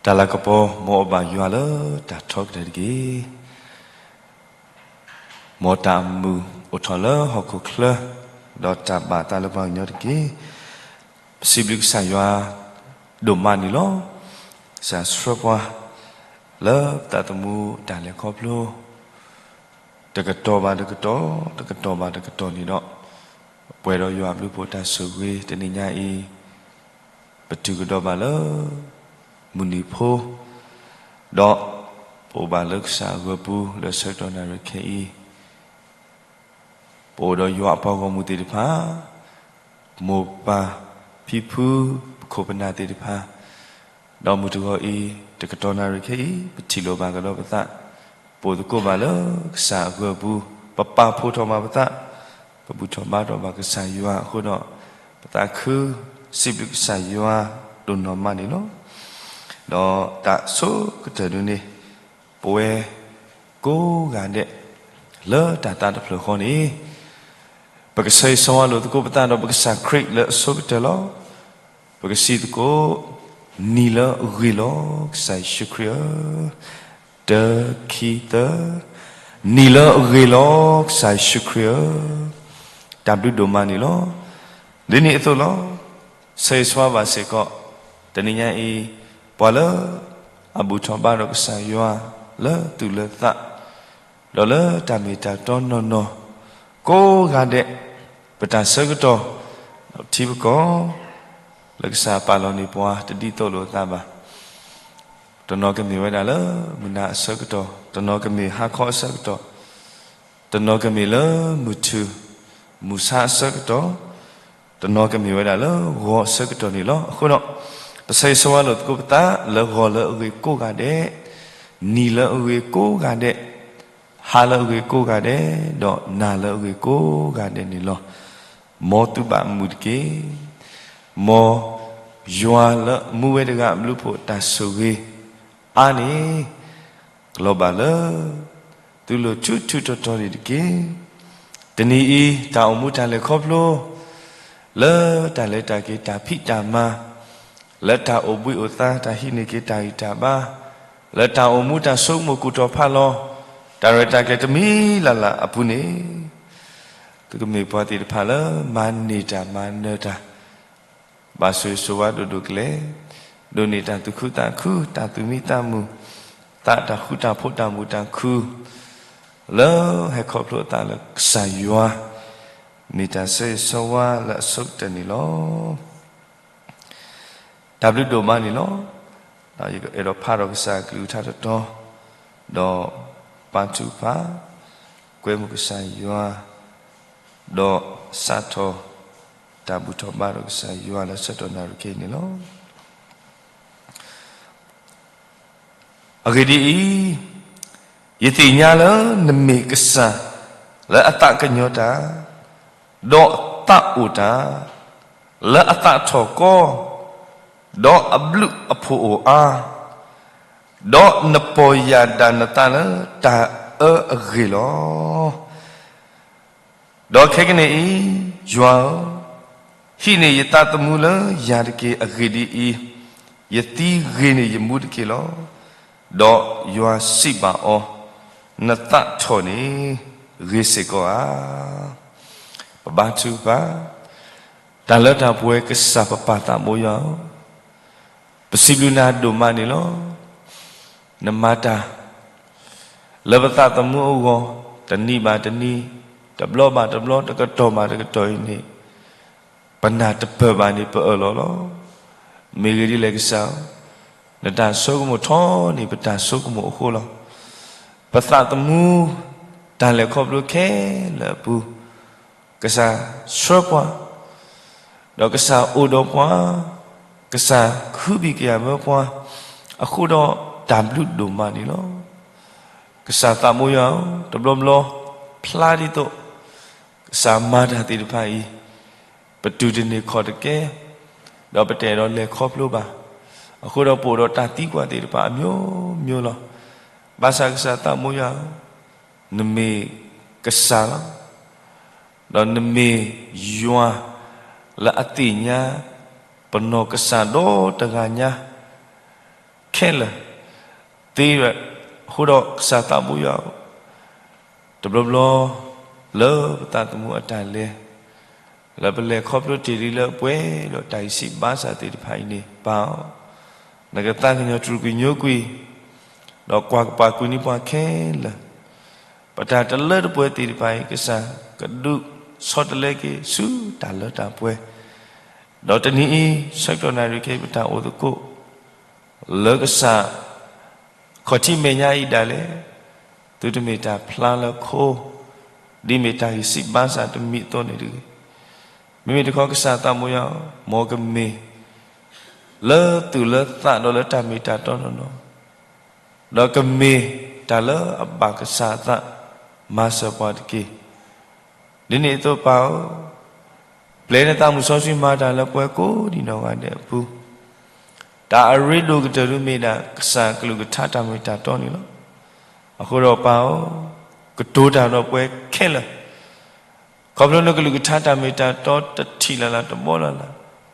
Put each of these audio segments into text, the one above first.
တၢ်လၤကပီၤ မ်အဘၣ်ယွၤလၢတၢ်ထီကတၢၢ်တက့ၢ်. မ်တၢ်အမုာ်အိၣ်ထီၣ်လၢဟီၣ်ခိၣ်ချၢ, ဒီးတၢ်ဘၣ်သးလၢပှၤကညီတက့ၢ်. ပစံးဘျုးကစၢ်ယွၤဒိၣ်မးန့ၣ်လီၤ. ကစၢ်ဆှၢပှၤ လၢပသးသမူတၢ်လဲၤခီဖျိ တကတီၢ်ဘၣ်တကတီၢ်, တကတီၢ်ဘၣ်တကတီၢ်န့ၣ်ဒီး, ပှဲၤဒီးယွၤအဘျုးအဖှိၣ်တၢ်ဆိၣ်ဂ့ၤ တနံၤညါအံၤ, ပတုၤကဒီးဘၣ်လၢ မုၢ်နံၤဖိ, ဒီးပအိၣ်ဘၣ်လၢကစၢ်အဂၢၤပူၤ လၢဆၢကတီၢ်နၣ်ရံၣ်ခဲအံၤ, ပအိၣ်ဒီးယွၤအပှၤဂီၢ်မုၢ်သ့ၣ်တဖၣ်, မိၢ်ပၢ်ဖံဖု ပခိၣ်ပနၢ်သ့ၣ်တဖၣ်, ဒီးမုၢ်တဂီၤအံၤ တကတီၢ်နၣ်ရံၣ်ခဲအံၤ ပထံၣ်လိာ်ဘၣ်ကဒီးပသး, ပအိၣ်သကိးဘၣ်လၢကစၢ်အဂၢၤပူၤ, ပပာ်ဖှိၣ်ထီၣ်ဘၣ်ပသး, ပဘူၣ်ထီၣ်ဘါထီၣ်ဘၣ်ကစၢ်ယွၤအဃိဒီး, ပသးခုစံးဘျုးကစၢ်ယွၤဒိၣ်နီၢ်မးန့ၣ်လီၤ. ဒီးတၢ်ဆိကတၢၢ်ဒုန့ၣ်, ပဝဲကိးဂၤဒဲး လၢတၢ်သးတဖျၢၣ်ဃီန့ၣ်, ပကဆၢဂ့ၤဆၢဝါလိာ်သကိးပသးဒီးပကစၢ်ခရံာ်လၢအဆိကတၢၢ်လီၤ. ပကစံးသကိး, နံၤလၢအဂ့ၤလီၤ ကစၢ်ယ့ၣ်ၡူးခရံာ်ဧၢ, တၢ ခံ သၢ, နံၤလၢအဂ့ၤလီၤ ကစၢ်ယ့ၣ်ၡူးခရံာ်ဧၢ, တၢ်ဘျုးဒိၣ်မးန့ၣ်လီၤ. ဒ်န့ၣ်အသိးလီၤ. ဆၢဂ့ၤဆၢဝါဘၣ်စ့ၢ်ကီး, တနံၤညါအံၤ, ပှၤလၢအဘူၣ်ထီၣ်ဘါထီၣ်ကစၢ်ယွၤလၢသူၣ်လၢသး, ဒီးလၢတၢ်မ့ၢ်တၢ်တီနီၢ်နီၢ်, ကိးဂၤဒဲး, ပတၢ်ဆၢကတီၢ်, ထံပကီၢ်, လၢကစၢ်ပာ်လီၤန့ၢ်ပှၤတဒ်သိးလိာ်အသးဘၣ်. တနီၤကမ့ၢ်ဝဲဒၣ်လၢမုၢ်နၤအဆၢကတီၢ်, တနီၤကမ့ၢ်ဟါခီအဆၢကတီၢ်, တနီၤကမ့ၢ်လၢမုၢ်ထူၣ်မုၢ်ဆါအဆၢကတီၢ်, တနီၤကမ့ၢ်ဝဲဒၣ်လၢဂီၤအဆၢကတီၢ်န့ၣ်လီၤ. အဃိဒီး, ပဆၢဂ့ၤဆၢဝါလိာ်သကိးပသးလၢဂီၤလၢအဂ့ၤကိးဂၤဒဲး, နံၤလၢအဂ့ၤကိးဂၤဒဲး, ဟါလၢအဂ့ၤကိးဂၤဒဲး, ဒီးနၤလၢအဂ့ၤကိးဂၤဒဲးန့ၣ်လီၤ. မ်သုဘၣ်မုာ်တက့ၢ်. မ်ယွၤလၢမူဝဲတဂၤအဘျုးအဖှိၣ်တၢ်ဆိၣ်ဂ့ၤအါန့ၣ် ကလီၤဘၣ်လၢ သုလိၤထူထူတီတီန့ၣ်တက့ၢ်. တနံၤအံၤ တၢ်အိၣ်မူတၢ်လဲၤခီဖျိ လၢတၢ်လဲၤတၢ်က့ၤတၢ်ဖံးတၢ်မၤ, လၢတၢ်အိၣ်ဘှံးအိၣ်သါ တၢ်ဟံးန့ၢ်က့ၤတၢ်ဂံၢ်တၢ်ဘါ, လၢတၢ်အိၣ်မူတၢ်ဆိကမိၣ်ကူၣ်ထီၣ်ဖးလီၤ, တၢ်ရဲၣ်တၢ်ကျဲၤတမံၤလၢ်လၢ်အပူၤန့ၣ်, သုကမ့ၢ်ပှၤသ့ၣ်တဖၣ်လၢမၤန့ၢ်တၢ်မၤနၢၤတၢ် ဘၣ်ဆိၣ်ဂ့ၤဆိၣ်ဝါဒိၣ်ဒိၣ်ကလဲာ်, ဒိးန့ၢ်တၢ်သူၣ်ခုသးခု, တၢ်သူၣ်မံသးမုာ်, သးတၢ်ဃူတၢ်ဖိးတၢ်မုာ်တၢ်ခု, လၢဟဲခီဖျိအသးလၢကစၢ်ယွၤ, မ့ၢ်တၢ်ဆၢဂ့ၤဆၢဝါလၢအဆိကတၢၢ်န့ၣ်လီၤ. တၢ်ဘျုးဒိၣ်မးန့ၣ်လီၤ. ယအဲၣ်ဒိးဖးဒီးကစၢ်အကလုၢ်ကထါတတီၤ, ဒီးပာ်ထုကဖၣ်, ကွဲမုာ်ကစၢ်ယွၤ, ဒီးစးထီၣ် တၢ်ဘူၣ်ထီၣ်ဘါထီၣ်ကစၢ်ယွၤလၢဆၢကတီၢ်နၣ်ရံၣ်ခဲအံၤန့ၣ်လီၤ. အဂ့ၢ်ဒ်အံၤ, ယသ့ၣ်ညါလၢနမ့ၢ်ကစၢ်လၢအသးကညီၤတၢ်, ဒီးသးအိၣ်တၢ်, လၢအသးထီၣ်ကီ, ဒီးအဘျုးအဖှိၣ်အိၣ်အါ, ဒီးနပီၢ်ယၢ်ဒၣ်နသးလၢတၢ်အၢအဂ့ၢ်လီၤ. ဒီးခဲကနံၣ်အံၤ, ယွၤဧၢ, ဟံးန့ၢ်ယသးသမူလၢယၤတက့ၢ်. အဂ့ၢ်ဒ်အံၤ, ယသံဂ့ၤန့ၢ်ယမူတက့ၢ်လီၤ. ဒီးယွၤစံးဘၣ်အီၤ, နသးထီၣ်န့ၣ်ဂ့ၤစ့ၢ်ကီးဧါ. ပဘါထုကဖၣ်, တၢ်လၢတၢ်ပှဲၤကစၢ်ပပၢ်သးဘိယွၤဧၢ, ပစံးဘျုးနၤဒိၣ်မးန့ၣ်လီၤ. နမၤတၢ် လၢပသးသမူအဂီၢ်, တနံၤဘၣ်တနံၤ, တဘျီဘၣ်တဘျီ, တကတီၢ်ဘၣ်တကတီၢ်အံၤန့ၣ်, ပနၢ်တပၢၢ်ဘၣ်န့ၣ် ပအၢၣ်လီၤလီၤ. မ့ၢ်ဂ့ၢ်ဒ်လဲၣ်ကစၢ်ဧၢ, နတၢ်ဆိကမိၣ်ထီန့ၢ်ပတၢ်ဆိကမိၣ်အဃိလီၤ. ပသးသမူ တၢ်လဲၤခီဖျိခဲလၢာ်အပူၤ, ကစၢ်ဆှၢပှၤ, ဒီးကစၢ်အိၣ်ဒီးပှၤ, ကစၢ်ကဟုကယာ်ဘၢပှၤ, အဃိဒီးတၢ်ဘျုးဒိၣ်မးန့ၣ်လီၤ. ကစၢ်သးဘိယွၤဧၢ, တဘျီဘျီ ဖျါဒ်သိး ကစၢ်မၤတၢ်သ့ၣ်တဖၣ်အံၤ, ပတုၤတန့ၢ်ခီၣ်တကဲ, ဒီးပတအဲၣ်ဒိးလဲၤခီဖျိဘၣ်. အဃိဒီးပအိၣ်ဒီးတၢ်သံကွၢ်သ့ၣ်တဖၣ်အမျိုးမျိုးလီၤ. ဘၣ်ဆၣ်ကစၢ်သးဘိယွၤဧၢ, နမ့ၢ်ကစၢ်လီၤ. ဒီးနမ့ၢ်ယွၤလၢအသ့ၣ်ညါ ပနီၢ်ကစၢ်ဒီတဂၤညါ, ခဲလၢာ်သ့ အဃိဒီးကစၢ်သးဘိယွၤ တဘျီဘျီ လၢပသးသမူအတၢ်လဲၤ လၢပလဲၤခီဖျိတ့ၢ်လံလၢအပှဲၤဒီးတၢ်ဂံၢ်စၢ်ဘါစၢ်သ့ၣ်တဖၣ်အံၤန့ၣ် ပၢ်ဧၢ, နကသးကညီၤတြူာ်ကွံာ်ညိကွံာ် ဒီးကွၢ်ကပၤကွံာ်န့ၢ်ပှၤခဲလၢာ် ပတၢ်တလၢတပှဲၤသ့ၣ်တဖၣ်အံၤ ကစၢ်ကဒုးဆီတလဲက့ၤဆူတၢ်လၢတၢ်ပှဲၤ, ဒီးတနံၤအံၤ ဆၢကတီၢ်နၣ်ရံၣ်ခဲအံၤ ပတၢ်အိၣ်သကိး လၢကစၢ် ခီၣ်ထံးမဲာ်ညါအံၤဒၣ်လဲာ်, သုတမ့ၢ်တၢ်ဖျါလၢခိ, ဒ်မ့ၢ်တၢ်ဂံၢ်စၢ်ဘါစၢ်တမံၤအသိးန့ၣ်တဂ့ၤ. မ့မ့ၢ်တခီကစၢ်သးဘိယွၤ, မ်ကမ့ၢ် လၢသူၣ်လၢသးဒီးလၢတၢ်မ့ၢ်တၢ်တီနီၢ်နီၢ်, ဒီးကမ့ၢ်တၢ်လၢအဘၣ်ကစၢ်အသး မၤစၢၤပှၤတက့ၢ်. ဒ်န့ၣ်အသိးပၢ်ဧၢ, ပျဲနသးမုၢ်စီဆှံမၤတၢ်လၢပှဲၤကိးဒံနီၢ်ဂၤဒဲးအပူၤ, တၢ်အရ့ဒိၣ်ကတၢၢ်ဒုးမ့ၢ်ဒၣ် ကစၢ်ကလုၢ်ကထါတၢ်မ့ၢ်တၢ်တီန့ၣ်လီၤ. အဃိဒီးပၢ်ဧၢ, ကတိၤတၢ်ဒီးပှဲၤခဲလၢာ်, ခီဖျိနကလုၢ်ကထါတၢ်မ့ၢ်တၢ်တီတထံၣ်လၢ်လၢ်တဘီလၢ်လၢ်,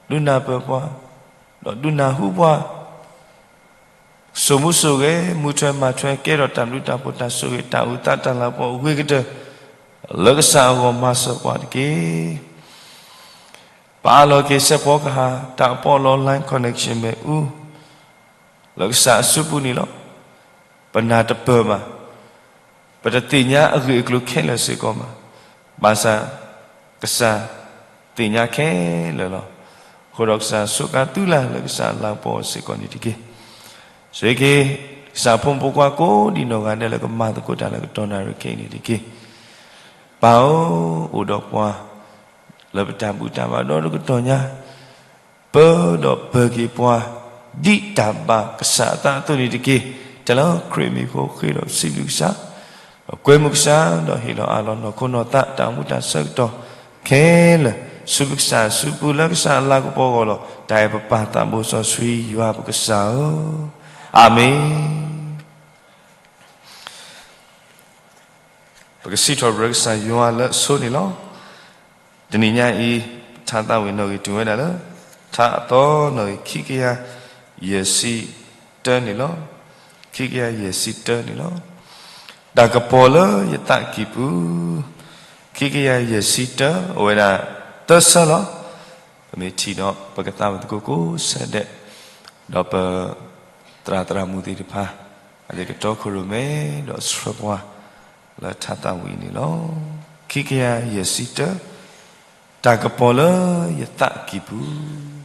ဒုးနၢ်ပၢၢ်ပှၤ, ဒီးဒုးနၢ်ဟူပှၤ စိာ်မူစိာ်ဂဲၤ မူထွဲမၤထွဲ ကဲထီၣ်တၢ်ဘျုးတၢ်ဖှိၣ်တၢ်ဆိၣ်ဂ့ၤ တၢ်အုၣ်သးတၢ်လၤပှီၢ်အဂ့ၤကတၢၢ် လၢကစၢ်အဂီၢ်မၤစၢၤပှၤတက့ၢ်. ပအးလီၤက့ၤစဲးဖီကဟၣ် တၢ်အပီးလီ line connection မ့ၣ်အူ လၢကစၢ်အစုပူၤန့ၣ်လီၤ. ပနၢ်တပၢၢ်ဘၣ်, ပတသ့ၣ်ညါအဂ့ၢ်အကျိၤခဲလၢာ်စ့ၢ်ကီးဘၣ်, ဘၣ်ဆၣ် ကစၢ်သ့ၣ်ညါခဲလၢာ်လီၤ. အဃိဒီးကစၢ်ဆိးကါသုလၢ်လၢကစၢ်အလၤကပီၤစ့ၢ်ကီးန့ၣ်တက့ၢ်. ဆိၣ်ဂ့ၤက့ၤ ကစၢ်ဖိမုၣ်ဖိခွါကိးဒံနီၢ်ဂၤဒဲး လၢကမၤသကိးတၢ်လၢကတီၢ်နၣ်ရံၣ်ခဲအံၤန့ၣ်တက့ၢ်. ပၢ်ဧၢ, အိၣ်ဒီးပှၤ လၢပတၢ်ဘူၣ်တၢ်ဘါဒီတကတီၢ်ညါ ပၢဒီးပၢၤက့ၤပှၤ ဒ်တၢ်ဘၣ်ကစၢ်အသးအသိးန့ၣ်တက့ၢ်. တၢ်လၢခရံာ်မံၤဖိဃ့ဒီးစံးဘျုးကစၢ်, ဒီးကွဲမုာ်ကစၢ် ဒီးဟ့ၣ်လီၤအးလီၤနီၢ်ခိနီၢ်သး တၢ်အိၣ်မူတၢ်ဆၢကတီၢ်ခဲလၢာ် ဆူပကစၢ်အစုပူၤလၢကစၢ်အလၤကပီၤအဂီၢ်လီၤ. တၢ်အဲၣ်ပပၢ်သးဘိစီဆှံယွၤပကစၢ်ဧၢ, အၤမ့ၣ်. ပကစံးထီၣ်ပတြၢၤကစၢ်ယွၤလၢအဆိန့ၣ်လီၤ. တနံၤညါအံၤ ထါသးဝံၣ်နီၣ်ဂံၢ်တုၤဝဲဒၣ်လၢ ထါအသီနီၣ်ဂံၢ် ခံကယၤယဲၢ်ဆံတၢန့ၣ်လီၤ. ခံကယၤယဲၢ်ဆံတၢန့ၣ်လီၤ. တၢ်ကပီၤလၢယသးကံၢ်ပူၤ, ခံကယၤယဲၢ်ဆံတၢ အိၣ်ဝဲဒၣ်သၢဆၢလီၤ. ပမ့ၢ်ထံၣ်ဒီး ပကသးဝံၣ်သကိးကိးဆၢဒဲး, ဒီးပသရၣ်သရၣ်မုၣ်သ့ၣ်တဖၣ် အကတီခိၣ်ရိၣ်မဲ ဒီးဆှၢပှၤ လၢထါသးဝံၣ်န့ၣ်လီၤ. ခံကယၤယဲၢ်ဆံတၢ, တၢ်ကပီၤလၢယသးကံၢ်ပူၤ.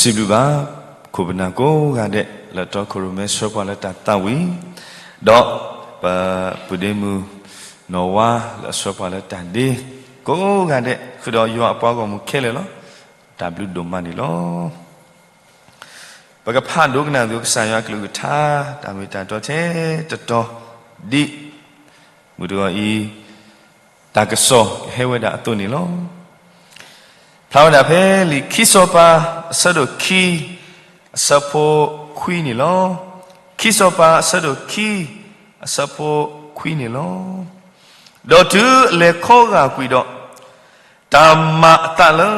စံးဘျုးဘၣ် ခိၣ်ပနၢ်ကိးဂၤဒဲး လၢတီခိၣ်ရိၣ်မဲဆှၢပှၤလၢတၢ်သးဝံၣ်, ဒီးပပုၢ်ဒ့မုၣ်နီၢ်ဝါလၢအဆှၢပှၤလၢတၢ်ဒ့ ကိးဂၤဒဲး ဃုာ်ဒီးယွၤအပှၤဂီၢ်မုၢ်ခဲလၢာ်လီၤ. တၢ်ဘျုးဒိၣ်မးန့ၣ်လီၤ. ပကဖးဒိကနၣ်သကိးကစၢ်ယွၤအကလုၢ်ကထါ တၢ်မ့ၢ်တၢ်တီထဲတတီၤ ဒ်မုၢ်တဂီၤအံၤ တၢ်ကစီၣ်ကဟဲဝဲဒၣ်အသိးန့ၣ်လီၤ. ဖျါဝဲဒၣ်ဖဲလံာ်ခံစီၤပၤ အဆၢဒိၣ်ခံ အဆၢဖိခွံန့ၣ်လီၤ. ခံစီၤပၤအဆၢဒိၣ်ခံ အဆၢဖိခွံန့ၣ်လီၤ. ဒီးတုၤအလဲၤခီဂာ်ကွံာ်ဒီး တၢ်မၤအသးလၢ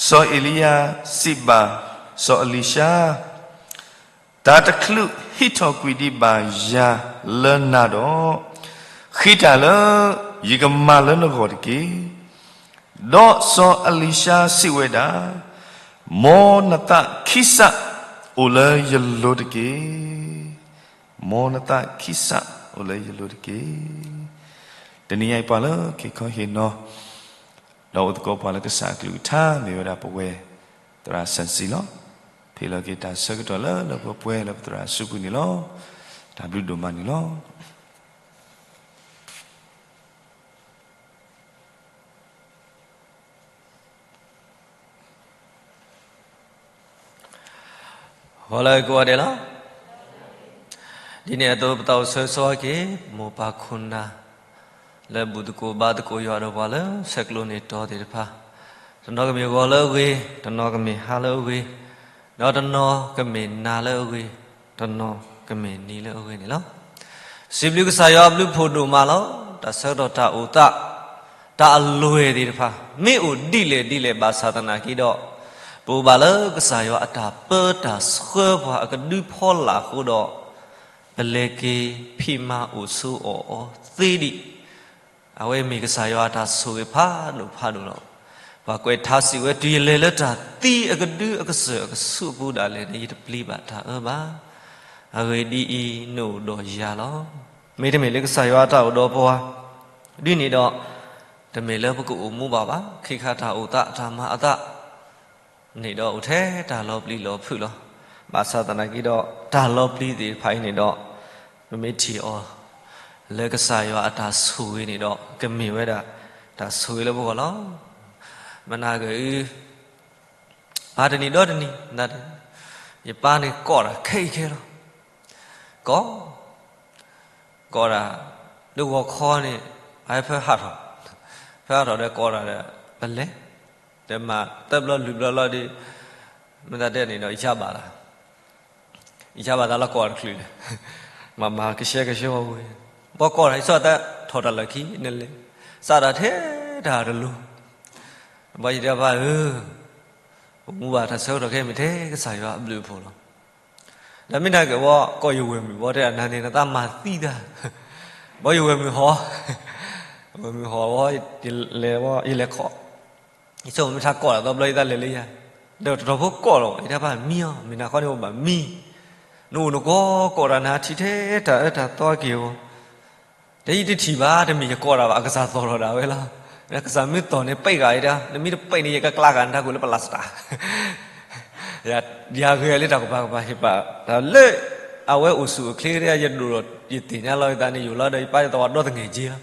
စီၤအ့လံယၤစံးဘၣ် စီၤအလံၤၡါ, တၢ်တချုးဟံးထီၣ်ကွံာ်ဒံးဘၣ်ယၤလၢနၤဒီး, ဃ့တၢ်လၢယကမၤလၢနဂီၢ်တက့ၢ်. ဒီးစီၤအလံၤၡါစံးဝဲဒၣ်, မ်နသးခံစးအိၣ်လၢယလိၤတက့ၢ်. မ်နသးခံစးအိၣ်လၢယလိၤတက့ၢ်. တနံၤညါအံၤပှၤလၢက့ၤခီဟ့ၣ်နီၤ ဒီးအိၣ်သကိးပှၤလၢကစၢ်အကလုၢ်ကထါ မ့ၢ်ဝဲဒၣ်ပဝဲသရၣ်စၢ်စံလီၤ. ဖ့ၣ်လီၤက့ၤတၢ်ဆၢကတီၢ်လၢလၢပှဲၤပှဲၤလၢပသရၣ်အစုပူၤန့ၣ်လီၤ. တၢ်ဘျုးဒိၣ်မးန့ၣ်လီၤ. ဂီၤလၢကိးဂၤဒဲးလီၤ. ဒ်န့ၣ်အသိး ပသးအိၣ်ဆၢဂ့ၤဆၢဝါက့ၤ မိၢ်ပၢ်ခိၣ်နၢ် လၢဘူၣ်သကိးဘါသကိးယွၤဒီးပှၤလၢဆဲးကျိးန့ၢ်တီသ့ၣ်တဖၣ်, တနီၤကမ့ၢ်ဂီၤလၢအဂ့ၤ, တနီၤကမ့ၢ်ဟါလၢအဂ့ၤ, ဒီးတနီၤကမ့ၢ်နၤလၢအဂ့ၤ, တနီၤကမ့ၢ်နံၤလၢအဂ့ၤန့ၣ်လီၤ. စံးဘျုးကစၢ်ယွၤအဘျုးအဖှိၣ်ဒိၣ်မးလီၤ. တၢ်ဆၢကတီၢ်တၢ်အိၣ်သး တၢ်အလွဲၢ်သ့ၣ်တဖၣ် မ့ၢ်အိၣ်ဒ်လဲၣ်ဒ်လဲၣ်ဘၣ်ဆၣ်သနာ်က့ဒီး, ပအိၣ်ဘၣ်လၢကစၢ်ယွၤအတၢ်ပၢတၢ်ဆှၢပှၤအကဒုဖီလာ်အဃိဒီး, ပလဲၤက့ၤဖံးမၤအိၣ်ဆိးအီၣ်အီၤသ့ဒံး, အဝဲမ့ၢ်ကစၢ်ယွၤအတၢ်ဆိၣ်ဂ့ၤဖးဒိၣ်ဖးဒိၣ်လီၤ. ပှၤကွဲးထါစံးဝဲ တုၤယလဲၤလၢတၢ်သံအကဒုအကစၢၢ်အကဆူးအပူၤဒၣ်လဲာ်န့ၣ် ယတပျံၤဘၣ်တၢ်အၢဘၣ်. အဂ့ၢ်ဒ်အံၤ, နအိၣ်ဒီးယၤလီၤ. မ့တမ့ၢ်လၢကစၢ်ယွၤအတၢ်အိၣ်ဒီးပှၤဒ်န့ၣ်ဒီး, တမ့ၢ်လၢပကအိၣ်မူဘၣ်ဘၣ်. ခဲခါတၢ်အိၣ်သးတၢ်မၤအသး န့ၣ်ဒီးအိၣ်ထဲတၢ်လီၤပျံၤလီၤဖုးလီၤ. ဘၣ်ဆၣ်သနာ်က့ဒီး တၢ်လီၤပျံၤသ့ၣ်တဖၣ်အံၤန့ၣ်ဒီး, ပမ့ၢ်ထံၣ်အီၤ လၢကစၢ်ယွၤအတၢ်ဆိၣ်ဂ့ၤန့ၣ်ဒီး ကမ့ၢ်ဝဲဒၣ် တၢ်ဆိၣ်ဂ့ၤလၢပဂီၢ်လီၤ. မနၤဂ့ၤအု, ပၢ်တနံၤဒီးတနံၤ, ယပၢ်န့ၣ်ကိးတၢ်ခဲအံၤခဲလီၤ. ကိး ကိးတၢ်, ဒ်ဂီၤခီန့ၣ်, အဖၢဟးထီၣ်, ဖၢဟးထီၣ်ဒီးကိးတၢ်ဒီး, ပလဲၤ, ဒီးမၤသၢဘျီလွံၢ်ဘျီလီၤဒီး, မ့ၢ်သးတဲန့ၣ်ဒီး ယါဘၣ်သး, ယါဘၣ်သးလီၤကိးတချုးဒီး, မၤမၤကဆှဲကဆှဲဝဲဝဲ, ဘီကိးတၢ် ယဆိကမိၣ်ထီၣ်တၢ်လၢခံန့ၣ်လဲၣ်, စးထီၣ်ထဲတၢ်တလိၤ, ဘီယတဲဘၣ်ဧၢ, ပမူဘၣ်တၢ်ဆၢကတီၢ်ခဲအံၤမ့ၢ်ထဲကစၢ်ယွၤအဘျုးအဖှိၣ်လီၤ. ဒီးမ့ၢ်နၤက့ၤဝဲ ကိးယဝဲၢ်မုၣ်ဘီတဲ အနၤန့ၣ် နသးမၤသံတၢ်, ဘီယဝဲၢ်မုၣ်ဟီ, ဝဲၢ်မုၣ်ဟီဝဲ, ယလဲၤဝဲ ယလဲၤခီ, ယဆိကမိၣ်မ့ၢ်ထါကိးတၢ်သီဘျီ ယသးလဲၤလၢယၤ, ဒီးတတီၤဖိကိးလီၤ ယတဲဘၣ်မံအီၤ မ့ၢ်နၤဃီန့ၣ် အိၣ်ဘၣ်မံ, နအိၣ်နကိးကိးတၢ် နထံၣ်ထဲတၢ်အၢတၢ်သီက့ၤဝဲ တဲယတထံၣ်ဘၣ် တမ့ၢ်ယကိးတၢ်ဘၣ် အကစၢ်သိၣ်ထီၣ်ဒၣ်ဝဲလီၤ. ကစၢ်မ့ၢ်သိၣ်န့ၣ် ပဲာ်ဂၤအံၤဒၣ်, နမ့ၢ်တပဲာ်န့ၣ် ယကကျါဂၤနတၢ်ကွံာ်လၢပလၢ်စတၢ်, ယၤဂ့ၤလၢတၢ်ကပၤကပၤဟ့ၣ်ပာ်တၢ်လၢ အဝဲအိၣ်ဆူၣ်အိၣ်ချ့ကဒၣ် ယဒိၣ်ဒီးယသ့ၣ်ညါလီၤယသးန့ၣ် ယိၣ်လီၤဒီးယပၢ်ယသးဝဲဒီသငဲၢ်က့လီၤ.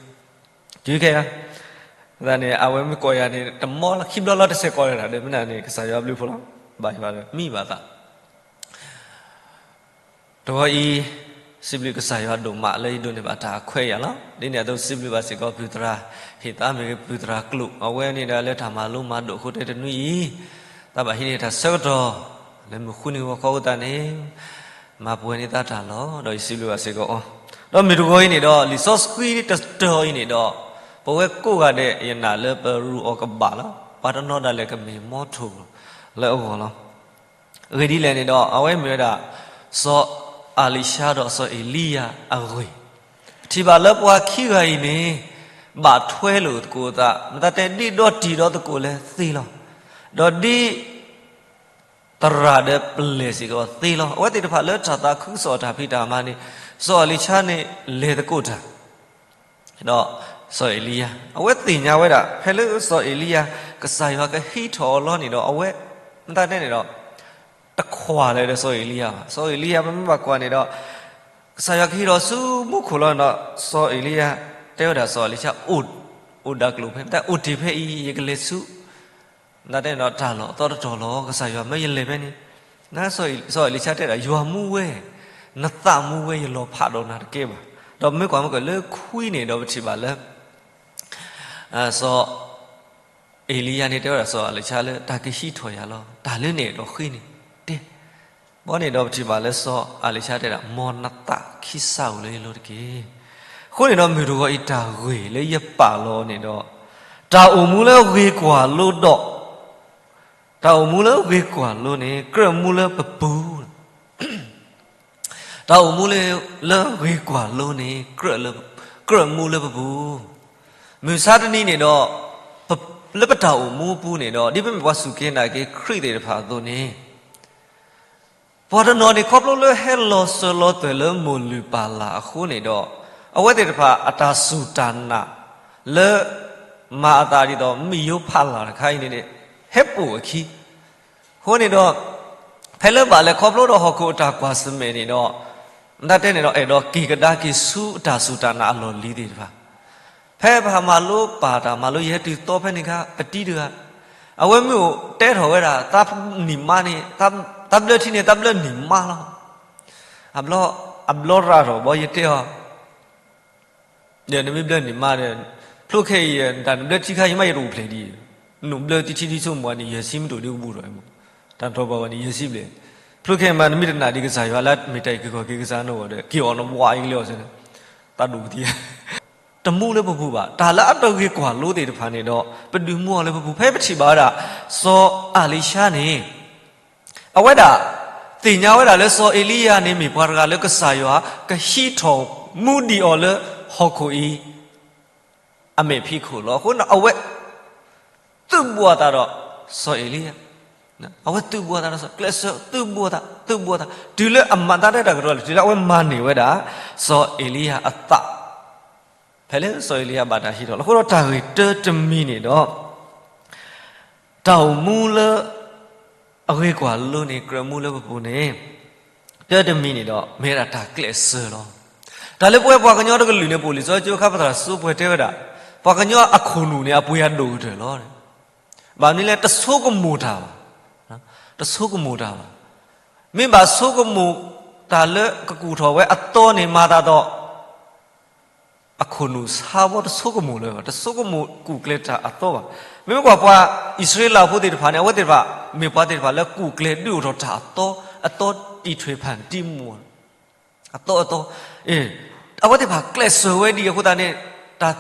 တုၤခဲအံၤ သးန့ၣ် အဝဲမ့ၢ်ကိးယၤန့ၣ် တမီလၢခံဘျီလီၤတစဲးကိးလၢတၢ်ဒီး မ့ၢ်နၤန့ၣ် ကစၢ်ယွၤဘျုးဖှိၣ်လီၤ. ဘၣ်ယွၤဒီးမံဘၣ်သး တဂီၤအံၤ စံးဘျုးကစၢ်ယွၤဒိၣ်မးလၢယဒိးန့ၢ်ဘၣ်တၢ်အခွဲးအယာ်လီၤ. ဒ်န့ၣ်အသိး စံးဘျုးဘၣ်စ့ၢ်ကီး ပုၢ်သရၣ်ဟ့ၣ်သးမ့ၢ်ဂ့ၤ ပုၢ်သရၣ်ကျိာ် အဝဲန့ၣ်ဒီးလၢတၢ်မၤလိမၤဒိးအဃိ တဲတနွံအံၤ သးဘၣ်ဟံးန့ၢ်တၢ်ဆၢကတီၢ် လၢမုၢ်ဃုနံၤဂီၤခီအဃိသတးန့ၣ် မၤပှဲၤန့ၢ်သးတၢ်လီၤ. ဒီးယစံးဘျုးဘၣ်စ့ၢ်ကီးအီၤ. ဒီးမုၢ်တဂီၤအံၤန့ၣ်ဒီး လံာ်စီဆှံတတီၤအံၤန့ၣ်ဒီး ပဝဲကိးဂၤဒဲး ယနာ်လၢပရူးအီၤကဘၣ်လီၤ. ပှၤတနီၤဒၣ်လဲာ်ကမ့ၢ်မီထိၣ်လၢအဂီၢ်လီၤ. အဂ့ၢ်ဒ်လဲၣ်န့ၣ်ဒီး အဝဲမ့ၢ်ဝဲဒၣ် စီၤအလံၤၡါဒီးစီၤအ့လံယၤအဂ့ၢ်, ပထံၣ်ဘၣ်လၢပှၤခံဂၤအံၤန့ၣ် ဘၣ်ထွဲလိာ်သကိးအသး မ့ၢ်သးတဲဒ်ဒီတံၤဒီသကိးလဲၤသ့လီၤ. ဒီးဒ်သရၣ်ဒီးပလဲၤစ့ၢ်ကီးသ့လီၤ. အဝဲသ့ၣ်တဖၣ်လၢတၢ်သးခုကစီၣ်တၢ်ဖံးတၢ်မၤန့ၣ် စီၤအလံၤၡါန့ၣ်လဲၤသကိးတၢ် ဒီးစီၤအ့လံယၤ အဝဲသ့ၣ်ညါဝဲဒၣ် ဖဲလၢစီၤအ့လံယၤ ကစၢ်ယွၤကဟံးထီၣ်အီၤလီၤန့ၣ်ဒီး အဝဲ မ့ၢ်သးတဲန့ၣ်ဒီး ကွၢ်လၢဒီးစီၤအ့လံယၤဘၣ်. စီၤအ့လံယၤ ပမ့ၢ်ဘၣ်ကွၢ်န့ၣ်ဒီး ကစၢ်ယွၤကဟံးထီၣ်ဆူမူခိၣ်လီၤဒီး စီၤအ့လံယၤ တဲဝဲဒၣ်စီၤအလံၤၡါ အိၣ်ဒၣ်ကျိၤဖဲ တၢ်အိၣ်တ့ၢ်ဖဲအံၤ ယကလဲၤဆူ နတဲန့ၣ်ဒီးတၢ်လီၢ်အသီတတီၤလီၤ ကစၢ်ယွၤ မၢယလဲၤဖဲန့ၣ်, စီၤအ့လံၤၡါတဲဒၣ် ယွၤမူဝဲ, နသးမူဝဲ ယလီၤဖးဒီးနၤတကဲဘၣ်. ဒီးမ့ၢ်ကွၢ်မ့ၢ်ကလၢခွံန့ၣ်ဒီးပထံၣ်ဘၣ်လၢ စီၤအ့လံယၤန့ၣ် တဲဝဲဒၣ်စီၤအလံၤၡါလၢ တၢ်ကဟံးထီၣ်ယၤလီၤ. တၢ်လၢနအဲၣ်ဒိးဃ့န့ၣ် တဲ ဘီန့ၣ်ဒီးပထံၣ်ဘၣ်လၢစီၤအလံၤၡါတဲဒၣ် မ်နသးခံစးဧိၤလၢယလိၤတက့ၢ်. အဃိန့ၣ်ဒီးမုၢ်တဂီၤအံၤတၢ်ဂ့ၢ်လၢယပာ်လီၤန့ၣ်ဒီး တၢ်အိၣ်မူလၢဂ့ၤကွၢ်လိဒီး တၢ်အိၣ်မူလၢဂ့ၤကွၢ်လိန့ၣ် ကြၢးမူလၢပပူၤ တၢ်အိၣ်မူလၢဂ့ၤကွၢ်လိန့ၣ် ကြၢးမူလၢပပူၤ. မုၢ်ဆါတနံၤန့ၣ်ဒီး လၢပတၢ်အိၣ်မူအပူၤန့ၣ်ဒီး ဒ်ပမ့ၢ်ပှၤစူၢ်က့ၤနာ်က့ၤခရံာ်သ့ၣ်တဖၣ်အသိးန့ၣ် ပှၤတနီၤန့ၣ် ခီဖျိလၢဟဲလီၤစၢၤလီၤသွဲၣ်လၢမိၢ်လုၢ်ပၢ်လၢ်အဃိန့ၣ်ဒီး အဝဲသ့ၣ်တဖၣ်အတၢ်စူၢ်တၢ်နာ်လၢ မၤအသးဒ်သိးမ့ၣ်ယိဖးလၢ်တခါအံၤန့ၣ် ဟဲပိာ်အခံ အဃိန့ၣ်ဒီး ဖဲလၢဘၣ်လဲၤခီဖျိဒီးဟီၣ်ခိၣ်အတၢ်ကွၢ်ဆၢၣ်မဲာ်န့ၣ်ဒီး နတၢ်တဲန့ၣ်ဒီး အဲၣ်ဒိးက့ၤကဒါက့ၤဆူအတၢ်စူၢ်တၢ်နာ်အလီၢ်လံၤသ့ၣ်တဖၣ် ဖဲပဟးမၤလိပာ်တၢ်မၤလိယဟဲတုၤသီဖဲန့ၣ်ခါ ပတံၤတဂၤ အဝဲမ့ၢ်အိၣ်တဲထီၣ်ဝဲဒၣ် သးနံၣ်မါန့ၣ် သးဘျၢထံန့ၣ် သးဘျၢနံၣ်မါလီၤ. အဘျီ အဘျီရၤထီၣ်ဘီယတဲအီၤ ဒီးနမ့ၢ်ဘျၢနံၣ်မါဒီး ဖျိခဲအံၤ တၢ်နဘျၢထံခါအံၤမး ယတအိၣ်ဖျဲၣ်ဒံး, နဘျၢထံဒ်ဆိကမိၣ်န့ၣ် ယဲၢ်ဆံမ့ၢ်တအိၣ်ဒံးကဘူၣ်ထီၣ်မး, တၢ်ထီၣ်ဘၣ်ဝဲန့ၣ် ယဲၢ်ဆံဘျဲၣ်, ဖျိခဲအံၤမး နမ့ၢ်တနာ်ဒံးကစၢ်ယွၤလၢမ့ၢ်တၢ်အံၤက့ၤခီၣ်က့ၤကစၢ်နီၢ်ဂီၤဒီး က့ၤအီၣ်နဘှါအံၤကလၢအီၤစ့ၢ်န့ၣ်, သးဒိၣ်ကသံ တမူလၢပပူၤဘၣ်. တၢ်လၢအတဂ့ၤကွၢ်လိသ့ၣ်တဖၣ်န့ၣ်ဒီး ပဒုးမူအီၤလၢပပူၤ ဖဲပထံၣ်ဘၣ်ဝဲဒၣ် စီၤအလံၤၡါန့ၣ် အဝဲဒၣ် သ့ၣ်ညါဝဲဒၣ်လၢစီၤအ့လံယၤန့ၣ် မ့ၢ်ပှၤတဂၤလၢကစၢ်ယွၤ ကဟံးထီၣ်မူဒံးအီၤလၢဟီၣ်ခိၣ်အံၤ အမဲာ်ဖံးခိၣ်လီၤ. အဃိန့ၣ် အဝဲ သုးဘူးအသးဒီး စီၤအ့လံယၤ, အဝဲသုးဘူးအသးဒီး ကျဲးစၢးသုးဘူးအသး သုးဘူးအသး တုၤလၢအမၤတၢ်တဲတၢ်ကတိၤလၢ တုၤလၢအဝဲမၤန့ၢ်ဝဲဒၣ် စီၤအ့လံယၤအသး ဖဲလၢစီၤအ့လံယၤဘၣ်တၢ်ဟံးထီၣ်လီၤ. အဃိဒီးတၢ်ဂ့ၢ်တၢတမံၤန့ၣ်ဒီး တၢ်အိၣ်မူလၢ အဂ့ၤကွၢ်လိန့ၣ် ကြၢးမူလၢပပူၤန့ၣ် တၢတမံၤန့ၣ်ဒီး မ့ၢ်ဝဲဒၣ်တၢ်ကျဲးစၢးလီၤ. တၢ်လၢပဝဲပှၤကညီတကလုာ်န့ၣ် ပအိၣ်လံာ်စီဆှံကၠိခါပသရၣ်စုပှဲၤတဲဝဲဒၣ် ပှၤကညီအခိၣ်နူာ်န့ၣ် အပှ့ၤအဒိၣ်ကတၢၢ်လီၤ. ဘၣ်မနုၤလဲၣ် တဆိကမိၣ်တၢ်ဘၣ်, တဆိကမိၣ်တၢ်ဘၣ်. မ့ၢ်ဘၣ်ဆိကမိၣ်တၢ်လၢကကူၣ်ထီၣ်ဝဲအသီန့ၣ် မၤသးဒီး အခိၣ်နူာ်ဆါဘီတဆိကမိၣ်လၢၤဘၣ်, တဆိကမိၣ်ကူၣ်ကျဲၤတၢ်အသီဘၣ်. မ့မ့ၢ်ကွၢ်ပှၤအံၣ်စရ့လးဖိသ့ၣ်တဖၣ်န့ၣ် အဝဲသ့ၣ်တဖၣ် မ့ၢ်ပှၤသ့ၣ်တဖၣ်လၢကူၣ်ကျဲၤဒုးအိၣ်ထီၣ်တၢ်အသီ, အသီတံာ်ထွဲဖးတံာ်မူၤ, အသီအသီ, အဝဲသ့ၣ်တဖၣ်ကျဲးစၢးဝဲဒ်အဃိသတးန့ၣ် တၢ်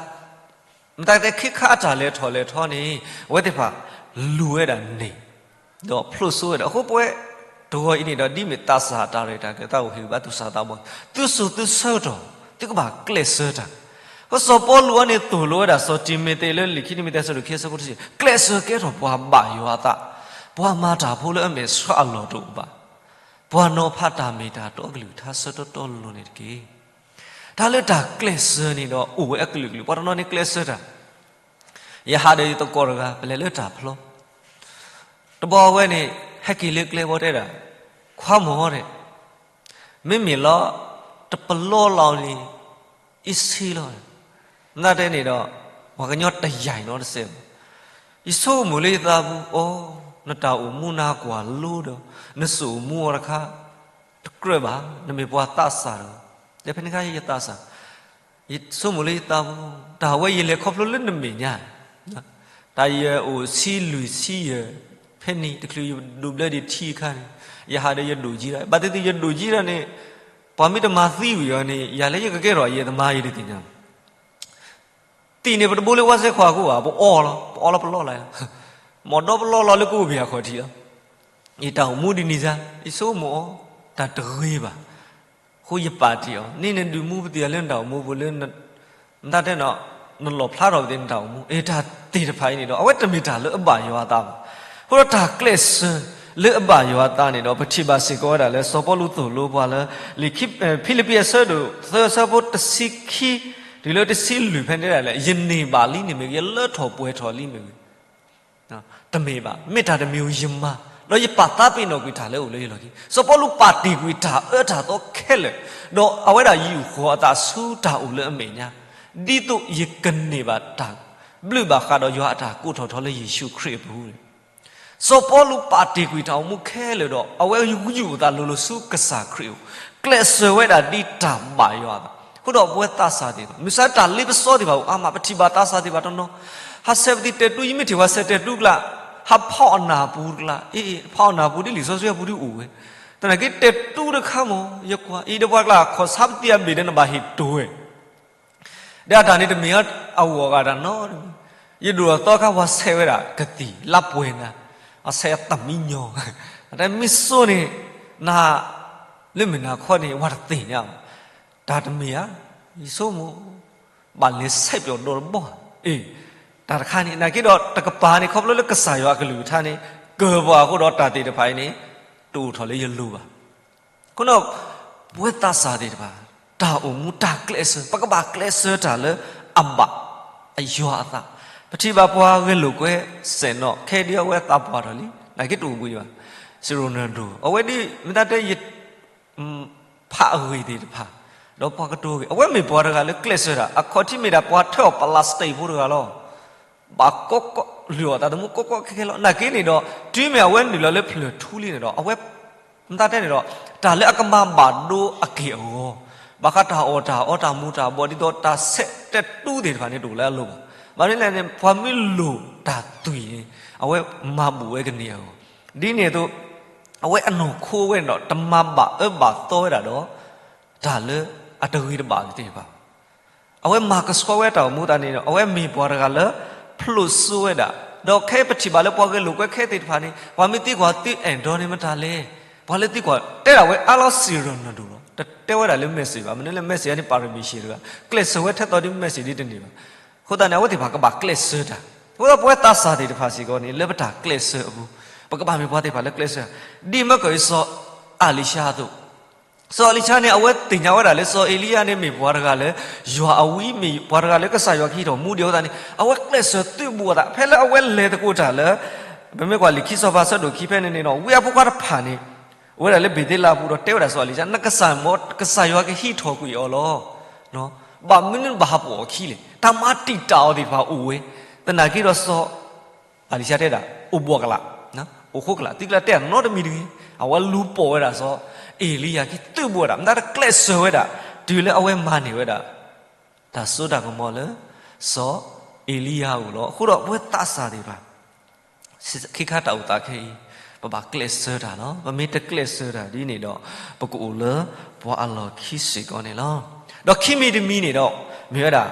မတၤတဲခ့ခါအတၢ်လဲၤထီၣ်လဲၤထီန့ၣ် အဝဲသ့ၣ်တဖၣ်လူၤဝဲဒၣ်န့ၣ် ဒီးဖျိးစိဝဲဒၣ်. အဃိပဝဲတဂီၤအံၤန့ၣ်ဒီး ဒ်မ့ၢ်သးစၢ်တၢ်ရဲၣ်တၢ်ကျဲၤသးအိၣ်ဟ့ၣ်ဂံၢ်ဘါသူၣ်စၢ်သးဘီၣ်, သုစိၤသုဆၢကတီၢ် သုကဘၣ်ကျဲးစၢးတၢ်. အဃိစီၤပီလူးအံၤန့ၣ် သိၣ်လိဝဲဒၣ်စီၤတံၤမသ့းလၢလံာ်ခံတံၤမသ့းအဆၢဒိၣ်ခံအဆၢဖိတဆံ, ကျဲးစၢးကဲထီၣ်ပှၤဘၣ်ယွၤအသး, ပှၤမၤတၢ်ဖိလၢအမဲာ်ဆှးအလီၢ်တအိၣ်ဘၣ်, ပှၤနီၤဖးတၢ်မ့ၢ်တၢ်တီကလုၢ်ကထါဆၢတီတီလိၤလိၤန့ၣ်တက့ၢ်. တၢ်လၢတၢ်ကျဲးစၢးန့ၣ်ဒီးအိၣ်ဝဲအကလုာ်ကလုာ်, ပှၤတနီၤန့ၣ်ကျဲးစၢးတၢ် ယဟးဒီးယသကိးတဂၤ ပလဲၤလၢတၢ်ဖျီ, တဘျီဝဲန့ၣ် ဟဲက့ၤလၢကျဲဘီတဲဒၣ်, ခွါမီၤဒဲး, မ့မ့ၢ်လီၤ တပလီလီၤန့ၣ် အ့ၣ်ဆ့လီၤ. နတဲန့ၣ်ဒီး ပှၤကညီတယၤနီတစဲးဘၣ်. ယဆိကမိၣ်လၢယသးပူၤ အိ နတၢ်အိၣ်မူနၤကွၢ်လိဒီး နစိာ်အိၣ်မူအီၤတခါ တကြၢးဘၣ်, နမ့ၢ်ပှၤသးစၢ်ဒီး ဒီးဖဲန့ၣ်ခါယသးစၢ် ယဆိကမိၣ်လၢယသးပူၤ, တၢ်ဝဲယလဲၤခီဖျိလၢနမဲာ်ညါ, တၢ်ယအိၣ်ဆံလွံၢ်ဆံယဲၢ်, ဖဲန့ၣ်တချုးယဒိးဘျၢဒံးထံအခါန့ၣ်, ယဟးဒီးယဒိၣ်ကံတၢ်, ဘၣ်သ့ၣ်သ့ၣ်ယဒိၣ်ကံတၢ်န့ၣ်, ပှၤမ့ၢ်တမၤသံဝံၤအီၤန့ၣ် ယၤလၢယကကဲထီၣ်ယဲၢ်သမါယတသ့ၣ်ညါ သံၣ်န့ၣ် ပတဘိလၢဝါစဲခွါခိၣ်ဘၣ်, ပအီလီၤ, ပအီလီၤပလီလီၤ, မ့ၢ်ဒီပလီလီၤလၢကအိၣ်ဘၣ်အခီၣ်ထံးလီၤ. ယတၢ်အိၣ်မူဒ်န့ၣ်စါ, ယဆိကမိၣ်အီၤ, တၢ်တဂ့ၤဘၣ်. အဃိယပာ်တ့ၢ်အီၤ, န့ၣ်နဒုးမူပသံးလၢနတၢ်အိၣ်မူပူၤလၢ နတၢ်တဲနီၤ, နလီၣ်ဖျါထီၣ်ပသံးနတၢ်အိၣ်မူ, အတၢ်သ့ၣ်တဖၣ်အံၤန့ၣ်ဒီး အဝဲတမ့ၢ်တၢ်လၢအဘၣ်ယွၤအသးဘၣ်. အဃိဒီးတၢ်ကျဲးစၢးလၢအဘၣ်ယွၤအသးန့ၣ်ဒီး ပထံၣ်ဘၣ်စ့ၢ်ကီးဝဲဒၣ်လၢ စီၤပီလူးသိၣ်လိပှၤလၢ လံာ်ခံ ဖံလံးပံးအဆၢဒိၣ်သၢ အဆၢဖိတဆံခံ တုၤလၢတဆံလွံၢ်ဖဲန့ၣ်ဒၣ်လဲာ်, ယန့ၢ်ဘၣ်လံန့ၣ်မ့ၢ်ဂ့ၤ, ယလၢထီၣ်ပှဲၤထီၣ်လံမ့ၢ်ဂ့ၤ, တမ့ၢ်ဘၣ်. မ့ၢ်တၢ်တမံၤဧိၤယမၤ, ဒီးယပာ်သးပ့ၤနီၣ်ကွံာ်တၢ်လၢအအိၣ်လၢယလီၢ်ခံ. စီၤပီလူးပာ်တ့ၢ်ကွံာ်တၢ်အၢတၢ်သီခဲလၢာ်, ဒီးအဝဲဒၣ်ယူာ်ဃီၤအသးဆူတၢ်အိၣ်လၢအမဲာ်ညါ, ဒ်သိးယကန့ၢ်ဘၣ်တၢ်ဘျုးဘၣ်ဃးဒီးယွၤအတၢ်ကိးထီၣ်ထီလၢယ့ၣ်ၡူးခရံာ်အပူၤန့ၣ် စီၤပီလူးပာ်တ့ၢ်ကွံာ်တၢ်အိၣ်မူခဲလၢာ်ဒီး အဝဲယူာ်အသးလိၤလိၤဆူကစၢ်ခရံာ်အအိၣ်, ကျဲးစၢးဝဲဒၣ်ဒ်တၢ်ဘၣ်ယွၤအသး. အဃိဒီးပဝဲသးစၢ်သ့ၣ်တဖၣ် မုၢ်ဆါတၢ်လ့ပစီသ့ၣ်တဖၣ်အိၣ်အါမး, ပထံၣ်ဘၣ်သးစၢ်သ့ၣ်တဖၣ်တနီၤ, ဟးဆဲးပသံးတဲာ်တူၢ်, ယမ့ၢ်ထံၣ်ပှၤဆဲးတဲာ်တူၢ်ကျါ, ဟးဖီၣ်အနၢ်ပူၤတကျါ, အ့ၣ် ဖီၣ်အနၢ်ပူၤဒ်လံာ်စီဆှံအပူၤဒ်အိၣ်ဝဲ, သနာ်က့တဲာ်တူၢ်တခါမး ယကွၢ်, အံၤဒီးပှၤကျါခီၣ်ဆါပသံးအဘ့ၣ်ဒီးနဘၣ်ဟ့ၣ်တိၤဝဲ ဒီးအတၢ်န့ၣ်တမ့ၢ်အဂီၢ် အဂၤတၢ်နီတမံၤ, ယဒိၣ်ထီၣ်သီခါ ပှၤဆဲးဝဲဒၣ်ကသံၣ်လါပှဲၤနၤ, အဆဲးအတၢ်မံညီၤ, အတၢ်မံဆိန့ၣ်, နၤ, လၢမုၢ်နၤခီန့ၣ် ပှၤတသ့ၣ်ညါဘၣ်, တၢ်တမ့ၢ်ဧါ, ယဆိကမိၣ်, ဘၣ်လဲၤဆဲးပျီၣ်ဒီတဘီ, အ့ၣ်, တၢ်တခါန့ၣ် နာ်က့ဒီးတကပၤန့ၣ် ခီဖျိလၢကစၢ်ယွၤအကလုၢ်ကထါန့ၣ် ကၢၤပှၤအဃိဒီးတၢ်သ့ၣ်တဖၣ်အံၤန့ၣ် တအိၣ်ထီၣ်လၢယလိၤဘၣ်. အဃိဒီး ပဝဲသးစၢ်သ့ၣ်တဖၣ် တၢ်အိၣ်မူတၢ်ကျဲးစၢး ပကဘၣ်ကျဲးစၢးတၢ်လၢအဘၣ် အယွၤအသး, ပထံၣ်ဘၣ်ပှၤဂဲၤလိာ်ကွဲစဲးနီၣ် ခဲဒ်အဝဲသးပှၢ်ထီၣ်လံ နာ်က့တအိၣ်ဘှံးဘၣ်, စံးရိၤနၢ်ဒိၣ် အဝဲဒ်မ့ၢ်တၢ်တဲယ ဖးအဂ့ၢ်သ့ၣ်တဖၣ်, ဒီးပှၤကတိၤအဂ့ၢ် အဝဲမ့ၢ်ပှၤတဂၤလၢကျဲးစၢးတၢ် အခီၣ်ထံးမ့ၢ်ဒၣ်ပှၤထၢအီၣ် plastic ဖိတဂၤလီၤ. ဘၣ်ကီကီ လုၢ်အီၣ်သးသမူကီကီခဲခဲလီၤ. နာ်က့န့ၣ်ဒီး တုၤမ့ၢ်အဝဲနုာ်လီၤလၢဖျၢၣ်ထူလံန့ၣ်ဒီး အဝဲ မ့ၢ်တၢ်တဲန့ၣ်ဒီး တၢ်လၢအကမၤဘၣ်ဒိအက့ၢ်အဂီၤ, ဘၣ်ဃးတၢ်အီၣ်တၢ်အီတၢ်မူၤတၢ်ဘှီး ဒ်သိးတၢ်ဆဲးတဲာ်တူၢ်သ့ၣ်တဖၣ်န့ၣ် တအိၣ်လၢအလိၤဘၣ်. ဘၣ်မနုၤလဲၣ်န့ၣ် ပှၤမ့ၢ်လိၣ်တၢ်သွံၣ်န့ၣ် အဝဲမၤဘူၣ်ဝဲကန့ၢ်အဂီၢ်, ဒ်န့ၣ်အသိး အဝဲအနီၢ်ခိဝဲန့ၣ်ဒီး တမၤဘၣ်အၢဘၣ်သီဝဲဒၣ်ဒီး တၢ်လၢအတဂ့ၤတဘၣ်သ့ၣ်တဖၣ် အဝဲမၤကဆှီဝဲတၢ်အိၣ်မူအသးန့ၣ်ဒီး အဝဲမ့ၢ်ပှၤတဂၤလၢ ဖျိးစိဝဲဒၣ်, ဒီးခဲအံၤပထံၣ်ဘၣ်လၢပှၤဂဲၤလိာ်ကွဲခဲသ့ၣ်တဖၣ်န့ၣ် ပှၤမ့ၢ်သံကွၢ်သုအဲၣ်ဒိးန့ၢ်မတၤလဲၣ်, ပှၤလၢသံကွၢ်တဲဒၣ်ဝဲအါလီၤ စံးရိၤနၢ်ဒိၣ်လီၤ. တတဲဝဲဒၣ်လၢ message ဘၣ်, မနုၤလဲၣ် message န့ၣ် ပၤရမံၤရှဲတဂၤ, ကျဲးစၢးဝဲထဲသိးဒ် message ဒ်တန့ၢ်ဘၣ်. အဃိသတးန့ၣ် အဝဲသ့ၣ်တဖၣ်ကဘၣ်ကျဲးစၢးတၢ်, အဃိသတးပဝဲသးစၢ်သ့ၣ်တဖၣ်စ့ၢ်ကီးန့ၣ် လၢပတၢ်ကျဲးစၢးအပူၤ ပကဘၣ်မ့ၢ်ပှၤသ့ၣ်တဖၣ်လၢကျဲးစၢး, ဒ်မၢကီၢ်အံၤစီၤအၤလံၤၡါအသိး စီၤအၤလံၤၡါန့ၣ် အဝဲသ့ၣ်ညါဝဲဒၣ်လၢစီၤအ့လံယၤန့ၣ် မ့ၢ်ပှၤတဂၤလၢ ယွၤအဝံ မ့ၢ်ပှၤတဂၤလၢကစၢ်ယွၤကဟံးထီၣ်မူဒံးအဃိသတးန့ၣ် အဝဲကျဲးစၢးသုးဘူးအသး ဖဲလၢအဝဲလဲၤသကိးတၢ်လၢ ပမ့ၢ်ကွၢ်လံာ်ခံစီၤပၤဆၢဒိၣ်ခံဖဲန့ၣ်န့ၣ်ဒီး ဝံအဖိခွါတဖၣ်န့ၣ် အိၣ်ဝဲဒၣ်လၢဘ့ၤသ့လးအပူၤဒီးတဲဝဲဒၣ်စီၤအၤလံၤၡါ နကစၢ်မ့ၢ်ကစၢ်ယွၤကဟံးထီၣ်ကွံာ်အီၤလီၤ. ဘၣ်မနုၤနဘၣ်ဟးပိာ်အီၤခံလဲၣ်, တၢ်မၤတံာ်တာ်အီၤသ့ၣ်တဖၣ်အိၣ်ဝဲ, သနာ်က့ဒီးစီၤ အၤလံၤၡါတဲဒၣ် အိၣ်ဘှီၣ်ကလာ်, အိၣ်ဃိကလာ် သုကျဲတဲနီတမံၤတဂ့ၤ, အဝဲလူၤပိာ်ဝဲဒၣ်စီၤအ့လံယၤခံ သုးဘူးဝဲဒၣ် မ့ၢ်တၢ်တကျဲးစၢးဝဲဒၣ် တုၤလၢအဝဲမၤန့ၢ်ဝဲဒၣ် တၢ်စိတၢ်ကမီၤလၢ စီၤအ့လံယၤအအိၣ်လီၤ. အဃိဒီးပဝဲသးစၢ်သ့ၣ်တဖၣ် ခံခါတၢ်အိၣ်သးခဲအံၤ ပဘၣ်ကျဲးစၢးတၢ်လီၤ. ပမ့ၢ်တကျဲးစၢးတၢ်ဒ်န့ၣ်ဒီး ပကအိၣ်လၢပှၤအလီၢ်ခံစ့ၢ်ကီးန့ၣ်လီၤ. ဒီးခံမံၤတမံၤန့ၣ်ဒီး မ့ၢ်ဝဲဒၣ်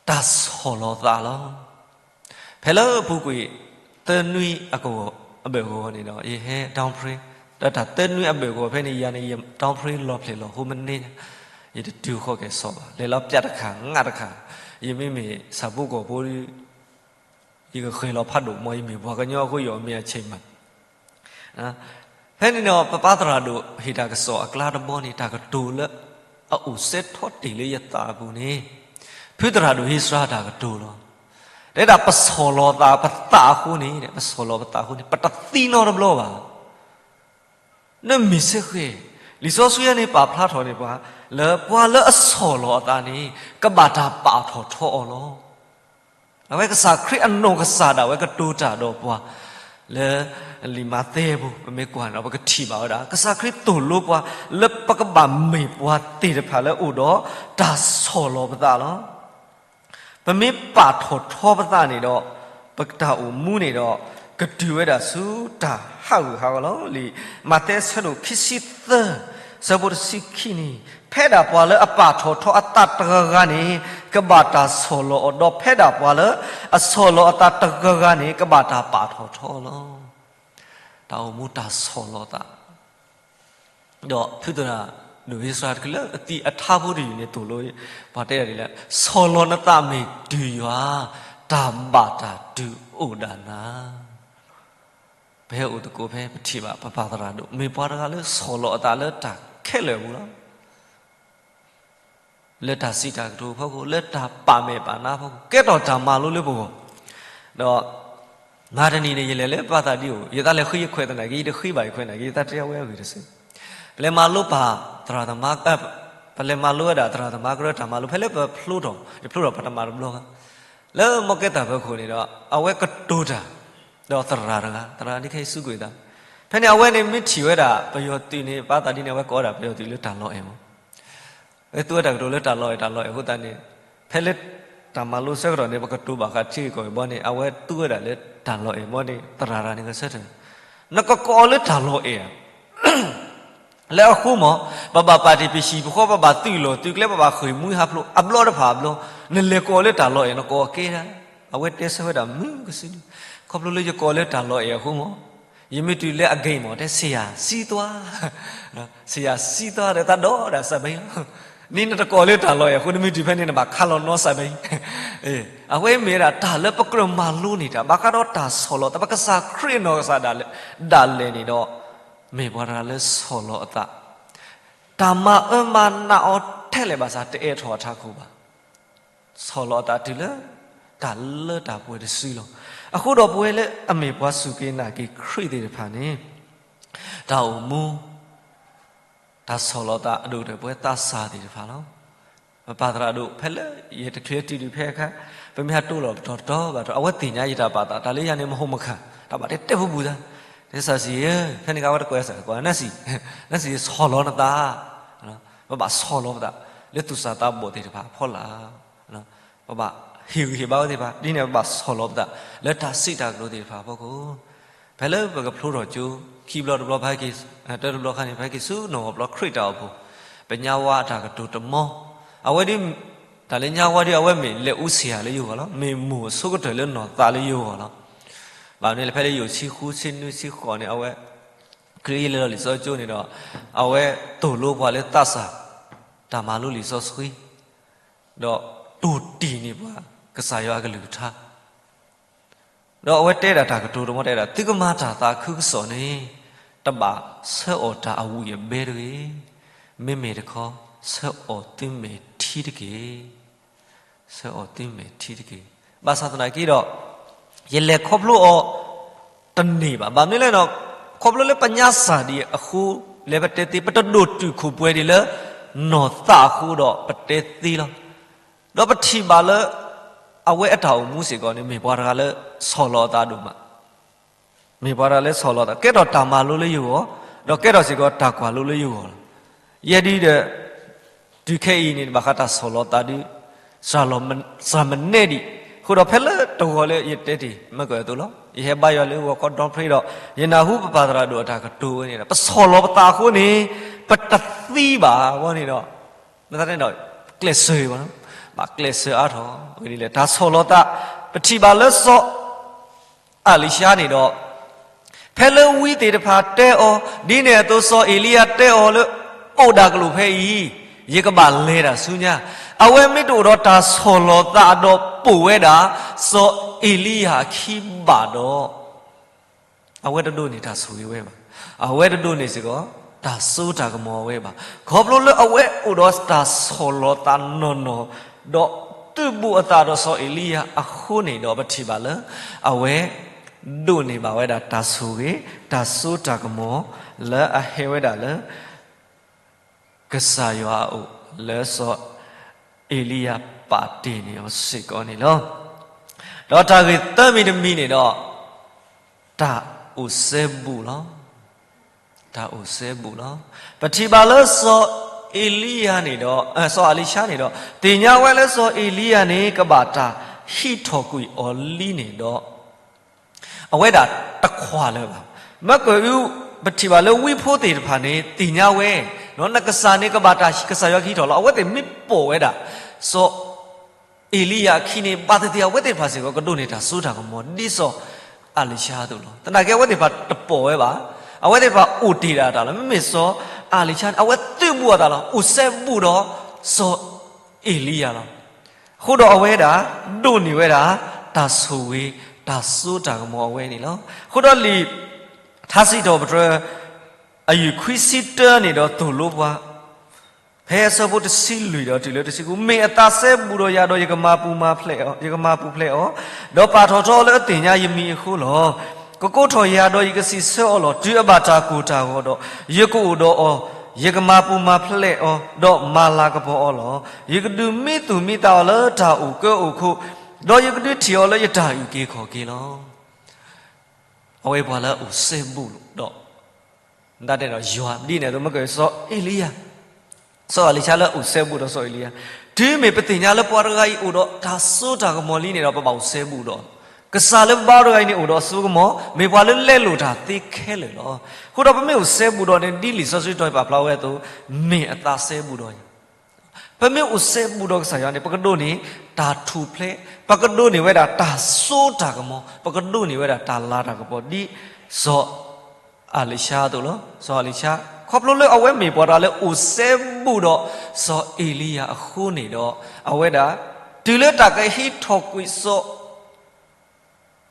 တၢ်ဆီၣ်လီၤသးလီၤ. ဖဲလၢအပူၤကွံာ် သၢနွံအကဝီၤ အဘၢၣ်ကဝီၤန့ၣ်ဒီး ယဟဲ downpray, ဒီးတၢ်သၢနွံအဘၢၣ်ကဝီၤဖဲန့ၣ် ယၤန့ၣ် ယ downpray လီၤဖျဲၣ်လီၤဟိမန့ၢ်, ယတတုၤဃီၤကဲၤဆီဘၣ်, လဲၤလီၤပျးတခါ ငါတခါ, ယမ့မ့ၢ်ဆၣ်ဖိကီၢ်ဖိ ယကဃဲၤလီၤဖးဒိၣ် မ်ယမ့ၢ်ပှၤကညီအဃိ ယအီၣ်မ့ၤအဆဲးမး ဖဲန့ၣ်ဒီး ပပၢ်သရၣ်ဒိၣ်ဟ့ၣ်တၢ်ကစီၣ်အကျါတဘီန့ၣ် တၢ်ကတိၤလၢအအိၣ်စဲထီၣ်တ့ၢ်လၢယသးအပူၤန့ၣ် ဖုသရၣ်ဒိၣ်ဟ့းစှၤတၢ်ကတိၤလီၤ. တဲဒၣ်ပဆီၣ်လီၤသးပသးအဃိန့ၣ်, ပဆီၣ်လီၤပသးအဃိန့ၣ် ပတသံနီတဘျီဘၣ်. နမ့ၢ်စ့ၢ်ကီး လံာ်စီဆှံန့ၣ် ပာ်ဖျါထီၣ်န့ၢ်ပှၤ လၢပှၤလၢအဆီၣ်လီၤအသးန့ၣ် ကဘၣ်တၢ်ပာ်ထီၣ်ထီအီၤလီၤ. အဝဲကစၢ်ခရံာ်အနီၢ်ကစၢ်ဒၣ်ဝဲကတိၤတၢ်ဒီးပှၤ လၢ လံာ်မးသဲအပူၤ ပမ့ၢ်ကွၢ်န့ၣ်ဒီး ပကထံၣ်ဘၣ်ဝဲဒၣ် ကစၢ်ခရံာ်သိၣ်လိပှၤ လၢပကဘၣ်မ့ၢ်ပှၤသ့ၣ်တဖၣ်လၢအိၣ်ဒီးတၢ်ဆီၣ်လီၤပသးလီၤ. ပမ့ၢ်ပာ်ထီၣ်ထီပသးန့ၣ်ဒီး ပတၢ်အိၣ်မူန့ၣ်ဒီး ကတုၤဝဲဒၣ်ဆူတၢ်ဟးဂူာ်ဟးဂီၤလီၤ. လံာ်မးသဲအဆၢဒိၣ်ခံဆံသၢ အဆၢဖိတဆံခံန့ၣ်, ဖဲဒၣ်ပှၤလၢအပာ်ထီၣ်ထီအသးတဂၤဂၤန့ၣ် ကဘၣ်တၢ်ဆီၣ်လီၤအီၤ, ဒီးဖဲဒၣ်ပှၤလၢအဆီၣ်လီၤအသးတဂၤဂၤန့ၣ် ကဘၣ်တၢ်ပာ်ထီၣ်ထီအီၤလီၤ. တၢ်အိၣ်မူတၢ်ဆီၣ်လီၤသး ဒီးဖုသရၣ်ဒိၣ်ဟ့းစှၤတကလုာ်လၢအသံအထါဖိတယုၢ်န့ၣ်သိၣ်လိ ပှၤတဲဒၣ်ဒ်လဲၣ်, ဆီၣ်လီၤနသးမ့ၢ်တုၤယွၤ, တၢ်ဘၣ်တၢ်တုၤအိၣ်ဒၣ်နၤ. ပဟဲအိၣ်သကိးဖဲပထံၣ်ဘၣ်ပပၢ်သရၣ်ဒိၣ် မ့ၢ်ပှၤတဂၤလၢဆီၣ်လီၤအသးလၢတၢ်ခဲလၢာ်အပူၤလီၤ. လၢတၢ်စံးတၢ်ကတိၤအဖီခိၣ်, လၢတၢ်ပာ်မဲာ်ပာ်နါအဖီခိၣ်, ကဲထီၣ်တၢ်မၤလိလၢပဂီၢ်, ဒီး မဟါတနံၤန့ၣ် ယလဲၤလၢပၢ်သးဒံအိၣ်, ယသးလဲၤဃ့ယခွဲးသနာ်က့ ယတဃ့ဘၣ်ယခွဲးသနာ်က့ ယသးတဲအဝဲအဂ့ၢ်တစဲး. ပလဲၤမၤလိပာ်သရၣ်သမါ, ပလဲၤမၤလိဝဲဒၣ်သရၣ်သမါကရၢတၢ်မၤလိ ဖဲလၢပဖျိထီၣ်, ယဖျိထီၣ်ပှၤတမၤတဘျီဘၣ်. လၢမီၢ်ကဲတၢ်ဖၢခိၣ်န့ၣ်ဒီး အဝဲကတိၤတၢ် ဒီးသရၣ်တဂၤ, သရၣ်န့ၣ်ခဲအံၤစူးကွံာ်သး. ဖဲန့ၣ် အဝဲန့ၣ်မ့ၢ်ထံၣ်ဝဲဒၣ် ပယီၤသုးန့ၣ် ပၢ်သးဒံန့ၣ် အဝဲကိးဝဲဒၣ်ပယီၤသုးလၢတၢ်လီၤအဲၣ်မး. အဝဲသူဝဲတၢ်ကတိၤလၢတၢ်လီၤအဲၣ် တၢ်လီၤအဲၣ်အဃိသတးန့ၣ်, ဖဲလၢတၢ်မၤလိဆၢကတီၢ်န့ၣ် ပကတိၤဘၣ်ဃးထံဂ့ၢ်ကီၢ်ဂ့ၢ်ဘီန့ၣ် အဝဲသူဝဲဒၣ်လၢတၢ်လီၤအဲၣ်ဘီန့ၣ် သရၣ်တဂၤန့ၣ်ဂဲၤဆၢထၢၣ်, နကကိးအီၤလၢတၢ်လီၤအဲၣ်ဧါ လၢအဃိမး, ပဘၣ်ပာ်တ့ၢ်ပဟံၣ်ပဃီ, ပဘၣ်သုးလီၢ်သုးကျဲ, ပဘၣ်ဃ့ၢ်မှံဟးဖျိးအဘျီတဖၣ်အဘျီ, နလဲၤကိးအီၤလၢတၢ်လီၤအဲၣ် နကိးအီၤကဲဒၣ်. အဝဲတဲဆၢဝဲဒၣ်မုာ်ကစုဒု, ခီဖျိလၢယကိးအီၤလၢတၢ်လီၤအဲၣ်အဃိမး, ယမ့ၢ်တုၤလၢအဂ့ၢ်မး တဲ ဆရာ, စံသွါ, ဆရာ, စံသွါ ဒီးသးဒီးဒၣ်စးဘဲလီၤ. နံၤနတကိးလၢတၢ်လီၤအဲၣ်အဃိ နမ့ၢ်တုၤဖဲန့ၣ် နဘၣ်ခးလီၤနီၢ်စးဘဲ. အဝဲမ့ၢ်ဝဲဒၣ်တၢ်လၢပကြၢးမၤလိန့ၢ်တၢ် ဘၣ်ဃးဒီးတၢ်ဆီၣ်လီၤသး ပကစၢ်ခရံာ်နီၢ်ကစၢ်ဒၣ်လဲာ်န့ၣ်ဒီး, မ့ၢ်ပှၤတဂၤလၢဆီၣ်လီၤအသး, တၢ်မၤအၢမၤနးအီၤထဲလဲၣ်ဘၣ်ဆၣ် တအဲၣ်ထီၣ်အထးခိၣ်ဘၣ်. ဆီၣ်လီၤအသးတုၤလၢ တၢ်လၢတၢ်ပှဲၤတစုလီၤ. အဃိဒီးပဝဲလၢအမ့ၢ်ပှၤစူၢ်က့ၤနာ်က့ၤခရံာ်သ့ၣ်တဖၣ်န့ၣ်, တၢ်အိၣ်မူ တၢ်ဆီၣ်လီၤသးအဒိၣ်ကတၢၢ် ပဝဲသးစၢ်သ့ၣ်တဖၣ်လီၤ. ပပၢ်သရၣ်ဒိၣ် ဖဲလၢယတချုးတုၤဒံးဖဲအခါ, ပမ့ၢ်ဟးတိၢ်လီၤပတီၢ်တတီၤဘၣ်တတီၤ အဝဲသ့ၣ်ညါယတၢ်ပာ်သး, တၢ်လၢယၤန့ၣ် မဟိၣ်မခၣ်, တၢ်ဘၣ်တဲတဲပူၤပူၤသး, တဲစၢ်စံးဧၢ, ဖဲန့ၣ်ကဝဲတကွဲးစၢ်ကွၢ်နၢ်စံး, နၢ်စံးဆီၣ်လီၤနသး, ပဘၣ်ဆီၣ်လီၤပသး လၢသူၣ်စၢ်သးဘီၣ်သ့ၣ်တဖၣ်အဖီလာ် ပဘၣ်ဟ့ၣ်ဂံၢ်ဟ့ၣ်ဘါဝဲသ့ၣ်တဖၣ်, ဒ်န့ၣ်ပဘၣ်ဆီၣ်လီၤပသး လၢတၢ်စံးတၢ်ကတိၤသ့ၣ်တဖၣ်အဖီခိၣ်, ဖဲလၢပကဖျိထီၣ်ကၠိ ခံဘျီတဘျီဖဲက့ၤ, တၢတဘျီခါန့ၣ် ဖဲက့ၤဆူနီၢ်ဂီၤပျီခရံာ်တၢ်အိၣ်ဖှိၣ်, ပညါဝါအတၢ်ကတိၤတမီ, အဝဲဒ်, တၢ်လၢညါဝါဒ်အဝဲမ့ၢ်လဲၤအူဆံးယၤလၢယဂီၢ်လီၤ, မ့ၢ်မိၢ်အဆိကတၢၢ်လၢနီၢ်သးလၢယဂီၢ်လီၤ. ဘၣ်မနုၤလဲၣ် ဖဲလၢယအိၣ်ဆံဃုဆံနွံဆံဃိးန့ၣ် အဝဲ, ခရံာ်ယလဲၤလီၤလံာ်စီဆှံကၠိန့ၣ်ဒီး, အဝဲသိၣ်လိပှၤလၢသးစၢ်, တၢ်မၤလိလံာ်စီဆှံ ဒီးတိၢ်တံၢ်န့ၢ်ပှၤ ကစၢ်ယွၤအကလုၢ်ကထါ, ဒီးအဝဲတဲဒၣ်တၢ်ကတိၤတမီ တဲဒၣ် သုကမၤတၢ်သးခုကစီၣ်န့ၣ်, တဘၣ်ဆၢအီၣ်တၢ်အဝံၣ်အဘဲတဂ့ၤ, မ့မ့ၢ်တခီ ဆၢအီၣ်သုမဲာ်ထံတက့ၢ်. ဆၢအီၣ်သုမဲာ်ထံတက့ၢ်. ဘၣ်ဆၣ်သနာ်က့ဒီး, ယလဲၤခီဖျိအီၤတန့ၢ်ဘၣ်. ဘၣ်မနုၤလဲၣ်ဒီး, ခီဖျိလၢပညါစၢ်ဒံးအဃိ, လဲၤပတဲသ့, ပတဒိၣ်တုာ်ခိၣ်ပှဲၤဒံးလၢနီၢ်သးအဃိဒီးပတဲသ့လီၤ. ဒီးပထံၣ်ဘၣ်လၢ အဝဲအတၢ်အိၣ်မူစ့ၢ်ကီးန့ၣ် မ့ၢ်ပှၤတဂၤလၢဆီၣ်လီၤအသးဒိၣ်မး, မ့ၢ်ပှၤတဂၤလၢဆီၣ်လီၤအသး, ကဲထီၣ်တၢ်မၤလိလၢယဂီၢ်, ဒီးကဲထီၣ်စ့ၢ်ကီးတၢ်ကွၢ်လိလၢယဂီၢ်လီၤ. ယဲဒ်ဒီး, တုၤခဲအံၤန့ၣ် ဘၣ်ဃးတၢ်ဆီၣ်လီၤသးဒုး, စှၤမနဲဒံး, အဃိဒီးဖဲလၢတဂီၤလၢယတဲတ့ၢ် မ့ၢ်ကၢၢ်အသိးလီၤ. ယဟဲဘါယွၤလၢဂီၤခီဒီဖျ့ဒီး, ယနၢ်ဟူပပၢ်သရၣ်ဒိၣ်အတၢ်ကတိၤဝဲန့ၣ်ဒီး ပဆီၣ်လီၤပသးအဃိန့ၣ်, ပတသံဘၣ်အဂီၢ်န့ၣ်ဒီး, မ့ၢ်သးန့ၣ်ဒီး, ကျဲးစၢး, ဘၣ်ကျဲးစၢးအါထီၣ်, ဝဲဒ်လဲၣ် တၢ်ဆီၣ်လီၤသး, ပထံၣ်ဘၣ်လၢစီၤ အၤလံၤၡါန့ၣ်ဒီး, ဖဲလၢဝံသ့ၣ်တဖၣ်တဲအီၤ, ဒ်န့ၣ်အသိးစီၤအ့လံယၤတဲအီၤလၢ, အိၣ်ဒၣ်ကလူးဖဲအံၤ, ယကဘၣ်လဲၤတၢ်ဆူညါ, အဝဲမ့ၢ်တအိၣ်ဒီးတၢ်ဆီၣ်လီၤသးဒီးပိာ်ဝဲဒၣ်, စီၤအ့လံယၤအခံဘၣ်ဒီး အဝဲတဒိးန့ၢ်တၢ်ဆိၣ်ဂ့ၤဝဲဘၣ်. အဝဲတဒိးန့ၢ်စ့ၢ်ကီး တၢ်စိတၢ်ကမီၤဝဲဘၣ်. ခီဖျိလၢအဝဲအိၣ်ဒီးတၢ်ဆီၣ်လီၤသးနီၢ်နီၢ်, ဒီးသုးဘူးအသးဒီးစီၤအ့လံယၤအဃိန့ၣ်ဒီး ပထံၣ်ဘၣ်လၢ အဝဲဒိးန့ၢ်ဘၣ်ဝဲဒၣ်တၢ်ဆိၣ်ဂ့ၤ, တၢ်စိတၢ်ကမီၤ လၢအဟဲဝဲဒၣ်လၢ ကစၢ်ယွၤအအိၣ် လၢစီၤအ့လံယၤပာ်တ့ၢ်န့ၢ်အီၤစ့ၢ်ကီးန့ၣ်လီၤ. ဒီးတၢ်ဂ့ၢ်သၢမံၤတမံၤန့ၣ်ဒီး, တၢ်အိၣ်စဲဘူးလီၤ. တၢ်အိၣ်စဲဘူးလီၤ. ပထံၣ်ဘၣ်လၢစီၤအ့လံယၤန့ၣ်ဒီး, စီၤအၤလံၤၡါန့ၣ်ဒီး သ့ၣ်ညါဝဲလၢစီၤအ့လံယၤန့ၣ် ကဘၣ်တၢ်ဟံးထီၣ်ကွံာ်အီၤလံန့ၣ်ဒီး အဝဲဒၣ်တခွးလၢၤဘၣ်. မ့ၢ်ကၢၢ်အူ, ပထံၣ်ဘၣ်လၢဝံဖိသ့ၣ်တဖၣ်န့ၣ် သ့ၣ်ညါဝဲ, နကစၢ်န့ၣ်ကဘၣ်တၢ်ကစၢ်ယွၤကဟံးထီၣ်လီၤ. အဝဲသ့ၣ်မ့ၢ်ပိာ်ဝဲဒၣ် စီၤအ့လံယၤအခံန့ၣ် ဘၣ်သ့ၣ်သ့ၣ် အဝဲသ့ၣ်တဖၣ်စ့ၢ်ကီး ကဒိးန့ၢ်တၢ်စိတၢ်ကမီၤ ဒ်စီၤအၤလံၤၡါအသိးလီၤ. သနာ်က့ အဝဲသ့ၣ်တဖၣ်တပိာ်ဝဲဘၣ်. အဝဲသ့ၣ်တဖၣ်အိၣ်တ့ၢ်ဒၣ်တၢ်လီၤ. မ့မ့ၢ်စီၤအၤလံၤၡါန့ၣ် အဝဲသုးဘူးအသးလီၤ. အိၣ်စဲဘူးဒီး စီၤအ့လံယၤလီၤ. အဃိဒီးအဝဲဒၣ် ဒိးန့ၢ်ဝဲဒၣ် တၢ်ဆိၣ်ဂ့ၤ တၢ်စိတၢ်ကမီၤအဝဲန့ၣ်လီၤ. အဃိဒီးလံာ်ထါစံးထီၣ်ပတြၢၤ အယုၢ်ခွံဆံတၢန့ၣ်ဒီးသိၣ်လိပှၤ, ဖဲအဆၢဖိတဆံလွံၢ်ဒီးတုၤလၢတဆံဃု, မ့ၢ်အသးစဲဘူးဒီးယၤဒီးယကမၤပူၤမၤဖျဲးအီၤ, ယကမၤပူၤဖျဲးအီၤ, ဒီးပာ်ထီၣ်ထီအီၤလၢအသ့ၣ်ညါယမံၤအဃိလီၤ. ကကိးထီၣ်ယၤဒီးယကစံးဆၢအီၤလီၤ. တုၤအဘၣ်တၢ်ကိၢ်တၢ်ဂီၤဒီး, ယကအိၣ်ဒီးအီၤ, ယကမၤပူၤမၤဖျဲးအီၤ, ဒီးမၤလၤကပီၤအီၤလီၤ. ယကဒုးမံသူၣ်မံသးအီၤလၢတၢ်အိၣ်ကၢအိၣ်ခိၣ်, ဒီးယကဒုးထံၣ်အီၤလၢယတၢ်အုၣ်က့ၤခီၣ်က့ၤလီၤ. အဝဲပှၤလၢအအိၣ်စဲဘူးဒီး ဒ်တဲဒီးယွၤဒ်န့ၣ်အသိး မ့ၢ်ကစီၤအ့လံယၤ, စီၤအလံၤၡါလၢအအိၣ်စဲဘူးဒီးစီၤအ့လံယၤ, တုၤမ့ၢ်ပသ့ၣ်ညါလၢပှၤတဂၤအံၤအိၣ်ဒီးတၢ်စိတၢ်ကမီၤလံန့ၣ်ဒီး ပဘၣ်အိၣ်စဲဘူးဒီး, ကစၢ်လၢပဘါအီၤတဂၤအံၤန့ၣ် အိၣ်ဒီးစိကမီၤ, မ့ၢ်ပှၤလၢလဲလိာ်တၢ်သ့ခဲလၢာ်လီၤ. အဃိဒီးပမ့ၢ်အိၣ်စဲဘူးဒီးန့ၣ် ဒ်လံာ်စီဆှံတီၤပာ်ဖျါဝဲအသိး, မ့ၢ်အသးစဲဘူးဒီးယၤ ပမ့ၢ်အိၣ်စဲဘူးဒီးကစၢ်ယွၤန့ၣ် ပကဒိးန့ၢ်တၢ်ထူၣ်ဖျဲး, ပကဒိးန့ၢ်ဝဲဒၣ်တၢ်စိတၢ်ကမီၤ, ပကဒိးန့ၢ်ဝဲဒၣ်တၢ်လၤတၢ်ကပီၤ ဒ်စီၤအလံၤၡါအသိးလီၤ. စီၤအလံၤၡါ ခီဖျိလၢအဝဲမ့ၢ်ပှၤတဂၤလၢအိၣ်စဲဘူးဒီးစီၤအ့လံယၤအဃိန့ၣ်ဒီး, အဝဲဒၣ် တုၤလၢတၢ်ကဟံးထီၣ်ကွံာ်စီၤ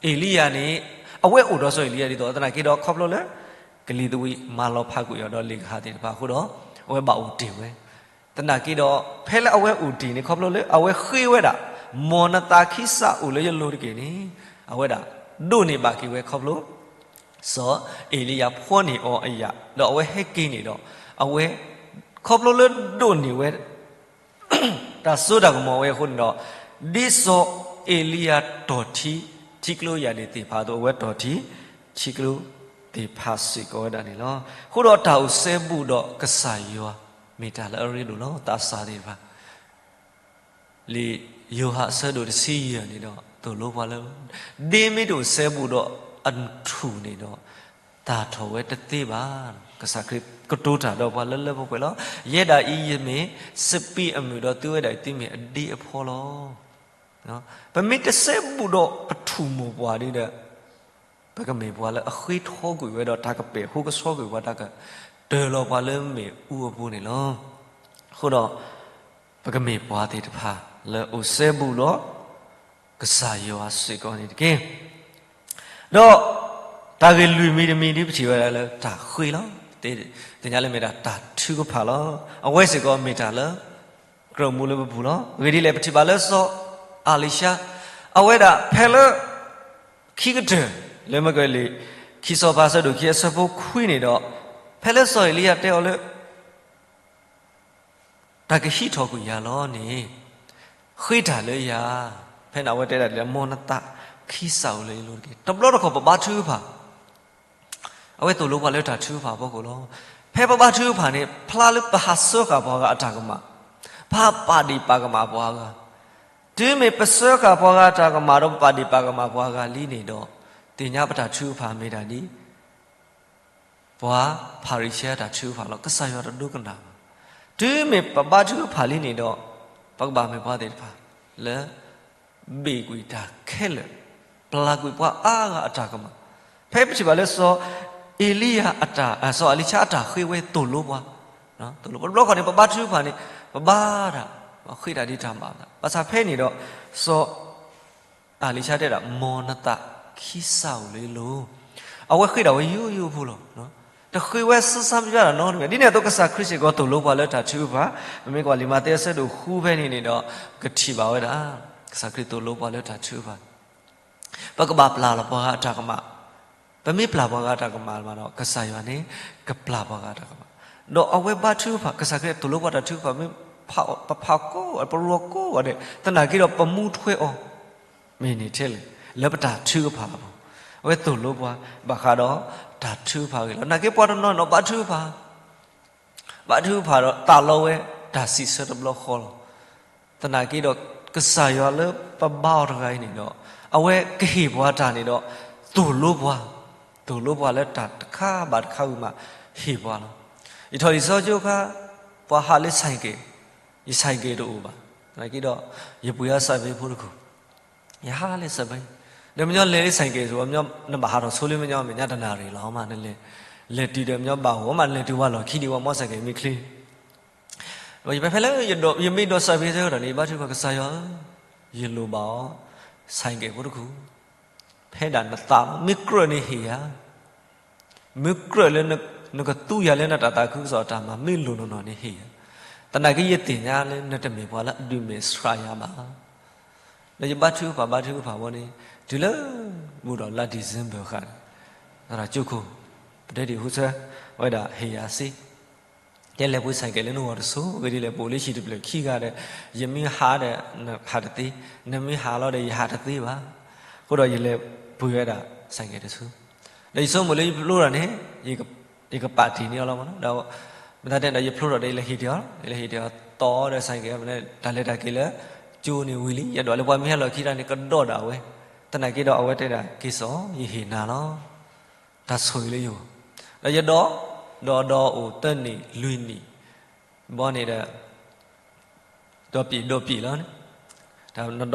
အ့လံယၤန့ၣ်, အဝဲအိၣ်ဒီးစီၤအ့လံယၤဒ်သိး သနာ်က့ဒီးခီဖျိလၢ ကလံၤသဝံးမၤလီၤဖးကွံာ်အီၤဒီးလ့ၣ်ကဟၣ်သ့ၣ်တဖၣ်အဃိဒီး, အဝဲဘၣ်အိၣ်တ့ၢ်ဝဲ. သနာ်က့ဒီး ဖဲလၢအဝဲအိၣ်တ့ၢ်န့ၣ် ခီဖျိလၢအဝဲဃ့ဝဲဒၣ် မ်နသးခံစးအိၣ်လၢယလိၤတက့ၢ်န့ၣ်, အဝဲဒၣ် ဒိးန့ၢ်ဘၣ်က့ၤဝဲခီဖျိ စီၤအ့လံယၤဖှီန့ၢ်အီၤအယၤ ဒီးအဝဲဟဲက့ၤန့ၣ်ဒီး, အဝဲ ခီဖျိလၢဒိးန့ၢ်ဝဲ တၢ်စိတၢ်ကမီၤဝဲအဃိန့ၣ်ဒီး, ဒ်စီၤအ့လံယၤတီၢ်ထံ ထံကျိယၢ်ဒ့ၣ်သ့ၣ်တဖၣ်အသိး အဝဲတီၢ်ထံ ထံကျိသ့ၣ်တဖၣ်စ့ၢ်ကီးဝဲဒၣ်န့ၣ်လီၤ. အဃိဒီးတၢ်အိၣ်စဲဘူးဒီးကစၢ်ယွၤ မ့ၢ်တၢ်လၢအရ့ဒိၣ်လီၤ. သးစၢ်သ့ၣ်တဖၣ် လံာ်ယိၤဟၣ်အဆၢဒိၣ်တဆံယဲၢ်န့ၣ်ဒီး သိၣ်လိပှၤလၢ ဒ့မ့ၢ်တအိၣ်စဲဘူးဒီးအထူၣ်န့ၣ်ဒီး တၢ်ထီၣ်ဝဲတသ့ဘၣ်. ကစၢ်ခရံာ်ကတိၤတၢ်ဒီးပှၤလၢလၢပှဲၤပှဲၤလီၤ. ယဲဒၣ်အံၤယမ့ၢ်စပံးအမုၢ်ဒီးသုဝဲဒၣ်အံၤသုမ့ၢ်အဒ့အဖီလီၤ. ပမ့ၢ်တစဲဘူးဒီးပထူၣ်မိၢ်ပှၢ်ဒီး ပကမ့ၢ်ပှၤလၢအဃ့ထီကွံာ်ဝဲဒီးတၢ်ကပဲာ်ဃိကဆှီကွံာ်ပှၤတၢ်ကတၢၢ်လီၤပှၤလၢမ့ၣ်အူအပူၤန့ၣ်လီၤ. အဃိဒီး ပကမ့ၢ်ပှၤသ့ၣ်တဖၣ်လၢအိၣ်စဲဘူးဒီး ကစၢ်ယွၤစ့ၢ်ကီးန့ၣ်တက့ၢ်. ဒီးတၢ်ဂ့ၢ်လွံၢ်မံၤတမံၤဒ်ပထံၣ်ဝဲဒၣ်လၢတၢ်ဃ့လီၤ. သ့ၣ်ညါလၢမ့ၢ်ဒၣ်တၢ်ထုကဖၣ်လီၤ. အဝဲစ့ၢ်ကီးမ့ၢ်တၢ်လၢ ကြၢးမူလၢပပူၤလီၤ. အဂ့ၢ်ဒ်လဲၣ် ပထံၣ်ဘၣ်လၢစီၤအလံၤၡါ အဝဲဒၣ်ဖဲလၢ ခံကတၢၢ် လၢမ့ၢ်ကလံာ် ခံစီၤပၤအဆၢဒိၣ်ခံအဆၢဖိခွံန့ၣ်ဒီး ဖဲလၢစီၤအ့လံယၤတဲအီၤလၢ တၢ်ကဟံးထီၣ်ကွံာ်ယၤလီၤန့ၣ် ဃ့တၢ်လၢယၤ, ဖဲန့ၣ်အဝဲတဲဒၣ်ဒ်လဲၣ် မ်နသးခံစးအိၣ်လၢယလိၤတက့ၢ်. တဘျီတခီၣ်ပဘါထုကဖၣ် အဝဲသိၣ်လိပှၤလၢတၢ်ထုကဖၣ်အဖီခိၣ်လီၤ. ဖဲပဘါထုကဖၣ်န့ၣ် ဖျါလၢပဟးစၢဃာ်ပှၤဂၤအတၢ်ကမၣ်, ပဟးပာ်ဒ့ၣ်ပာ်ကမၣ်ပှၤဂၤ, တုၤမ့ၢ်ပစၢဃာ်ပှၤဂၤအတၢ်ကမၣ်ဒီးပပာ်ဒ့ၣ်ပာ်ကမၣ်ပှၤဂၤလံန့ၣ်ဒီး, သ့ၣ်ညါပတၢ်ထုကဖၣ်မ့ၢ်တၢ်ဒ် ပှၤဖၤရံၤၡဲအတၢ်ထုကဖၣ်လီၤ. ကစၢ်ယွၤတဒိကနၣ်ဘၣ်. တုၤမ့ၢ်ပဘါထုကဖၣ်လံန့ၣ်ဒီး, ပကဘၣ်မ့ၢ်ပှၤသ့ၣ်တဖၣ်လၢ ဘ့ၣ်ကွံာ်တၢ်ခဲလၢာ်, ပျၢ်ကွံာ်ပှၤအါဂၤအတၢ်ကမၣ်. ဖဲပထံၣ်ဘၣ်လၢစီၤအ့လံယၤအတၢ်, စီၤအလံၤၡါအတၢ်ဃ့ဝဲသိၣ်လိပှၤ, သိၣ်လိပှၤတဘျီခီန့ၣ် ပဘါထုကဖၣ်န့ၣ် ပဘါတၢ်, ပဃ့တၢ်ဒ်တၢ်မၤအသး. ဘၣ်ဆၣ်ဖဲန့ၣ်ဒီး စီၤ အလံၤၡါတဲဒၣ် မ်နသးခံစးအိၣ်လၢယလိၤ, အဝဲဃ့ဒၣ်ဝဲယိယိဖိလီၤ. တဃ့ဝဲစၢ်စၢ်မ့ၢ်ဘၣ်တၢ်နီတမံၤ. ဒ်န့ၣ်အသိးကစၢ်ခရံာ်စ့ၢ်ကီးသိၣ်လိပှၤလၢတၢ်ထုကဖၣ်, ပမ့ၢ်ကွၢ်လံာ်မးသဲအဆၢဒိၣ်ဃုဖဲန့ၣ်န့ၣ်ဒီး ကထံၣ်ဘၣ်ဝဲဒၣ် ကစၢ်ခရံာ်သိၣ်လိပှၤလၢတၢ်ထုကဖၣ် ပကဘၣ်ပျၢ်လီၤပှၤဂၤအတၢ်ကမၣ်. ပမ့ၢ်ပျၢ်ပှၤဂၤအတၢ်ကမၣ်မးဒီး ကစၢ်ယွၤန့ၣ် ကပျၢ်ပှၤဂၤအတၢ်ကမၣ်. ဒီးအဝဲဘါထုကဖၣ်, ကစၢ်ခရံာ်သိၣ်လိပှၤတၢ်ထုကဖၣ်, ပဖးကိးဂၤ, ပရိၤကိးဂၤဒဲး, သနာ်က့ဒီးပမူထွဲအီၤ မ့ၢ်န့ၢ်ထဲလဲၣ်, လၢပတၢ်ထုကဖၣ်အပူၤ, အဝဲသိၣ်လိပှၤဘၣ်ဃးဒီးတၢ်ထုကဖၣ်အဂ့ၢ်လီၤ. သနာ်က့ပှၤတနီၤနီၤဘါထုကဖၣ် ဘါထုကဖၣ်ဒီးသးလီဝဲတၢ်စံးဆၢတဘျီဃီလီၤ. သနာ်က့ဒီး ကစၢ်ယွၤလၢပဘါအီၤတဂၤအံၤန့ၣ်ဒီး အဝဲကဟ့ၣ်ပှၤတၢ်န့ၣ်ဒီး သိၣ်လိပှၤ, သိၣ်လိပှၤလၢတၢ်တခါဘၣ်တခါဝံၤမး ဟ့ၣ်ပှၤလီၤ. ယထီၣ်လံာ်စီဆှံအခါ ပှၤဟးလၢ ဆိုင်ကယ်, ယ ဆိုင်ကယ် တအိၣ်ဘၣ်. သနာ်က့ဒီး ယပှ့ၤအီၤ စးဘဲဖိတခိၣ် ယဟးလၢ စးဘဲ, ဒီးမညီလဲၤလၢ ဆိုင်ကယ် စ့ၢ်ကီး နဘၣ်ဟးထီၣ်ဆိလၢမညီ မဲာ်ညါတနၣ်ရံၣ်လီၤမး နလဲၤ, လဲၤတုၤဒီးမညီဘၣ်အိၣ်မး နလဲၤတုၤဝဲလီၢ်ခံဒံးဝဲ မီ ဆိုင်ကယ် မ့ၢ်ချ့ ဒီးယဖဲဖဲလၢယမ့ၢ်ဒိး စးဘဲ ဆၢကတီၢ်န့ၣ် ယဘါထုကဖၣ် ကစၢ်ယွၤဧၢ, ယလိၣ်ဘၣ်အီၤ ဆိုင်ကယ် ဖိတခိၣ်, ဖဲဒၣ်နသးလီၤ, မ့ၢ်ကြၢးန့ၣ်ဟ့ၣ်ယၤ, မ့ၢ်ကြၢးလၢနကသူယၤလၢနတၢ်သးခုကစီၣ်အတၢ်မၤ မ့ၢ်လိၣ်နီၢ်နီၢ်န့ၣ်ဟ့ၣ်ယၤ. သနာ်က့ယသ့ၣ်ညါလၢနတမ့ၢ်ပှၤလၢအဒုးမဲာ်ဆှးယၤဘၣ်. ဒီးယဘါထုကဖၣ် ဘါထုကဖၣ်ဝဲန့ၣ် တုၤလၢဘူးဒီးလါ December ဃၣ်န့ၣ်, သရၣ်ကၠိခိၣ် ပတဲဒံးဟူဆၢ အဝဲဒၣ်ဟ့ၣ်ယၤစ့ ယလဲၤပှ့ၤ cycle လၢနဂီၢ်တစိၤ ဂ့ၤဒ်လဲၣ် ပအိၣ်လၢဟံၣ်တဖျၢၣ်ခံဂၤဒီး ယမ့ၢ်ဟးဒီး နဟးတသ့, နမ့ၢ်ဟးလီၤဒီး ယဟးတသ့ဘၣ်. အဃိဒီးယလဲၤပှ့ၤဝဲဒၣ် cycle တစိၤ, ဒီးယဆိကမိၣ်လၢယဖျိထီၣ်န့ၣ် ယကပာ်တ့ၢ်န့ၢ်အီၤလီၤမးနီၤ. ဒီးမတၤတဲဒီး ယဖျိထီၣ်ဒီး ယလဲၤဟ့ၣ်တ့ၢ်အီၤ, ယလဲၤဟ့ၣ်တ့ၢ်အီၤ တီဒီး cycle န့ၣ် တၢ်လဲၤတၢ်က့ၤလၢကၠိန့ၣ်ဝံၤလံ, ယဒွးလၢပှၤမ့ၢ်ဟဲလီၤခံတၢ်န့ၣ် ကဒီးဒၣ်ဝဲ. သနာ်က့ဒီး အဝဲတဲဒၣ် က့ၤစီၤ ယဟ့ၣ်နၤလီၤ. တၢ်ဆိၣ်ဂ့ၤလၢယဂီၢ်, ဒီးယဒီး, ဒီးဒီးအိၣ်သၢနံၣ်လွံၢ်နံၣ် ဘီန့ၣ်ဒီး ဒီးပံာ်ဒီးပံာ်လီၤန့ၣ်, တၢ်နဒီးလီၤဒီးဟးဂီၤလီၤန့ၣ်,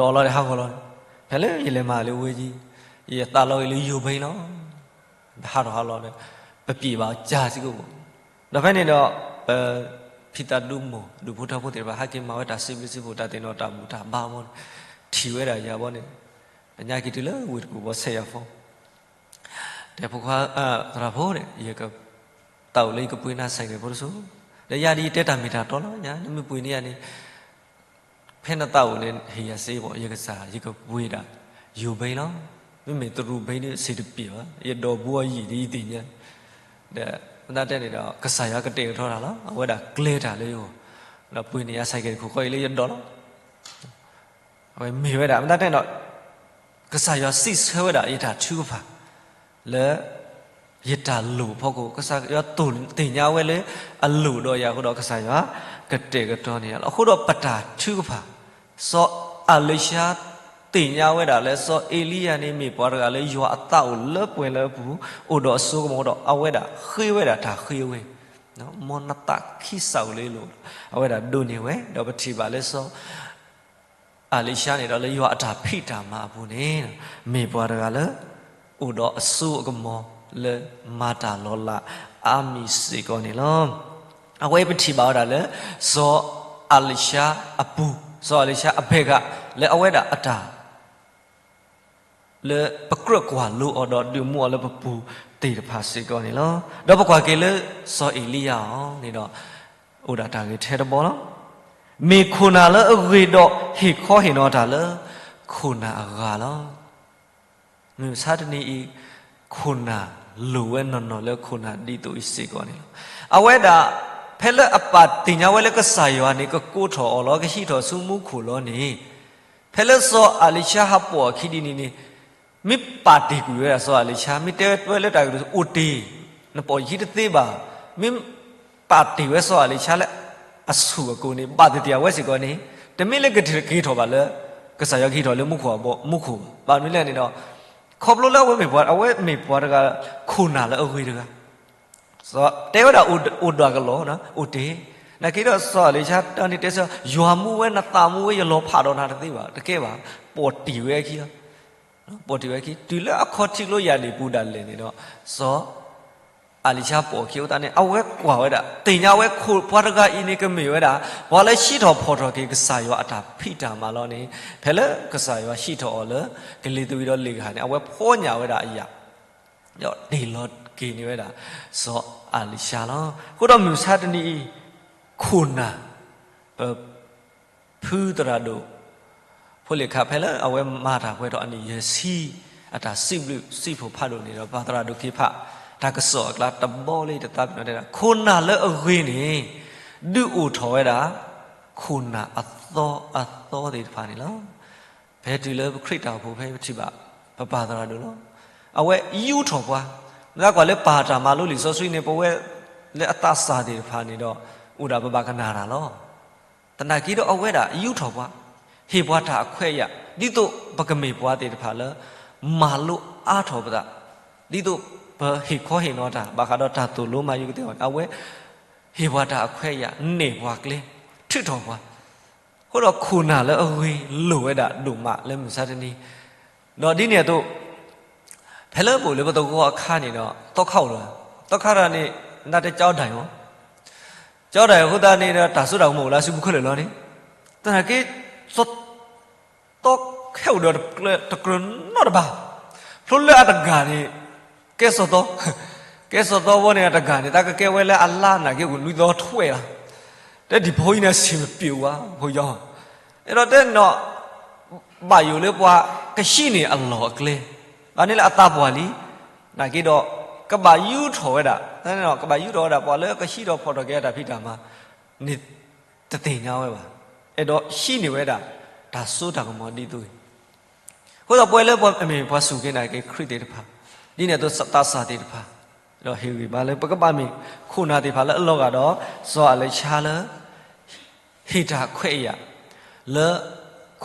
ဖဲလၢယလဲၤမၤလၢဝ့ၢ်ကံ ယသးလီၤဂ့ၤလၢယိၤဘ့လီၤ. ဟးထီၣ်ဟးလီၤဒီး ပပံာ်ဘၣ်ကၢ်စ့ၢ်ကီး, ဒီးဖဲန့ၣ်ဒီး ပ ဖံသးဒူမိၢ် ဒူၣ်ဖိထၢဖိသ့ၣ်တဖၣ် ဟဲက့ၤမၤဝဲတၢ်စံးဘျုးစံးဖှိၣ် တၢ်သ့ၣ်နီၣ်တၢ်ဘူၣ်တၢ်ဘါအဂီၢ်န့ၣ်, ထံၣ်ဝဲဒၣ်ယၤဘီန့ၣ်, အညါက့ၤတုၤလၢဝ့ၢ်တကူၣ်ဘီ ဆဲးယၤဖီ တဲဖိခွါ, သရၣ်ဖိန့ၣ် ယက သးအိၣ်လၢယကပှ့ၤနၤ cycle ဖိတစိၤ, ဒီးယၤဒ်ယတဲတၢ်မ့ၢ်တၢ်တီလီၤ, ယၤ နမ့ၢ်ပှ့ၤန့ၢ်ယၤန့ၣ်, ဖဲနသးအိၣ်န့ၣ် ဟ့ၣ်ယၤစ့ဘၣ်, ယကစၢ် ယကပှ့ၤဒၣ် ယိၤဘ့လီၤ. မ့မ့ၢ်တရူးဘ့ဒီး စ့တပံာ်ဘၣ်, ယဒီးဘူးအယံာ်ဒ်ယသ့ၣ်ညါ, ဒီးမတၤတဲန့ၣ်ဒီး ကစၢ်ယွၤကတဲာ်ကတီၤတၢ်လီၤ. အဝဲဒၣ်ကျဲတၢ်လၢယဂီၢ်, ဒီးပှ့ၤန့ၢ်ယၤ cycle တခိၣ်ဃီအံၤလၢယဒီးလီၤ. အဝဲမ့ၢ်ဝဲဒၣ် မတၤတဲဒီး ကစၢ်ယွၤစံးဆၢဝဲဒၣ်ယတၢ်ထုကဖၣ် လၢ ယတၢ်လိၣ်အဖီခိၣ်, ကစၢ်ယွၤသ့ၣ်ညါဝဲလၢအလိၣ်ဒီးယၤအဃိဒီး ကစၢ်ယွၤကတဲာ်ကတီၤန့ၢ်ယၤလီၤ. အဃိဒီးပတၢ်ထုကဖၣ်, စီၤအၤလံၤၡါ သ့ၣ်ညါဝဲဒၣ်လၢစီၤအ့လံယၤန့ၣ် မ့ၢ်ပှၤတဂၤလၢယွၤအသးအိၣ်လၢပှဲၤလၢအပူၤ, အိၣ်ဒီးအစိကမီၤဒီး အဝဲဒၣ်ဃ့ဝဲဒၣ်တၢ်ဃ့အဝဲ, မ်နသးခံစးအိၣ်လၢယလိၤ, အဝဲဒၣ်ဒိးန့ၢ်ဝဲ, ဒီးပထံၣ်ဘၣ်လၢစီၤ အၤလံၤၡါန့ၣ်ဒီး လၢယွၤအတၢ်ဖံးတၢ်မၤအပူၤန့ၣ်, မ့ၢ်ပှၤတဂၤလၢ အိၣ်ဒီးအစိအကမီၤလၢမၤတၢ်လီၤလးအါမံၤစ့ၢ်ကီးန့ၣ်လီၤ. အဝဲပထံၣ်ဘၣ်ဝဲဒၣ်လၢ စီၤအၤလံၤၡါအပူၤ, စီၤအၤလံၤၡါအဘဲၣ်ဃး လၢအဝဲဒၣ်အတၢ် လၢပကြၢးကွၢ်လိအီၤဒီးဒုးမူအီၤလၢပပူၤသ့ၣ်တဖၣ်စ့ၢ်ကီးန့ၣ်လီၤ. ဒီးပကွၢ်က့ၤလၢ စီၤအ့လံယၤအီၤန့ၣ်ဒီး အိၣ်ဒၣ်တၢ်ဂ့ၢ်ထဲတဘီလီၤ. မ့ၢ်ခိၣ်နၢ်လၢအဂ့ၤဒီးဟ့ၣ်ခီဟ့ၣ်နီၤတၢ်လၢ ခိၣ်နၢ်အဂၤလီၤ. မုၢ်မဆါတနံၤအံၤ ခိၣ်နၢ်လိၣ်ဝဲနီၢ်နီၢ်လၢခိၣ်နၢ်ဒ်သိးအံၤစ့ၢ်ကီးန့ၣ်လီၤ. အဝဲဒၣ် ဖဲလၢအပာ်သ့ၣ်ညါဝဲလၢကစၢ်ယွၤန့ၣ် ကကိးထီၣ်အီၤလီၤ ကဟံးထီၣ်ဆူမူခိၣ်လီၤန့ၣ်, ဖဲလၢစီၤအၤလံၤၡါဟးပိာ်အခံဒ်န့ၣ်န့ၣ်, မ့ၢ်ပာ်တ့ၢ်ကွံာ်ဝဲဒၣ်စီၤအၤလံၤၡါ, မ့ၢ်တဲဝဲလၢတၢ်ကတိၤ အိၣ်တ့ၢ်, နပိာ်ယခံတသ့ဘၣ်, မ့ၢ်ပာ်တ့ၢ်ဝဲစီၤအၤလံၤၡါလၢအဆူၣ်အကိၤန့ၣ် ဘၣ်သ့ၣ်သ့ၣ်အဝဲစ့ၢ်ကီးန့ၣ်, တမ့ၢ်လၢကက့ၤထီၣ်ဘၣ်လၢ ကစၢ်ယွၤကဟံးထီၣ်လၢမူခိၣ်အဘီ မူခိၣ်ဘၣ်. ဘၣ်မနုၤလဲၣ်န့ၣ်ဒီး ခီဖျိလၢအဝဲမ့ၢ်ပှၤ အဝဲမ့ၢ်ပှၤတဂၤ ခိၣ်နၢ်လၢအဂ့ၤတဂၤ တဲဝဲဒၣ်အိၣ်ဒၣ်ကလီၤ, အိၣ်တ့ၢ်, နာ်က့ဒီးစီၤအၤလံၤၡါတၢ်န့ၣ်တဲဆၢ, ယွၤမူဝဲနသးမူဝဲ ယလီၤဖးဒီးနၤတသ့ဘၣ်, တကဲဘၣ်, ပိာ်တ့ၢ်ဝဲအခံလီၤ. ပိာ်တ့ၢ်ဝဲအခံ တုၤလၢအခီၣ်ထံးကျိယၣ်ဒံၣ်ပူၤဒၣ်လဲာ်န့ၣ်ဒီး စီၤအၤလံၤၡါပိာ်အခံအဃိသတးန့ၣ် အဝဲကွၢ်ဝဲဒၣ် သ့ၣ်ညါဝဲခိၣ် ပှၤတဂၤအံၤန့ၣ်ကမ့ၢ်ဝဲဒၣ် ပှၤလၢဟံးထီၣ်ဖီၣ်ထီၣ်က့ၤကစၢ်ယွၤအတၢ်ဖံးတၢ်မၤလီၤန့ၣ်, ဖဲလၢကစၢ်ယွၤဟံးထီၣ်အီၤလၢ ကလံၤသဝံဒီးလ့ၣ်ကဟၣ်န့ၣ် အဝဲဖီညၣ်ဝဲဒၣ်အယၣ် ဒီးတ့ၢ်လီၤက့ၤန့ၢ်ဝဲဒၣ် စီၤအၤလံၤၡါလီၤ. အဃိဒီးမုၢ်မဆါတနံၤအံၤ ခိၣ်နၢ် ပ ဖုသရၣ်ဒိၣ် ဖိလ့ၣ်ခါ ဖဲလၢအဝဲမၤတၢ်ပှဲၤထီၣ်အနံၣ်ယဲၢ်ဆံ အတၢ်စံးဘျုးစံးဖှိၣ်ဖးဒိၣ်န့ၣ်ဒီး ပၢ်သရၣ်ဒိၣ်က့ၤဖး တၢ်ကစီၣ်အကျါတဘီလၢတသးပ့ၤနီၣ်တဲဒၣ် ခိၣ်နၢ်လၢအဂ့ၤန့ၣ် ဒုးအိၣ်ထီၣ်ဝဲဒၣ် ခိၣ်နၢ်အသီအသီသ့ၣ်တဖၣ်န့ၣ်လီၤ. ဖဲတုၤလၢပခရံာ်တၢ်အိၣ်ဖှိၣ်ဖဲပထံၣ်ဘၣ် ပပၢ်သရၣ်ဒိၣ်လီၤ. အဝဲယူးထီၣ်ပှၤ, မ့ၢ်ကွၢ်လၢပၢ်တၢ်မၤလိလံာ်စီဆှံန့ၣ် ပဝဲလၢအသးစၢ်သ့ၣ်တဖၣ်န့ၣ်ဒီး အိၣ်ဒၣ်ပဘၣ်ကနၣ်တၢ်လီၤ. သနာ်က့ဒီးအဝဲဒၣ်ယူးထီၣ်ပှၤ, ဟ့ၣ်ပှၤတၢ်အခွဲးအယာ်, ဒ်သိးပကမ့ၢ်ပှၤသ့ၣ်တဖၣ်လၢ မၤလိအါထီၣ်ပသး, ဒ်သိးပဟ့ၣ်ခီဟ့ၣ်နီၤတၢ် ဘၣ်ဃးဒီးတၢ်သိၣ်လိမၤယုၤကသ့အဂီၢ်န့ၣ် အဝဲ ဟ့ၣ်ပှၤတၢ်အခွဲးအယာ် နဲၣ်ပှၤကျဲ, ထုးထီၣ်ပှၤ, အဃိဒီးခိၣ်နၢ်လၢအဂ့ၤလိၣ်ဝဲဒၣ်ဒိၣ်မးလၢမုၢ်မဆါတနံၤ, ဒီးဒ်န့ၣ်အသိး ဖဲလၢပအိၣ်လၢပသဝီအခါန့ၣ်ဒီး သီခါအိၣ်လီၤ, သီခါတဂၤန့ၣ် နတဲကၠီဒၣ်အီၤ, ကၠီဒၣ်အီၤအဃိသတးန့ၣ်ဒီး တၢ်စိတၢ်ကမီၤအိၣ်လၢအစုပူၤခဲလၢာ်လီၤန့ၣ်, သနာ်က့ စီၤသီခဲအိၣ်ဒီးတကြၢးနီတဘ့ၣ်, ဖျိလၢအတဂၤန့ၣ် ကဲစီၤသီ, ကဲစီၤသီဝဲန့ၣ် အတဂၤန့ၣ် တၢ်ကကဲဝဲလၢအလါနာ်က့ အိၣ်နွံသီထွဲလီၤ. တဲဒံဖိအံၤန့ၣ် ဆံးမပျိးဝါ ဖိယီၤ, အဲၣ်ဒိးတဲန့ၣ်ဒီး ဘၣ်ယိၣ်လၢပှၤကဟံးန့ၢ်အလီၢ်အကျဲ, ဘၣ်န့ၣ်လၢအသးပှၢ်လံ, နာ်က့ဒီး ကဘၣ်ယူထီၣ်ဝဲဒၣ်, ကဘၣ်ယူထီၣ်ဝဲဒၣ် ပှၤလၢကဟံးထီၣ်ဖီၣ်ထီၣ်က့ၤအတၢ်ဖံးတၢ်မၤန့ၣ် တသ့ၣ်ညါဝဲဘၣ်, အဲၣ်ဒိးဟံးန့ၢ်ဝဲဒၣ် တၢ်စိတၢ်ကမီၤဒ်သိးအံၤ, အဃိသတး ပဝဲလၢပမ့ၢ်ပှၤစူၢ်က့ၤနာ်က့ၤခရံာ်သ့ၣ်တဖၣ်, ဒ်န့ၣ်အသိးသးစၢ်သ့ၣ်တဖၣ်, ဒီးဟ့ၣ်ဂံၢ်ဘါလၢပကဘၣ်မ့ၢ်ခိၣ်နၢ်သ့ၣ်တဖၣ်လၢအလီၤဂာ်ဒီး စီၤအၤလ့ၡါလၢ ဟ့ၣ်တၢ်ခွဲးယာ် လၢ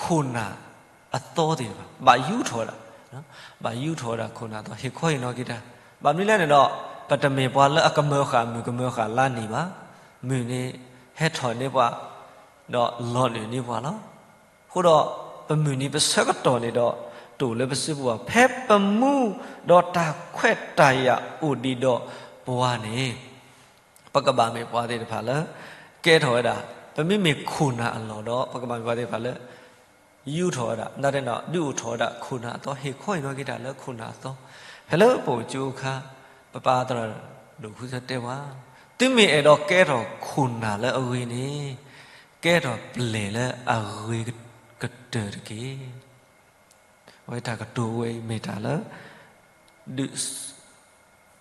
ခိၣ်နၢ်အသီသ့ၣ်တဖၣ် ဘၣ်ယူထီၣ်ဝဲဒၣ်, ဘၣ်ယူထီၣ်ဝဲဒၣ်ခိၣ်နၢ်အသီ ဟ့ၣ်ခီဟ့ၣ်နီၤက့ၤတၢ်, ဘၣ်မနုၤလဲၣ်န့ၣ်ဒီး ပတမ့ၢ်ပှၤလၢအကမၢဃာ်မုၢ်ကမၢဃာ်လါန့ၣ်ဘၣ်, မုၢ်န့ၣ်ဟဲထီၣ်န့ၢ်ပှၤ ဒီးလီၤနုာ်န့ၢ်ပှၤလီၤ. အဃိဒီး ပမုၢ်နံၤပဆၢကတီၢ်န့ၣ်ဒီး တအိၣ်လၢပစုပူၤဘၣ်, ဖဲပမူဒီးတၢ်ခွဲးတၢ်ယာ်အိၣ်ဒံးဒီးပှၤန့ၣ် ပကဘၣ်မ့ၢ်ပှၤသ့ၣ်တဖၣ်လၢ ကဲထီၣ်ဝဲဒၣ်, ပမ့မ့ၢ်ခိၣ်နၢ်အလီၢ်ဒီး ပကဘၣ်မ့ၢ်ပှၤသ့ၣ်တဖၣ်လၢ ယူထီၣ်ဝဲဒၣ် ဒ်န့ၣ်ဒီး ဒုးအိၣ်ထီၣ်ဝဲဒၣ်ခိၣ်နၢ်အသီ ဟ့ၣ်ခီဟ့ၣ်နီၤက့ၤတၢ်လၢခိၣ်နၢ်အသီ, ဖဲလၢပအိၣ်ကၠိအခါ ပပၢ်သရၣ်ဒိၣ်ဃုထၢတဲဝဲ, သုမ့ၢ်အဲၣ်ဒိးကဲထီၣ်ခိၣ်နၢ်လၢအဂ့ၤန့ၣ် ကဲထီၣ်ပျဲၢ်လၢအဂ့ၤကတၢၢ်တက့ၢ်. အဝဲတၢ်ကတိၤဝဲအံၤမ့ၢ်တၢ်လၢ ဒုး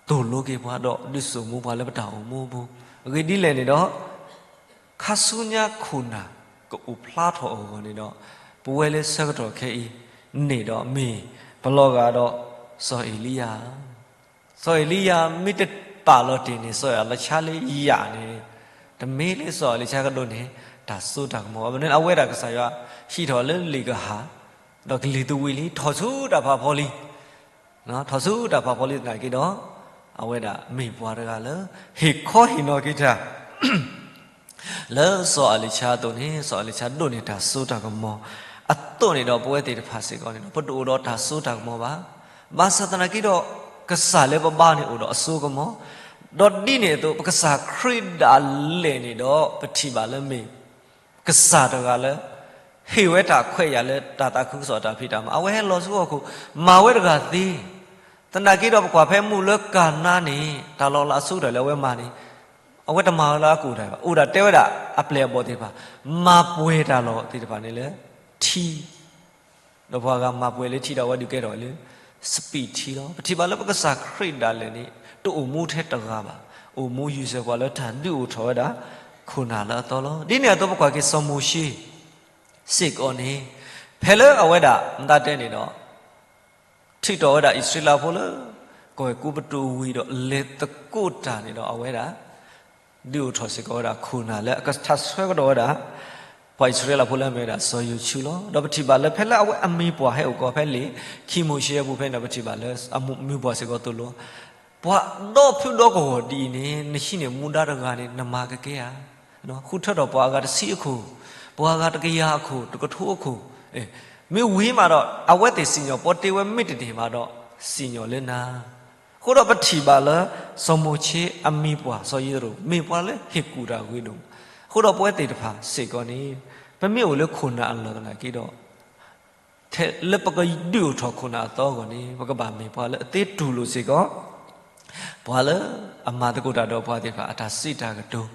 သိၣ်လိက့ၤပှၤဒီး ဒုးစိာ်မူပှၤလၢပတၢ်အိၣ်မူအပူၤ, အဂ့ၢ်ဒ်လဲၣ်န့ၣ်ဒီး ခါဆူညါခိၣ်နၢ်ကအိၣ်ဖျါထီၣ်အဂီၢ်န့ၣ်ဒီး ပဝဲလၢဆၢကတီၢ်ခဲအံၤန့ၣ်ဒီး မ့ၢ်ပလီၤဂာ်ဒီး စီၤအ့လံယၤ စီၤအ့လံယၤမ့ၢ်တပာ်လီၤတ့ၢ်န့ၣ် စီၤအၤလ့ၡါလၢယၤန့ၣ်, တမ့ၢ်လၢစီၤအၤလ့ၡါကဒိးန့ၢ် တၢ်စိတၢ်ကမီၤဘၣ်. မနုၤအဝဲဒၣ်ကစၢ်ယွၤဟံးထီၣ်လၢလံာ်ကဟၣ်, ဒီးကလံၤသဝံးလံ, ထီၣ်ဆူတၢ်ဖးဖီလံ, ထီၣ်ဆူတၢ်ဖးဖီလံသနာ်က့ဒီး, အဝဲဒၣ်မ့ၢ်ပှၤတဂၤလၢ ဟ့ၣ်ခီဟ့ၣ်နီၤက့ၤတၢ် လၢစီၤအၤလ့ၡါအသိးန့ၣ် စီၤအၤလ့ၡါဒိးန့ၢ်တၢ်စိတၢ်ကမီၤအသိးန့ၣ်ဒီး ပဝဲသ့ၣ်တဖၣ်စ့ၢ်ကီးန့ၣ်ဒီး ပတအိၣ်ဒီးတၢ်စိတၢ်ကမီၤဘၣ်. ဘၣ်ဆၣ်သနာ်က့ဒီး ကစၢ်လၢပဘါန့ၣ်အိၣ်ဒီးအစိကမီၤ, ဒီးဒ်န့ၣ်အသိး ပကစၢ်ခရံာ်ဒၣ်လဲာ်န့ၣ်ဒီး ပထံၣ်ဘၣ်လၢမ့ၢ် ကစၢ်တဂၤလၢ ဟ့ၣ်ဝဲတၢ်ခွဲးယာ်လၢတၢ်သးခုကစီၣ်တၢ်ဖံးတၢ်မၤ, အဝဲဟဲလီၤဆူဟီၣ်ခိၣ် မၤဝဲတဂၤသ့, သနာ်က့ဒီးပကွၢ်ဖဲမုၢ်လၢကၤနါန့ၣ် တၢ်လီၤလးအဆိကတၢၢ်လၢအဝဲမၤန့ၣ်, အဝဲတမၤဝဲလၢအကအိၣ်တၢ်ဘၣ်, အိၣ်ဒၣ်တဲဝဲဒၣ်အပျဲၢ်အဘီၣ်သ့ၣ်တဖၣ်, မၤပှဲၤတၢ်လီၢ်သ့ၣ်တဖၣ်န့ၣ်လၢ ထံ ဒီးပှၤဂၤမၤပှဲၤလၢထံဒီးအဝဲဒုးကဲထီၣ်ဝဲလၢ စပံးထံလီၤ. ပထံၣ်ဘၣ်လၢပကစၢ်ခရံာ်ဒၣ်လဲာ်န့ၣ် တအိၣ်မူထဲတဂၤဘၣ်, အိၣ်မူယံၤစဲၤပှၤလၢတၢ်ဒုးအိၣ်ထီၣ်ဝဲဒၣ် ခိၣ်နၢ်လၢအသီလီၤ. ဒ်န့ၣ်အသိးပကွၢ်က့ၤစီၤမိၤၡ့ စ့ၢ်ကီးန့ၣ်, ဖဲလၢအဝဲဒၣ် မတၤတဲန့ၣ်ဒီး ထုးထီၣ်ဝဲဒၣ်အံၣ်စရ့လးဖိလၢ ကီၢ်အဲၤကူပတူးဝံၤဒီးလဲၤသကိးတၢ်န့ၣ်ဒီးအဝဲဒၣ် ဒုးအိၣ်ထီၣ်စ့ၢ်ကီးဝဲဒၣ်ခိၣ်နၢ်လၢအကထါဆှၢကဒီးဝဲဒၣ် ပှၤအံၣ်စရ့လးဖိလၢအမ့ၢ်ဝဲဒၣ်စီၤယိၤၡူလီၤ. ဒီးပထံၣ်ဘၣ်လၢဖဲလၢအဝဲအမံၤပှၢ်ဟဲအိၣ်ကီးဖဲလံာ်ခံမိၤၡ့အပူၤဖဲန့ၣ်ဒီး ပထံၣ်ဘၣ်လၢအမံၤပှၢ်စ့ၢ်ကီးသိၣ်လိ ပှၤဒီဖုဒီကဝီၤဒ်အံၤန့ၣ် နဟံးန့ၢ်မူဒါတဂၤန့ၣ် နမၤကကဲဧါ. ဃုထၢထီၣ်ပှၤအဂၤတဆံအခိၣ်, ပှၤအဂၤတကယၤအခိၣ်, တကထိအခိၣ်, မ့ၢ်ဝံၤမးဒီး အဝဲသ့ၣ်စံၣ်ညီၣ်ပီတ့ဝဲမ့ၢ်တန့ၢ်ဘၣ်ဒီး စံၣ်ညီၣ်လၢနၤ. အဃိဒီးပထံၣ်ဘၣ်လၢ စီၤမိၤၡ့အမံၤပှၢ် စီၤယံးရူး မ့ၢ်ပှၤလၢဟ့ၣ်ကူၣ်တၢ်ဂ့ၤဒိၣ်မး. အဃိဒီးပဝဲသ့ၣ်တဖၣ်စ့ၢ်ကီးန့ၣ် ပမ့ၢ်အိၣ်လၢခိၣ်နၢ်အလီၢ်သနာ်က့ဒီး ထဲလၢပကဒုးအိၣ်ထီၣ်ခိၣ်နၢ်အသီအဂီၢ်န့ၣ် ပကဘၣ်မ့ၢ်ပှၤလၢအသ့တူၢ်လိာ်စ့ၢ်ကီး ပှၤလၢအမၤသကိးတၢ်ဒီးပှၤသ့ၣ်တဖၣ်အတၢ်စံးတၢ်ကတိၤ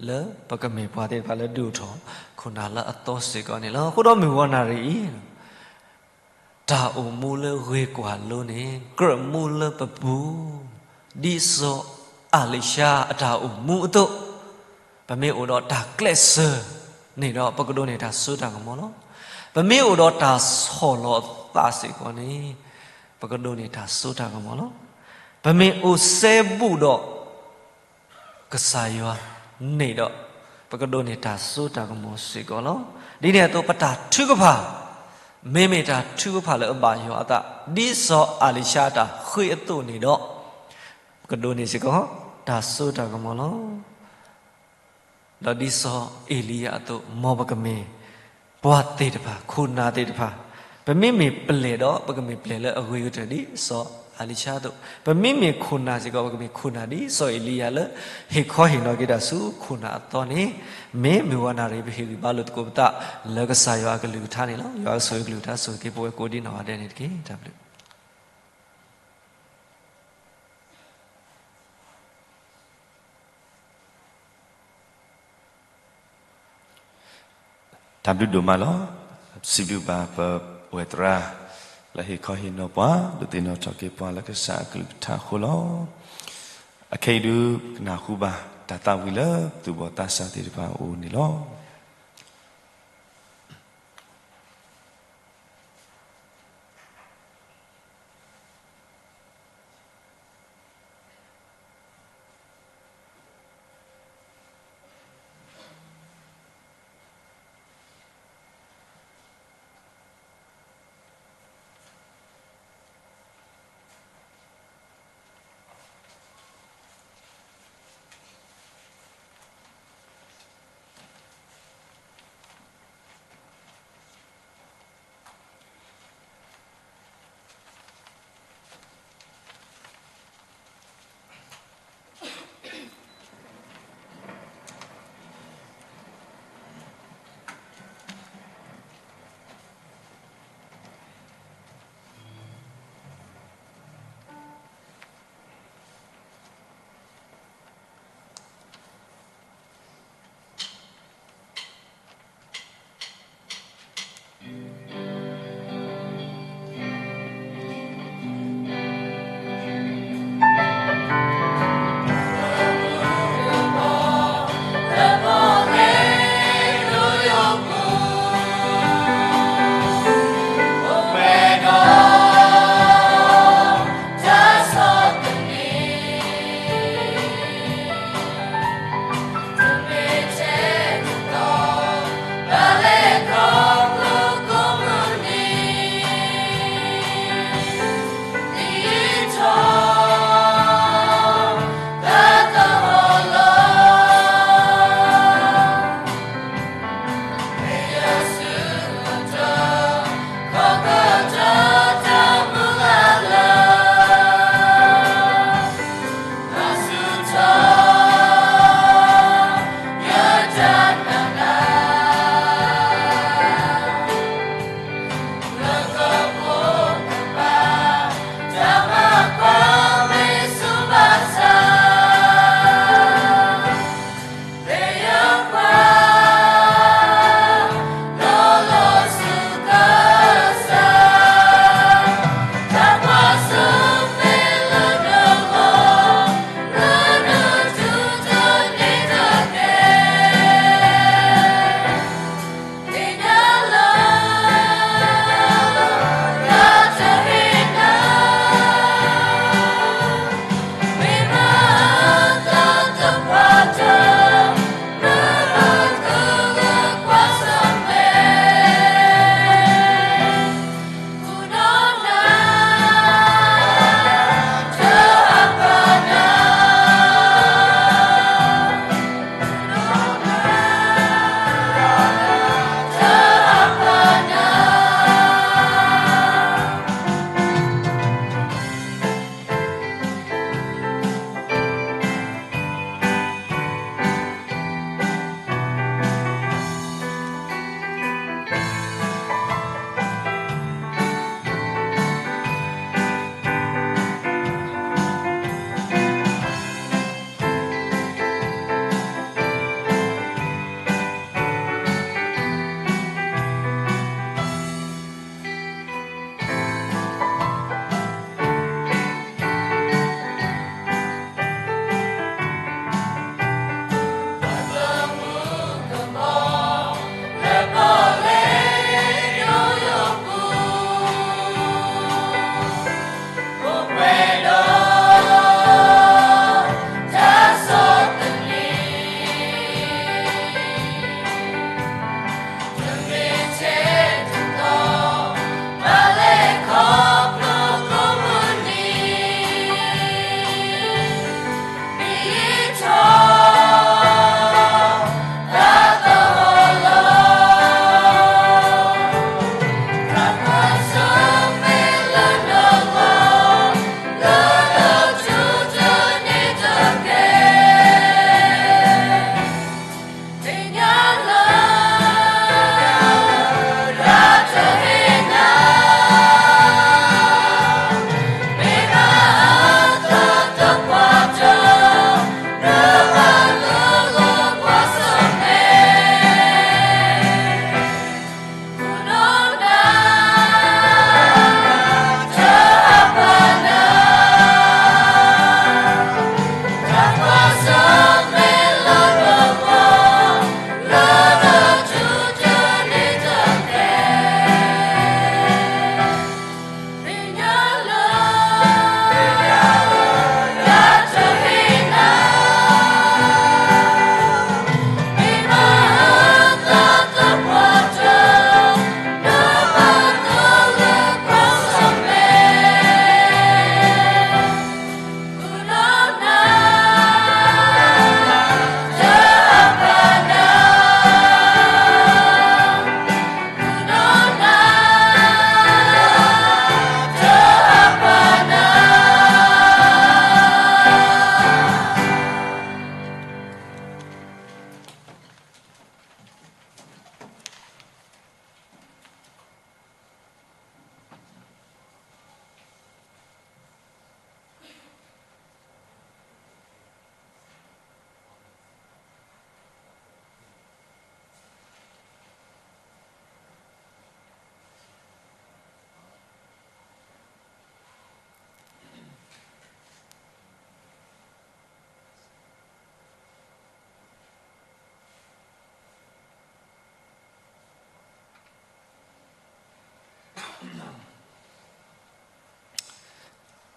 လၢပကမ့ၢ်ပှၤသ့ၣ်တဖၣ်လၢဒုးအိၣ်ထီၣ်ခိၣ်နၢ်လၢအသီစ့ၢ်ကီးန့ၣ်လီၤ. အဃိဒီးမုၢ်ဂီၤနၣ်ရံၣ်အံၤ တၢ်အိၣ်မူလၢဂ့ၤကွၢ်လိန့ၣ် ကြၢးမူလၢပပူၤ ဒ်စီၤအၤလံၤၡါအတၢ်အိၣ်မူအသိး ပမ့ၢ်အိၣ်ဒီးတၢ်ကျဲးစၢးန့ၣ်ဒီး ပကဒိးန့ၢ်တၢ်စိတၢ်ကမီၤလီၤ. ပမ့ၢ်အိၣ်ဒီးတၢ်ဆီၣ်လီၤသးစ့ၢ်ကီးန့ၣ် ပကဒိးန့ၢ်တၢ်စိတၢ်ကမီၤလီၤ. ပမ့ၢ်အိၣ်စဲဘူးဒီး ကစၢ်ယွၤန့ၣ်ဒီး ပကဒိးန့ၢ်တၢ်စိတၢ်ကမီၤစ့ၢ်ကီးလီၤ. ဒ်န့ၣ်အသိး ပတၢ်ထုကဖၣ် မ့မ့ၢ်တၢ်ထုကဖၣ်လၢအဘၣ်ယွၤအသး ဒ်စီၤအၤလံၤၡါအတၢ်ဃ့အသိးန့ၣ်ဒီး ပကဒိးန့ၢ်စ့ၢ်ကီး တၢ်စိတၢ်ကမီၤလီၤ. ဒီးဒ်စီၤအ့လံယၤအသိး မ်ပကမ့ၢ်ပှၤသ့ၣ်တဖၣ် ခိၣ်နၢ်သ့ၣ်တဖၣ် ပမ့မ့ၢ်ပျဲၢ်ဒီး ပကမ့ၢ်ပျဲၢ်လၢအဂ့ၤကတၢၢ်ဒ်စီၤအၤလံၤၡါအသိး, ပမ့မ့ၢ်ခိၣ်နၢ်စ့ၢ်ကီး ပကမ့ၢ်ခိၣ်နၢ်ဒ်စီၤအ့လံယၤလၢ ဟ့ၣ်ခီဟ့ၣ်နီၤက့ၤတၢ်ဆူခိၣ်နၢ်အသီန့ၣ်, မ့ၢ်မုၢ်ဂီၤနၣ်ရံၣ် ပဟ့ၣ်ဂံၢ်ဘါလိာ်သကိးပသးလၢကစၢ်ယွၤအကလုၢ်ကထါန့ၣ်လီၤ. ယွၤကဆိၣ်ဂ့ၤက့ၤပဝဲကိးဒ်နီၢ်ဂၤဒဲးန့ၣ်တက့ၢ်. တၢ်ဘျုး တၢ်ဘျုးဒိၣ်မးလီၤ. စံးဘျုးဘၣ်ပဝဲၢ်သရၣ် လၢဟ့ၣ်ခီဟ့ၣ်နီၤပှၤ ဒုးသ့ၣ်နီၣ်ထီၣ်က့ၤပှၤလၢကစၢ်အကလုၢ်ကထါအဃိလီၤ. အခဲအံၤဒုး ကနၢ်ဟူဘၣ်တၢ်သးဝံၣ်လၢသူၣ်ဘီၣ်သးစၢ်သ့ၣ်တဖၣ်အအိၣ်န့ၣ်လီၤ.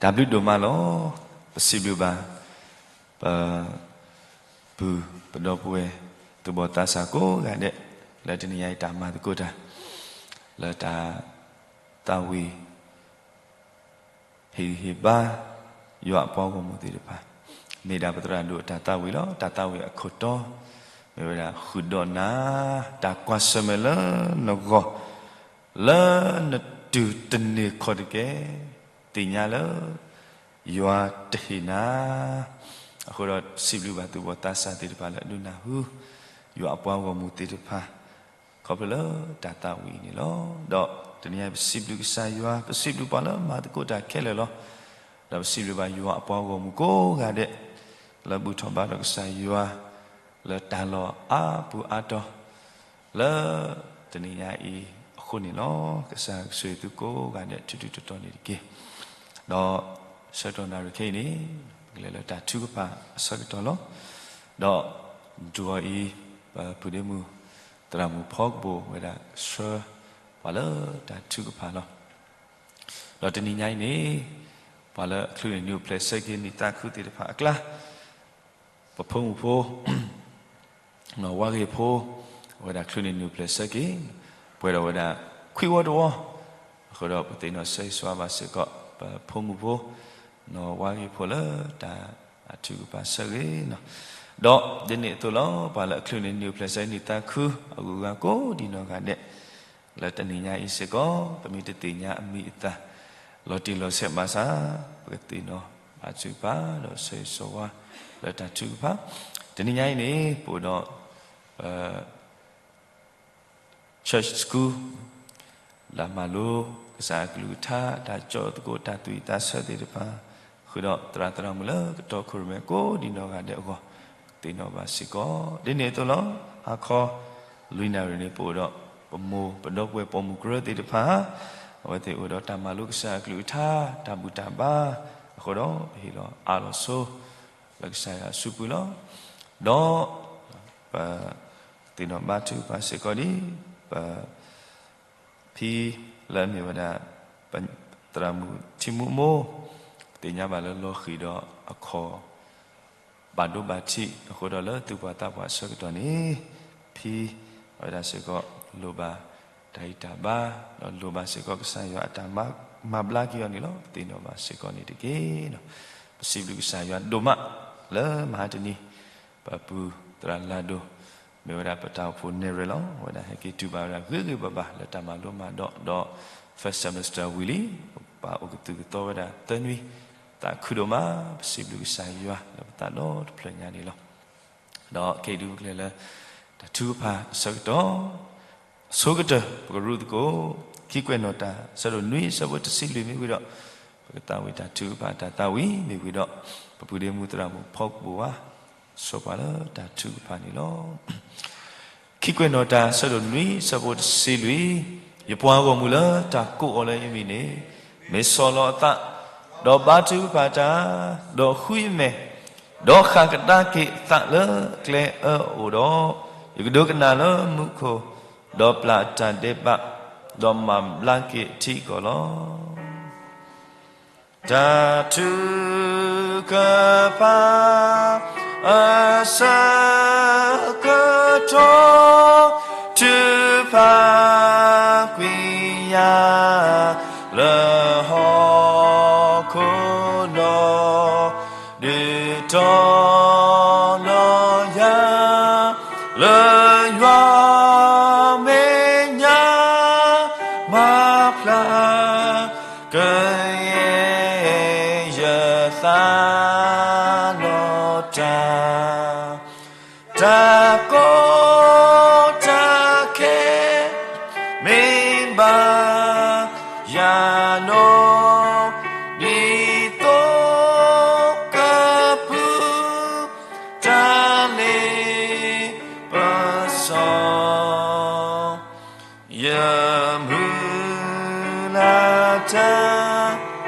တၢ်ဘျုးဒိၣ်မးလီၤ. ပစံးဘျုးဘၣ် ပ ပုၢ် ပဒီပုၢ်ဝဲၢ် သူၣ်ဘီၣ်သးစၢ်ကိးဂၤဒဲး လၢတနံၤညါအံၤတၢ်မၤသကိးတၢ် လၢတၢ်သးဝံၣ် ဟ့ၣ်ဂံၢ်ဟ့ၣ်ဘါ ယွၤအပှၤဂီၢ်မုၢ်သ့ၣ်တဖၣ်, မ့ၢ်ဒၣ်ပသရၣ်ဒိၣ်အတၢ်သးဝံၣ်လီၤ. တၢ်သးဝံၣ်အခိၣ်တီ မ့ၢ်ဝဲဒၣ် ဃုာ်ဒီးနၤ တၢ်ကွၢ်ဆၢၣ်မဲာ်လၢနဂီၢ် လၢနတုၤတန့ၢ်ခီၣ်တကဲ သ့ၣ်ညါလၢ ယွၤတဟ့ၣ်နၤ. အဃိဒီးစံးဘျုးဘၣ်သူၣ်ဘီၣ်သးစၢ်သ့ၣ်တဖၣ်လၢအဒုးနၢ်ဟူ ယွၤအပှၤဂီၢ်မုၢ်သ့ၣ်တဖၣ် ခီဖျိလၢတၢ်သးဝံၣ်အံၤန့ၣ်လီၤ. ဒီးတနံၤညါအံၤ ပစံးဘျုးကစၢ်ယွၤ, ပစံးဘျုးပှၤလၢမၤသကိးတၢ်ခဲလၢာ်လီၤ. ဒီးပစံးဘျုးဘၣ်ယွၤအပှၤဂီၢ်မုၢ်ကိးဂၤဒဲး လၢဘူၣ်ထီၣ်ဘါထီၣ်ကစၢ်ယွၤ လၢတၢ်လီၢ်အါပူၤအါတီၤ လၢတနံၤညါအံၤအဃိန့ၣ်လီၤ. ကစၢ်ယွၤကဆိၣ်ဂ့ၤသုကိးဂၤဒဲး ထူထူတီတီန့ၣ်တက့ၢ်. ဒီးဆၢကတီၢ်နၣ်ရံၣ်ခဲအံၤန့ၣ် ပကလဲၤလၢတၢ်ထုကဖၣ်အဆၢကတီၢ်လီၤ. ဒီး တုၤအီၤအံၤ ပပုၢ်ဒ့မုၣ် သရၣ်မုၣ်ဖီကပိာ်ဝဲဒၣ် ဆှၢပှၤလၢတၢ်ထုကဖၣ်လီၤ. ဒီးတနံၤညါအံၤန့ၣ် ပှၤလၢအချုးန့ၢ်နံၣ်အိၣ်ဖျဲၣ်ဆၢက့ၤ နံၣ်သးခုသ့ၣ်တဖၣ်အကျါ ပဖိမုၣ်ဖိ နီၢ်ဝါဂ့ၤဖိ အဝဲဒၣ်ချုးန့ၢ်နံၣ်အိၣ်ဖျဲၣ်ဆၢက့ၤ ပှဲၤဒီးဝဲဒၣ်ခွံဝီတဝီ, အဃိဒီးပသ့ၣ်နီၣ်ဆၢဂ့ၤဆၢဝါဘၣ်စ့ၢ်ကီး ပဖိမုၣ်ဖိ နီၢ်ဝါဂ့ၤဖိလၢတၢ်ထုကဖၣ်ဆၢဂ့ၤန့ၣ်, ဒီးဒ်န့ၣ်အသိးလီၤ. ပှၤလၢအချုးန့ၢ်နံၣ်အိၣ်ဖျဲၣ်ဆၢက့ၤ နံၣ်သးခု အဂုၤအဂၤကိးဒံးနီၢ်ဂၤဒဲး လၢတနံၤညါအံၤစ့ၢ်ကီး ပမ့ၢ်တသ့ၣ်ညါအမံၤအသၣ် လီၤတံၢ်လီၤဆဲးဘၣ်ဆၣ် ပကသ့ၣ်နီၣ်ဘၣ်ထုကဖၣ် ဒီးဆၢဂ့ၤဆၢဝါလၢတၢ်ထုကဖၣ်. တနံၤညါအံၤန့ၣ် ပအိၣ်ဒီး ပ church school လၢမၤလိကစၢ်အကလုၢ်ကထါ တၢ်ကၠီၣ်သကိးတၢ်သူၣ်ဝံၣ်သးဆၢသ့ၣ်တဖၣ် ဃုာ်ဒီးသရၣ်သရၣ်မုၣ်လၢကတီၢ်ခိၣ်ရိၣ်မဲကိးဒံးနီၢ်ဂၤဒဲးအဂီၢ် သ့ၣ်နီၣ်ဘၣ်စ့ၢ်ကီး. ဒ်န့ၣ်အသိးလီၤ. ဟါခီ လွံၢ်နၣ်ရံၣ်န့ၣ် ပအိၣ်ဒီး ပမိၢ်ပဒီပုၢ်ဝဲၢ်ပိာ်မုၣ်ကရၢသ့ၣ်တဖၣ် အဝဲသ့ၣ်အိၣ်ဒီးတၢ်မၤလိကစၢ်အကလုၢ်ကထါ တၢ်ဘူၣ်တၢ်ဘါ အဃိဒီး ပဟ့ၣ်လီၤအါလီၤဆိ လၢကစၢ်ယွၤအစုပူၤလီၤ. ဒီး ပ သ့ၣ်နီၣ်ဘါထုကဖၣ်စ့ၢ်ကီးန့ၣ် ပ ဖံလၢအမ့ၢ်ဝဲဒၣ် ပသရၣ်မုၣ်ထံမူအမိၢ် သ့ၣ်ညါဘၣ်လၢလီၤဃံၤဒီးအခီၣ် ဘၣ်ဒိဘၣ်ထံးအဃိဒီးလၢသူၣ်ပှၤသးပှၢ်အဆၢကတီၢ်န့ၣ် ဖံအဝဲဒၣ်စ့ၢ်ကီး လိၣ်ဘၣ်တၢ်ဂံၢ်တၢ်ဘါ ဒီးလိၣ်ဘၣ်စ့ၢ်ကီးကစၢ်ယွၤအတၢ်မၤဘျါက့ၤအီၤန့ၣ်လီၤ. ပသ့ၣ်နီၣ်ဘၣ်စ့ၢ်ကီးန့ၣ်တက့ၢ်. ပစံးဘျုးကစၢ်ယွၤဒိၣ်မးလၢမဟါတနံၤ ပပုၢ်သရၣ်လၢ်ဒိၣ် မ့ၢ်ဝဲဒၣ်ပတၢ်အိၣ်ဖှိၣ်နဲၣ်ရွဲၣ်လီၤ. အဝဲဒၣ်ဟဲက့ၤတုၤဘၣ်ဝဲဒၣ်ဂ့ၤဂ့ၤဘၣ်ဘၣ်လၢတၢ်မၤလိမၤဒိးဒီး first semester ဝံၤလံ ပပၢ်အိၣ်ကသုၣ်ကသီဝဲဒၣ်သၢနွံ သးခုဒိၣ်မး ပစံးဘျုးကစၢ်ယွၤလၢပသးဒီတဖျၢၣ်ညါန့ၣ်လီၤ. ဒီးခဲအံၤဒုးပကလဲၤလၢ တၢ်ထုကဖၣ်အဆၢကတီၢ် အဆိကတၢၢ် ပကရူၢ်သကိး ခံကွဲးနီၣ်တၢ် ဆၢဒိၣ်နွံ ဆၢဖိတဆံလွံၢ်မ့ၢ်ဝံၤဒီး ပကသးဝံၣ်တၢ်ထုကဖၣ်တၢ်သးဝံၣ်မ့ၢ်ဝံၤဒီး ပပုၢ်ဒ့မုၣ်သရၣ်မုၣ်ဖီကပိာ်ဝါ ဆိပှၤလၢတၢ်ထုကဖၣ်န့ၣ်လီၤ. ခံကွဲးနီၣ်တၢ် ဆၢဒိၣ်နွံ ဆၢဖိတဆံလွံၢ်, ယပှၤဂီၢ်မုၢ်လၢတၢ်ကိးအီၤလၢယမံၤန့ၣ် မ့ၢ်ဆီၣ်လီၤအသး ဒီးဘါထုကဖၣ်တၢ် ဒီးဃုယမဲာ် ဒီးဃၣ်ကဒါက့ၤအသးလၢအကျဲအၢအအိၣ်ဒီး ယကဒိကနၣ်လၢမူခိၣ် ဒီးပျၢ်အတၢ်ဒဲးဘး ဒီးမၤဘျါက့ၤအထံအကီၢ်လီၤ. တၢ်ထုကဖၣ် အဆၢကတီၢ် ထုကဖၣ်ကွံာ်ယၤ လၢဟီၣ်ခိၣ်ဒီး ဒုးတီၤလီၤယၤ လၢယွၤမဲာ်ညါ မၤဖျါ ကယဲၢ်ယသးလီၤတၢ် တၢ်ကီတၢ်ခဲ မ့ၢ်ဘၣ်ယၤနီၤ ဒ်သိးကပုၢ် တၢ်လ့ပစီ ယမုၢ်လၢ်တၢ်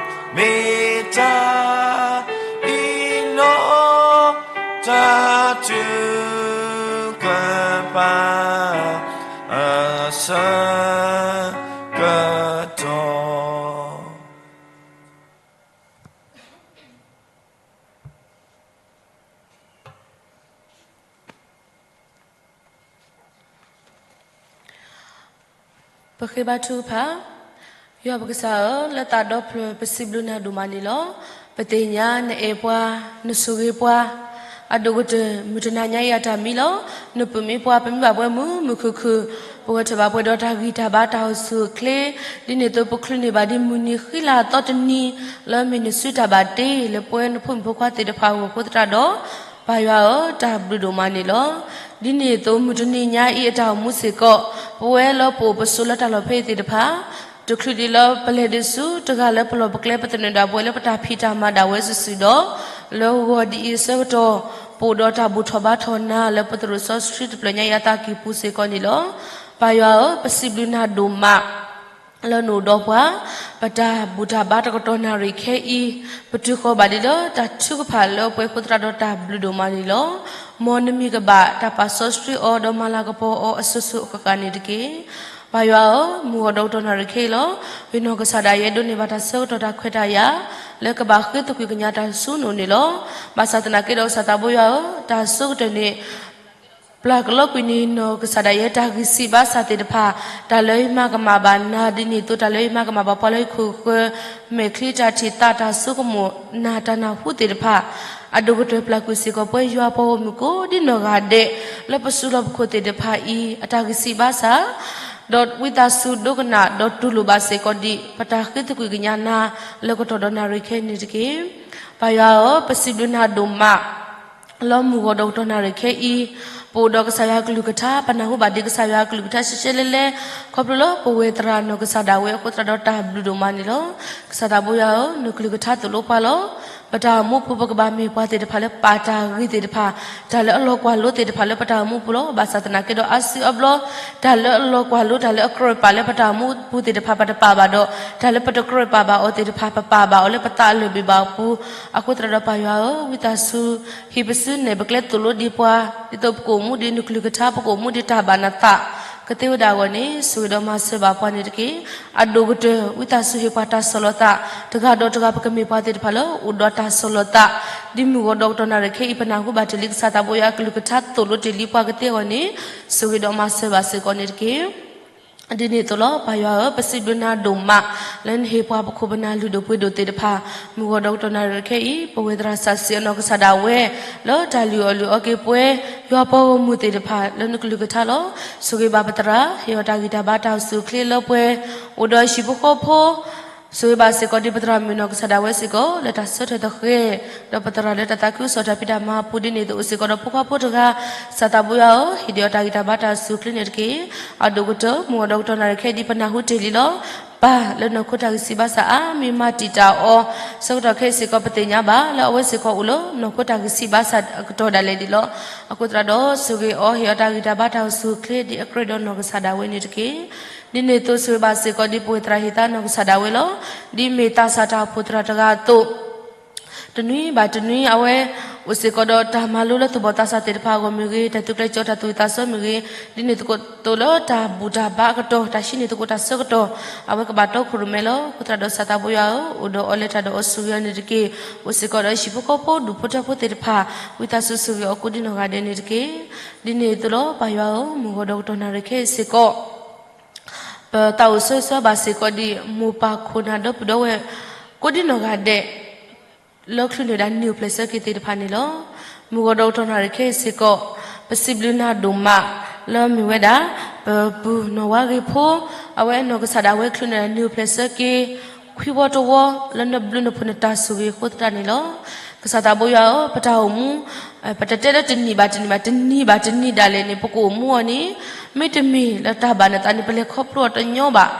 မ့ၢ်တၢ်အံၤလီၤ တၢ်ထုကဖၣ် အဆၢကတီၢ် ပဃ့ဘါထုကဖၣ်. ယွၤပကစၢ်ဧၢ, လၢသးဒီဖျၢၣ်ပစံးဘျုးနၤဒိၣ်မးန့ၣ်လီၤ. ပသ့ၣ်ညါနအဲၣ်ပှၤ, နဆိၣ်ဂ့ၤပှၤ, အဒိၣ်ကတၢၢ် မုၢ်တနၤညါအံၤအတၢ်မံလီၤ. နပုၢ်မ့ၢ်ပှၤ ပမ့ၢ်ဘၣ်ပှဲၤမုာ်မုာ်ခုၣ်ခုၣ်, ပဝဲထီၣ်ဘၣ်ပှဲၤဒီးတၢ်ဂံၢ်တၢ်ဘါတၢ်အိၣ်ဆူၣ်အိၣ်ချ့, ဒ်န့ၣ်အသိးပချုးန့ၢ်ဘၣ်ဒ်မုၢ်နံၤဃံလၤအသီတနံၤ, လၢမ့ၢ်နစုတၢ်ဘၣ်တ့ လၢပဝဲနဖိမုၣ်ဖိခွါသ့ၣ်တဖၣ်အဂီၢ်အဃိသတးဒီး, ပၢ်ယွၤဧၢ, တၢ်ဘျုးဒိၣ်မးန့ၣ်လီၤ. ဒ်န့ၣ်အသိးမုၢ်တနံၤညါအံၤအတၢ်အိၣ်မူစ့ၢ်ကီး, ပဝဲလၢပအိၣ်ပဆိးလၢတၢ်လီၢ်ဖဲအံၤသ့ၣ်တဖၣ်, တချုးဒံးလၢပလဲၤဒံးဆူတဂၤလၢပလီၢ်ပကျဲ ပသနၢၣ်ဒၣ်ပဝဲလၢပတၢ်ဖံးတၢ်မၤဒၣ်ဝဲစုာ်စုာ်ဒီး, လၢဂီၤဒ်အံၤအဆၢကတီၢ်, ပအိၣ်ဒီးတၢ်ဘူၣ်ထီၣ်ဘါထီၣ်နၤလၢပသရိာ်စီဆှံတဖျၢၣ်ညါအံၤအသးကံၢ်ပူၤစ့ၢ်ကီးန့ၣ်လီၤ. ပၢ်ယွၤဧၢ, ပစံးဘျုးနၤဒိၣ်မး လၢနအိၣ်ဒီးပှၤ, ပတၢ်ဘူၣ်တၢ်ဘါတကတီၢ်နၣ်ရံၣ်ခဲအံၤ, ပတုၤဃီၤဘၣ်ဒံးလၢတၢ်ထုကဖၣ်လၢပှဲၤအဃိသတးဒီးတၢ်ဘျုးဒိၣ်မးန့ၣ်လီၤ. မ်နမံၤကဘၣ်တၢ်ပာ်စီဆှံအီၤဒီးမၤလၤကပီၤအီၤအစိၤစိၤအဃၣ်ဃၣ်န့ၣ်တက့ၢ်. ပၢ်ယွၤဧၢ, မုၢ်ဂီၤဒီးကတီၢ်နၣ်ရံၣ်ခဲအံၤလီၤ. ဂ့ၤနီၢ်ကစၢ်ဒၣ်ယဲဒိးန့ၢ်ဘၣ်တၢ်ဆၢကတီၢ်တၢ်ခွဲးတၢ်ယာ်, လၢကဘၣ်ဃ့သကွံာ်ကညးတၢ်ဆူနအိၣ်န့ၣ်လီၤ. ဘၣ်ဆၣ်သနာ်က့ဒီးကစၢ်သးဘိယွၤဧၢ, တၢ်ဆၢကတီၢ်န့ၣ် ပျၢ်ကလီကွံာ်န့ၢ်နီၢ်ကစၢ်ဒၣ်ယဲတၢ်ဂံၢ်စၢ်ဘါစၢ်သ့ၣ်တဖၣ်, တၢ်လၢယမၤကမၣ်ဘၣ်နၤဒ်န့ၣ်အသိး တၢ်လၢယမၤကမၣ်ဘၣ်ပှၤလၢယခိၣ်ဃၢၤ, မဲာ်ချံတၢ်ထံၣ်သး တၢ်ဆိကမိၣ်နၢ်တၢ်နၢ်ဟူသ့ၣ်တဖၣ်, အဒိၣ်ကတၢၢ်ပျၢ်ကွံာ်စ့ၢ်ကီးပဝဲယွၤပှၤဂီၢ်မုၢ်ကိးဒ်နီၢ်ဂၤဒဲး, လၢပစုလီၢ်ပခိၣ်သ့ၣ်တဖၣ်အံၤ အတၢ်ဂံၢ်စၢ်ဘါစၢ် ဒီးဝံသးစူၤဒိကနၣ်ဒီးတူၢ်လိာ်ဘၣ်စ့ၢ်ကီးဒံး ပတၢ်ဃ့သကွံာ်ကညးနၤ လၢကတီၢ်ဒီးနၣ်ရံၣ်ခဲအံၤန့ၣ်တက့ၢ်. ပၢ်ယွၤဧၢ, ပစံးဘျုးနၤဒိၣ်မး လၢမုၢ်ဂီၤဒီးကတီၢ်နၣ်ရံၣ်ခဲအံၤ, ပအိၣ်ဒီးကစၢ်ယွၤအကလုၢ်ကထါ, ပနၢ်ဟူဘၣ်ဒံးကစၢ်ယွၤအကလုၢ်ကထါရှဲရှဲလဲလဲ, ခီဖျိလၢပဝဲသရၣ်နီၢ်ကစၢ်ဒၣ်ဝဲအဃိသတးဒီးတၢ်ဘျုးဒိၣ်မးန့ၣ်လီၤ. ကစၢ်သးဘိယွၤဧၢ, နကလုၢ်ကထါသိၣ်လိပှၤလီၤ. ပတၢ်အိၣ်မူပူၤ ပကဘၣ်မ့ၢ်ပှၤသ့ၣ်တဖၣ်လၢပာ်တၢ်ဂ့ၤသ့ၣ်တဖၣ်, တၢ်လၢအလီၤကွၢ်လိသ့ၣ်တဖၣ်လၢပတၢ်အိၣ်မူပူၤလီၤ. ဘၣ်ဆၣ်သနာ်က့ဒီးအါစုအါဘျီ, တၢ်လၢအလီၤကွၢ်လိ တၢ်လၢအကြၢးပာ်လၢပတၢ်အိၣ်မူပူၤသ့ၣ်တဖၣ် ပတပာ်ဘၣ်ဒီး, တၢ်လၢပတကြၢးပာ်ဘၣ်အီၤသ့ၣ်တဖၣ် ပပာ်ဘၣ်အီၤလၢပသးအလၢၢ်ဘ့ၣ်ဘၣ်အပူၤ, အဃိသတးဒီးပၢ်ယွၤဧၢ, ဝံသးစူၤ ဟ့ၣ်ပစုနဲၣ် ပကျဲသိၣ်လိဒံးပှၤ, ဒ်သိးပကအိၣ်မူဒံးနကလုၢ်ကထါ, ပကအိၣ်မူဒံးတၢ်ဘၣ်နသး ကသ့ဝဲဒၣ်အဂီၢ်န့ၣ်, ဆိၣ်ဂ့ၤဒီးမၤစၢၤဘၣ်ပှၤန့ၣ်တက့ၢ်. အဒိၣ်ကတၢၢ် ဝံသးစူၤဟ့ၣ်ပှၤတၢ်ဆီၣ်လီၤသး, တဂၤဒီးတဂၤ ပကမ့ၢ်ပှၤသ့ၣ်တဖၣ်လၢအိၣ်ဒီးတၢ်ဆီၣ်လီၤသး, ဒ်မုၢ်ဂီၤဒီးကတီၢ်နၣ်ရံၣ်ခဲအံၤ ပနၢ်ဟူဘၣ်တ့ၢ်လံကစၢ်သးဘိယွၤအကလုၢ်ကထါသိၣ်လိတ့ၢ်လံပှၤကသ့အဂီၢ်န့ၣ်, ဆိၣ်ဂ့ၤဒီးမၤစၢၤဘၣ်စ့ၢ်ကီးန့ၣ်တက့ၢ်. ဒ်န့ၣ်အသိးလီၤ. ပၢ်ယွၤဧၢ, ပစံးဘျုးနၤဒိၣ်မး လၢနဟ့ၣ်ပှၤပခိၣ်ပနၢ်လုၢ်ဒိၣ်ပှ့ၤဒိၣ်သ့ၣ်တဖၣ်, မုၢ်ဂီၤဒီးကတီၢ်နၣ်ရံၣ်ခဲအံၤ ပဝဲသရၣ်စံးဆံးအနီၢ်ကစၢ်ဒၣ်ဝဲ လၢတၢ်လုၢ်အီၣ်လုၢ်အီက့ၤပဝဲ ယွၤပှၤဂီၢ်မုၢ်သ့ၣ်တဖၣ် လၢနကလုၢ်ကထါလီၤ. ဆိၣ်ဂ့ၤဘၣ်ပသရၣ်, ဟ့ၣ်အီၤတၢ်ဂံၢ်တၢ်ဘါတၢ်အိၣ်ဆူၣ်အိၣ်ချ့လၢပှဲၤ, အိၣ်ဒီးဟံၣ်ဖိဃီဖိ ဆိၣ်ဂ့ၤဘၣ်စ့ၢ်ကီးဒံးပသရၣ်မုၣ်နီၢ်ကစၢ်ဒၣ်ဝဲစ့ၢ်ကီး လၢတၢ်ဆၢထၢၣ်သဃဲၤ, ဒီးပသရၣ်လၢတၢ်သးခုကစီၣ်တၢ်ဖံးတၢ်မၤအပူၤဒ်န့ၣ်အသိး အိၣ်စ့ၢ်ကီးဒီးဖိခွါဖိတဂၤ, ကစၢ်သးဘိယွၤဧၢ, ဟ့ၣ်ဒံးအီၤတၢ်ဂံၢ်တၢ်ဘါတၢ်အိၣ်ဆူၣ်အိၣ်ချ့န့ၣ်တက့ၢ်. အဒိၣ်ကတၢၢ် မုၢ်ဂီၤဒီးကတီၢ်နၣ်ရံၣ်ခဲအံၤဒ်ပနၢ်ဟူတ့ၢ်လံလီၤ. ပၢ်လၢနီၢ်ခိတၢ်ဂံၢ်စၢ်ဘါစၢ်အါမံၤမၤတံာ်တာ်အီၤ, ဆၢကတီၢ်ခဲအံၤစ့ၢ်ကီး ပသ့ၣ်ညါဘၣ်လၢအဝဲစ့ၢ်ကီးအိၣ်လၢနီၢ်ခိတၢ်ဂံၢ်စၢ်ဘါစၢ်အကတီၢ်ဒၣ်လဲာ်န့ၣ်လီၤ. အဃိသတးဒီး ဆိၣ်ဂ့ၤအီၤ ဟ့ၣ်အီၤတၢ်ဂံၢ်တၢ်ဘါတၢ်အိၣ်ဆူၣ်အိၣ်ချ့ ဒ်အကြၢးဒီးနီၢ်ကစၢ်ဒၣ်ဝဲန့ၣ်တက့ၢ်. ဒ်န့ၣ်အသိး ဆိၣ်ဂ့ၤဘၣ်စ့ၢ်ကီးဒံးပဝဲသရၣ်ဟ့ၣ်သါနီၢ်ကစၢ်ဒၣ်ဝဲလီၤ. ဒ်မ့ၢ်သးစၢ်တၢ်အိၣ်ဖှိၣ်သရၣ်တဂၤအသိး တနွံဘၣ်တနွံ အဝဲအိၣ်စ့ၢ်ကီးဒီးတၢ်မၤလိလၢသူၣ်ဘီၣ်သးစၢ်သ့ၣ်တဖၣ်အဂီၢ်မ့ၢ်ဂ့ၤ, တၢ်သုးကျဲးစၢးတၢ်သူၣ်ဝံၣ်သးဆၢမ့ၢ်ဂ့ၤ, ဒ်န့ၣ်အသိးလၢတၢ်ဘူၣ်တၢ်ဘါအကတီၢ် တၢ်ဟံးန့ၢ်သကိးတၢ်ဆၢကတီၢ် အဝဲကဘၣ်တီခိၣ်ရိၣ်မဲလီၤ. အဃိသတးဒီး ကစၢ်သးဘိယွၤဧၢ, အိၣ်ဒီးအီၤလဲၤတၢ်ဒီးအီၤ ဆိၣ်ဂ့ၤအီၤန့ၣ်တက့ၢ်. အိၣ်စ့ၢ်ကီးဒီးဟံၣ်ဖိဃီဖိ ဒူၣ်ဖိထၢဖိသ့ၣ်တဖၣ်, ဝံသးစူၤဆိၣ်ဂ့ၤအီၤကိးဒ်နီၢ်ဂၤဒဲးန့ၣ်တက့ၢ်. ဒ်န့ၣ်အသိးလီၤ. ပၢ်ယွၤဧၢ, မုၢ်ဂီၤဒီးကတီၢ်နၣ်ရံၣ်ခဲအံၤစ့ၢ်ကီး ပသးအိၣ်ဆၢဆၢဘၣ်စ့ၢ်ကီးဒံး မိၢ်ပၢ်ခိၣ်နၢ်ဒီပုၢ်ဒီဝဲၢ် ကိးဒ်နီၢ်ဂၤဒဲး လၢချုးန့ၢ်ဝဲဒၣ်နံၣ်အိၣ်ဖျဲၣ်ဆၢက့ၤသ့ၣ်တဖၣ်န့ၣ်လီၤ. မုၢ်ဂီၤဒီးကတီၢ်နၣ်ရံၣ်ခဲအံၤစ့ၢ်ကီး ပစံးဘျုးနၤဒိၣ်မး လၢမ့ၢ်ဝဲဒၣ် ပပုၢ်နီၢ်ဝါဂ့ၤဖိ အဝဲနီၢ်ကစၢ်ဒၣ်ဝဲချုးန့ၢ်ဝဲဒၣ်နံၣ်အိၣ်ဖျဲၣ်ဆၢက့ၤ ခွံဝီတဝီ လၢနဘျုးနဖှိၣ်နတၢ်ဆိၣ်ဂ့ၤအဃိသတးန့ၣ်လီၤ. ကစၢ်သးဘိယွၤဧၢ, ပတၢ်အိၣ်မူ ပတတဲလၢတနံၣ်ဘၣ်တနံၣ်ဘၣ် တနံၣ်ဘၣ်တနံၣ်ဒၣ်လဲာ်န့ၣ် ပကအိၣ်မူအီၤန့ၣ် မ့တမ့ၢ်လၢတၢ်ဘၣ်နသးန့ၣ် ပလဲၤခီဖျိအီၤတညီဘၣ်.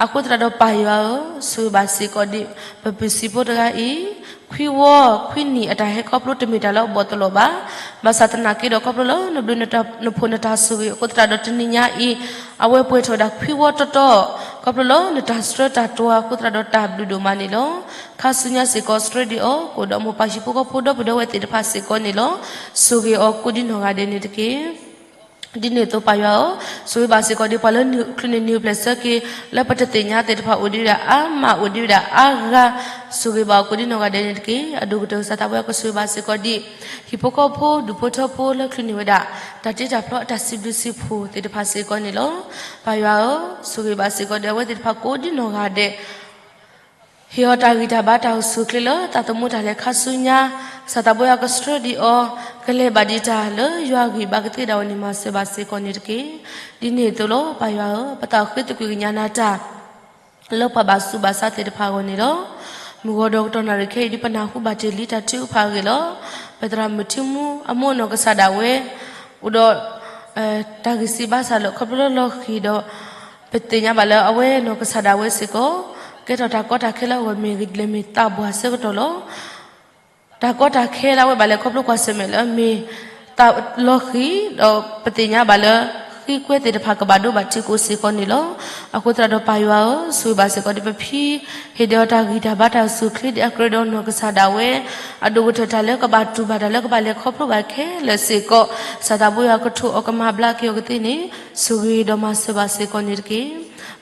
အဃိသတးဒီးပၢ်ယွၤဧၢ, ဆိၣ်ဂ့ၤဘၣ်စ့ၢ်ကီးဒံး ပပုၢ်စံးဖိတဂၤအံၤ ခွံဝီခွံနံၣ်အတၢ်ဟဲခီဖျိတမ့ၢ်တၢ်လၢအဘီၣ်သလီၤဘၣ်. ဘၣ်ဆၣ်သနာ်က့ဒီး ခီဖျိလၢနဘျုးနဖှိၣ်နတၢ်ဆိၣ်ဂ့ၤအဃိသတးဒီး တနံၤညါအံၤ အဝဲပှဲၤထီၣ်ဝဲဒၣ်ခွံဝီတီတီ ခီဖျိလၢနတၢ်ဆှၢတၢ်တွၤအဃိသတးဒီးတၢ်ဘျုးဒိၣ်မးန့ၣ်လီၤ. ခါဆူညါစ့ၢ်ကီး စံးဒံးအီၤ ကအိၣ်ဒီးမိၢ်ပၢ်ဟံၣ်ဖိဃီဖိဒီပုၢ်ဒီဝဲၢ်သ့ၣ်တဖၣ်စ့ၢ်ကီးန့ၣ်လီၤ. ဆိၣ်ဂ့ၤအီၤကိးဒ်နီၢ်ဂၤဒဲးန့ၣ်တက့ၢ်. ဒ်န့ၣ်အသိးပၢ်ယွၤဧၢ, ဆိၣ်ဂ့ၤဘၣ်စ့ၢ်ကီးဒ်ပှၤလၢနုာ်ချုးန့ၢ်နံၣ်ပျဲၢ်ဆၢက့ၤ လၢပတသ့ၣ်ညါသ့ၣ်တဖၣ်အိၣ်ဒံးဝဲဒၣ်အါမးအိၣ်ဒံးဝဲဒၣ်အါဂၤ, ဆိၣ်ဂ့ၤဘၣ်အကိးဒ်နီၢ်ဂၤဒဲးန့ၣ်တက့ၢ်. အဒိၣ်ကတၢၢ်ကစၢ်သးပှၢ်ကဆိၣ်ဂ့ၤဘၣ်စ့ၢ်ကီးဒ် ဟံၣ်ဖိဃီဖိဒူၣ်ဖိထၢဖိလၢချုးန့ၢ်ဝဲဒၣ် တၢ်တ့တၢ်ဖျီအတၢ်စံးဘျုးစံးဖှိၣ်သ့ၣ်တဖၣ်စ့ၢ်ကီးန့ၣ်လီၤ. ပၢ်ယွၤဧၢ, ဆိၣ်ဂ့ၤဘၣ်စ့ၢ်ကီးဒ်အဝဲသ့ၣ်တဖၣ်ကိးဒ်နီၢ်ဂၤဒဲး ဟ့ၣ်အီၤတၢ်ဂံၢ်တၢ်ဘါတၢ်အိၣ်ဆူၣ်အိၣ်ချ့လၢသးသမူတၢ်လဲၤခါဆူညါ, ကစၢ်သးပှၢ်ကဆှၢဒံးအီၤ, ကလဲၤဘၣ်ဒံးတၢ်လၢယွၤဂံၢ်ဘါကသ့ဒၣ်အီၤန့ၣ်မၤစၢၤဘၣ်စ့ၢ်ကီးန့ၣ်တက့ၢ်. ဒ်န့ၣ်အသိးလီၤ ပၢ်ယွၤဧၢ, ပသးအိၣ်ဃ့သကွံာ်ကညးနၤတၢ် လၢပှၤဘၣ်ဆူးဘၣ်ဆါသ့ၣ်တဖၣ်အဂီၢ်န့ၣ်လီၤ. မုၢ်ဂီၤဒီးကတီၢ်နၣ်ရံၣ်ခဲအံၤဒ်ပနၢ်ဟူဘၣ်တ့ၢ်လံတၢ်ထုကဖၣ်အဂ့ၢ်လီၤ. ပသရၣ်မုၣ်ထံမူအမိၢ်နီၢ်ကစၢ်ဒၣ်ဝဲ အိၣ်ဒီး တၢ်ဂံၢ်စၢ်ဘါစၢ်လၢခီဖျိလၢလီၢ်ဃံၤဒီး ပသ့ၣ်ညါဘၣ်လၢအဝဲနီၢ်ကစၢ်ဒၣ်ဝဲစ့ၢ်ကီး ကဲထီၣ်တၢ်ကီတၢ်ခဲလၢအဂီၢ်မ့ၢ်ဂ့ၤဒ်လဲၣ်မ့ၢ်သးပှၢ်ဆၢကတီၢ်လီၤ. တၢ်ကီတၢ်ခဲလၢအဝဲဘၣ်လဲၤခီဖျိကွၢ်ဆၢၣ်မဲာ်လၢအမ့ၢ်သးလီၢ်ဃံၤ ဒီးပသ့ၣ်ညါဘၣ်လၢ ဃံကွဲသ့ၣ်တဖၣ်ကဘၣ်ဒိဘၣ်ထံးကိးစ့ၢ်ကီးန့ၣ်လီၤ. အဃိသတးဒီးပၢ်ယွၤဧၢ, ဆိၣ်ဂ့ၤဘၣ်စ့ၢ်ကီးဒ်ပဖံ ဟ့ၣ်ဒုးအီၤတၢ်ဂံၢ်တၢ်ဘါတၢ်အိၣ်ဆူၣ်အိၣ်ချ့ဒ်အကြၢးဒီးနီၢ်ကစၢ်ဒၣ်ဝဲ အဒိၣ်ကတၢၢ်တၢ်လၢကဘၣ်တူၢ်ဘၣ်တၢ်လၢကဘၣ်လဲၤခီဖျိဘၣ်ခဲလၢာ်စ့ၢ်ကီး ကစၢ်သးပှၢ်ယွၤကထိၣ်အီၤကမၤဘျါက့ၤအီၤကသ့န့ၣ် ဆိၣ်ဂ့ၤဒီးမၤစၢၤဘၣ်စ့ၢ်ကီးန့ၣ်တက့ၢ်.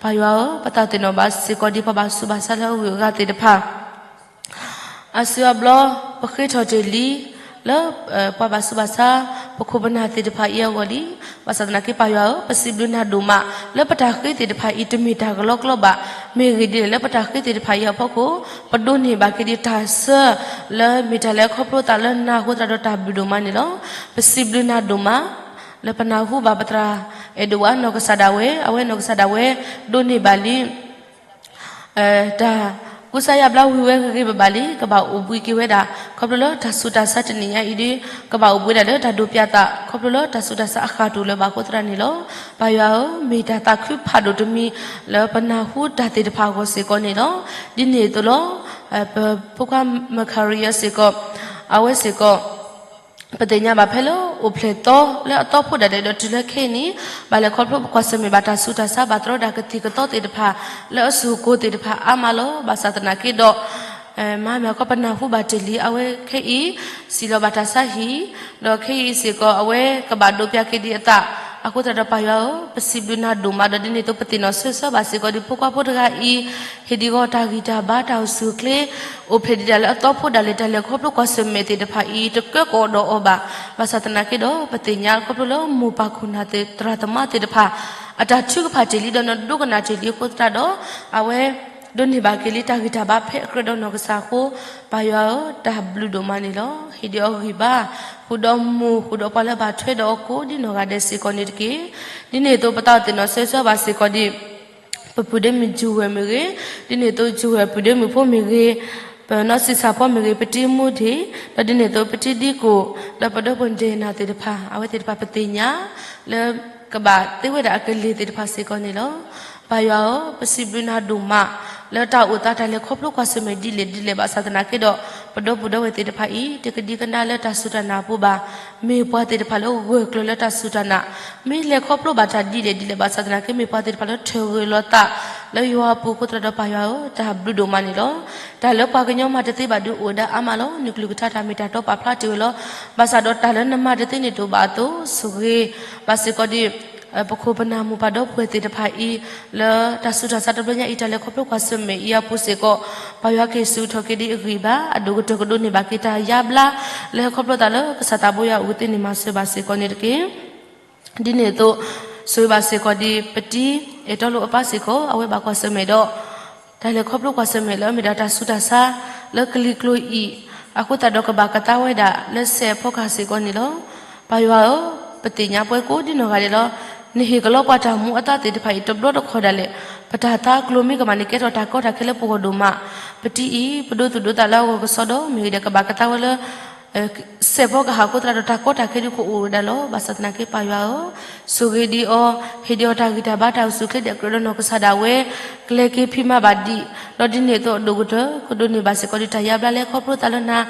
ပၢ်ယွၤဧၢ, ပသးသ့ၣ်နီၣ်ဘၣ်စ့ၢ်ကီးဒ်ပှၤဘၣ်ဆူးဘၣ်ဆါလၢအဂုၤအဂၤသ့ၣ်တဖၣ် အါစုအါဘျီ ပဃ့ထီၣ်တ့ၢ်လံ လၢ ပှၤဘၣ်ဆူးဘၣ်ဆါ ပခိၣ်ပနၢ်သ့ၣ်တဖၣ်အံၤအဂီၢ်လံ. ဘၣ်ဆၣ်သနာ်က့ပၢ်ယွၤဧၢ, ပစံးဘျုးနၤဒိၣ်မး လၢပတၢ်ဃ့သ့ၣ်တဖၣ်အံၤ တမ့ၢ်တၢ်ကလီကလီဘၣ်. မ့ၢ်ဂ့ၢ်ဒ်လဲၣ်လၢပတၢ်ဃ့သ့ၣ်တဖၣ်အံၤအဖီခိၣ် ပဒိးန့ၢ်ဘၣ်က့ၤဒံးတၢ်ဆၢ လၢမ့ၢ်တၢ်လဲၤခီဖျိသးလၢနၤအဃိသတးဒီးတၢ်ဘျုးဒိၣ်မးန့ၣ်လီၤ. ပစံးဘျုးနၤဒိၣ်မး လၢပနၢ်ဟူဘၣ်ပသရၣ်အဲၣ်ဒိးဝါနီၢ်ကစၢ်ဒၣ်ဝဲ အဝဲနီၢ်ကစၢ်ဒၣ်ဝဲ ဒိးန့ၢ်ဘၣ်လံ တၢ်ကူစါယါဘျါဝံၤဝဲဂ့ၤဂ့ၤဘၣ်ဘၣ်လံ ကဘၣ်အိၣ်ဘှံးက့ၤဝဲဒၣ် ခီဖျိလၢတၢ်ဆူးတၢ်ဆါတနံၤညါအံၤဒီး ကဘၣ်အိၣ်ဘှံးဒၣ်လၢတၢ်ဒိးပၠးသး ခီဖျိလၢတၢ်ဆူးတၢ်ဆါအဃၣ်တိၢ်လၢၤဘၣ်အဃိသတးန့ၣ်လီၤ. ပၢ်ယွၤဧၢ, မ့ၢ်တၢ်သးခုဖးဒိၣ်တမံၤ လၢပနၢ်ဟူတၢ်သ့ၣ်တဖၣ်အဂီၢ်စ့ၢ်ကီးန့ၣ်လီၤ. ဒ်န့ၣ်အသိးလီၤ. ပဖိခွါ Micaiah စ့ၢ်ကီး အဝဲစ့ၢ်ကီး ပသ့ၣ်ညါဘၣ်ဖဲလၢအိၣ်ဖျဲၣ်သီလၢအသီဖိဒၣ်လဲာ်ဒီးတုၤလၢခဲအံၤန့ၣ် ဘၣ်လဲၤခီဖျိကွၢ်ဆၢၣ်မဲာ်ဘၣ်တၢ်ဆူးတၢ်ဆါ ဘၣ်သရီဒၣ်ကသံၣ်ကသီသ့ၣ်တဖၣ် လၢအစိၤကိၤသ့ၣ်တဖၣ်အါမးလီၤ. ဘၣ်ဆၣ်သနာ်က့ဒီး မၤမ့ၢ်ခီပနၢ်ဟူဘၣ်တ့ၢ်လံအဝဲခဲအံၤ စံၣ်လီၤဘၣ်တၢ်ဆါဟံၣ် ဒီးခဲအံၤစ့ၢ်ကီး အဝဲကဘၣ်ဒိးပၠးက့ၤဒံးအသး အဃိသတးဒီးပၢ်ယွၤဧၢ, ပစံးဘျုးနၤဒိၣ်မးဒီးဒ်န့ၣ်အသိးပသ့ၣ်နီၣ်ဆၢဆၢဘၣ်စ့ၢ်ကီးဒ်ဖိခွါဖိတဂၤအံၤ ဟ့ၣ်ဒံးအီၤတၢ်ဂံၢ်တၢ်ဘါတၢ်အိၣ်ဆူၣ်အိၣ်ချ့ အိၣ်ဖျဲၣ်ဒံးဒၣ်လၢအသီဖိဒၣ်လဲာ် တၢ်လဲၤခီဖျိကွၢ်ဆၢၣ်မဲာ်သ့ၣ်တဖၣ်အံၤ တကၢကီးဒီးအီၤဘၣ်. ဘၣ်ဆၣ်သနာ်က့ဒီး ပသ့ၣ်ညါခီဖျိလၢမိၢ်ပၢ်ခိၣ်နၢ်သ့ၣ်သရၣ်သမါသ့ၣ်တဖၣ် အတၢ်ထုကဖၣ်တ့ၢ်လံဒီးနဒိကနၣ်တ့ၢ်လံအဃိသတးဒီး အဝဲ ဒိးန့ၢ်ဘၣ်က့ၤလံတၢ်ဂံၢ်တၢ်ဘါဖဲအကြၢးဒီးနီၢ်ကစၢ်အဃိ ပၢ်ယွၤဧၢ, တၢ်ဘျုးဒိၣ်မးန့ၣ်လီၤ. ဟ့ၣ်ဒံးအီၤဂံၢ်ဘါ ဃုာ်ဒီးမိၢ် ဃုာ်ဒီးပှၤလၢဘၣ်ထွဲဒီးအီၤကိးဒ်နီၢ်ဂၤဒဲးစ့ၢ်ကီးန့ၣ်တက့ၢ်. ဒ်န့ၣ်အသိးပသးသ့ၣ်နီၣ်ဆၢဆၢဘၣ်စ့ၢ်ကီးဒ် ပပုၢ်ဒ့မုၣ်စူၤဝဲၢ်မ့ၢ်ဂ့ၤ, ဒ်န့ၣ်အသိးစူၤဝဲၢ်ပုၢ်ဒ့မုၣ်ဖိမ့ၢ်ဂ့ၤ, ပနီၢ်ဆံးစၢ်ဖိမ့ၢ်ဂ့ၤ, ပတံၤမူဒ့ၣ်, ဒီးဒ်န့ၣ်အသိးပတံၤဒံကိၣ်, ဒီးပဒီပုၢ်ဒ့ၣ်နၤသ့ၣ်တဖၣ် အဝဲသ့ၣ်တဖၣ်ပသ့ၣ်ညါ လၢကဘၣ်သ့ဝဲဒၣ်အကလံၤသ့ၣ်တဖၣ်စ့ၢ်ကီးန့ၣ်လီၤ. ပၢ်ယွၤဧၢ, ပစံးဘျုးနၤဒိၣ်မး လၢတၢ်အိၣ်သးတၢ်လဲၤခီဖျိကွၢ်ဆၢၣ်မဲာ်ဒ်လဲၣ်ဒ်လဲၣ်ဘၣ်ဆၣ်သနာ်က့ဒီး ပဒီပုၢ်ဒီဝဲၢ်သ့ၣ်တဖၣ်အံၤ တကဒံကဒါလၢတၢ်စူၢ်တၢ်နာ်အပူၤဘၣ်. မ့ၢ်ပှၤသ့ၣ်တဖၣ်လၢဂၢၢ်ကျၢၤလၢတၢ်စူၢ်တၢ်နာ်, မ့ၢ်လဲၤခီဖျိဘၣ်တၢ်ဒ်လဲၣ်ဒ်လဲၣ်ဘၣ်ဆၣ်သနာ်က့ မ့ၢ်ပှၤသ့ၣ်တဖၣ်လၢထၢၣ်ဂၢၢ်လီၤသး လၢယွၤအပူၤအဃိသတးဒီးပၢ်ယွၤဧၢ, တၢ်ဘျုးဒိၣ်မးန့ၣ်လီၤ. တၢ်လၢပှၤကညီမၤတသ့ဘၣ်ဒုးအိၣ်ဝဲဒၣ်အါမးလီၤ. နကလုၢ်ကထါတၢ်မ့ၢ်တၢ်တီပာ်ဖျါတ့ၢ်ဝဲလီၤ. ဘၣ်ဆၣ်ဒီးတၢ်လၢနမၤတသ့န့ၣ်တအိၣ်ဘၣ်အသိး ဆိၣ်ဂ့ၤ ဘၣ်စ့ၢ်ကီးဒ် ပခိၣ်ပနၢ်မိၢ်ပၢ်ဒီပုၢ်ဝဲၢ်သ့ၣ်တဖၣ်အံၤ လၢတၢ်ဆူးတၢ်ဆါတဘျီညါအံၤ တၢ်လဲၤခီဖျိကွၢ်ဆၢၣ်မဲာ်အံၤအပူၤစ့ၢ်ကီး ပၢ်ယွၤက့ၤဆူၣ်ထီၣ်က့ၤဒ်အဂံၢ်ဘါ အဒိၣ်ကတၢၢ်ကဒိးန့ၢ်ဘၣ်က့ၤတၢ်ယါဘျါ လၢဟဲခီဖျိသးလၢကစၢ်သးဘိယွၤအအိၣ်ကသ့န့ၣ်မၤစၢၤဘၣ်စ့ၢ်ကီးန့ၣ်တက့ၢ်. ဒ်န့ၣ်အသိး ဆိၣ်ဂ့ၤဘၣ်စ့ၢ်ကီးဒ်ပတံၤအဲၣ်တီလိာ်အပၢ်စ့ၢ်ကီး အဝဲဘၣ်ကွၢ်ဆၢၣ်မဲာ်ဒီး တၢ်လဲၤခီဖျိကွၢ်ဆၢၣ်မဲာ်လၢအမ့ၢ်ဒၣ်တၢ်ဆူးတၢ်ဆါ လၢကလံၤကျိၤအံၤ အဃိသတးဒီးကဘၣ်ကသါဝဲဒၣ်လၢစဲးအဖီကဟၣ်စ့ၢ်ကီးန့ၣ်လီၤ. ပၢ်ယွၤဧၢ, ပသ့ၣ်ညါပဝဲကိးဒ်နီၢ်ဂၤဒဲးလီၤ. နဟ့ၣ်ကလီပှၤတၢ်မူအသါသ့ၣ်တဖၣ်အံၤတဘျီတခီၣ်ဒၣ်လဲာ် ပတၢ်သါကျိၤမ့ၢ်ကမၣ်န့ၣ် ကဲထီၣ်တၢ်ကီတၢ်ခဲလၢပဂီၢ်ဒိၣ်မး. ပတံၤအံၤ ပဒိသူၣ်ဒိသးလၢအဂီၢ်ကစီဒီး မ့ၢ်ဂ့ၤဒီးကဘၣ်ကသါဝဲလၢ စဲးဖီကဟၣ်အဃိသတးဒီးတၢ်ကီတၢ်ခဲဒုးကအိၣ်ဝဲဒၣ်လီၤ. ဘၣ်ဆၣ်သနာ်က့ပၢ်ယွၤဧၢ, ဆိၣ်ဂ့ၤဒံးအီၤ, ဟ့ၣ်ဒံးအီၤတၢ်ဂံၢ်တၢ်ဘါတၢ်အိၣ်ဆူၣ်အိၣ်ချ့ဒ်အကြၢးဒီးနီၢ်ကစၢ်ဒၣ်ဝဲ, ကျဲၤက့ၤဖံးမၤဘၣ်ဒံး, ဒီးဒ်န့ၣ်အသိးအဒိၣ်ကတၢၢ် ကဒိးန့ၢ်ဘၣ်စ့ၢ်ကီးဒံးတၢ်ယါဘျါလၢခီဖျိသးလၢနၤ,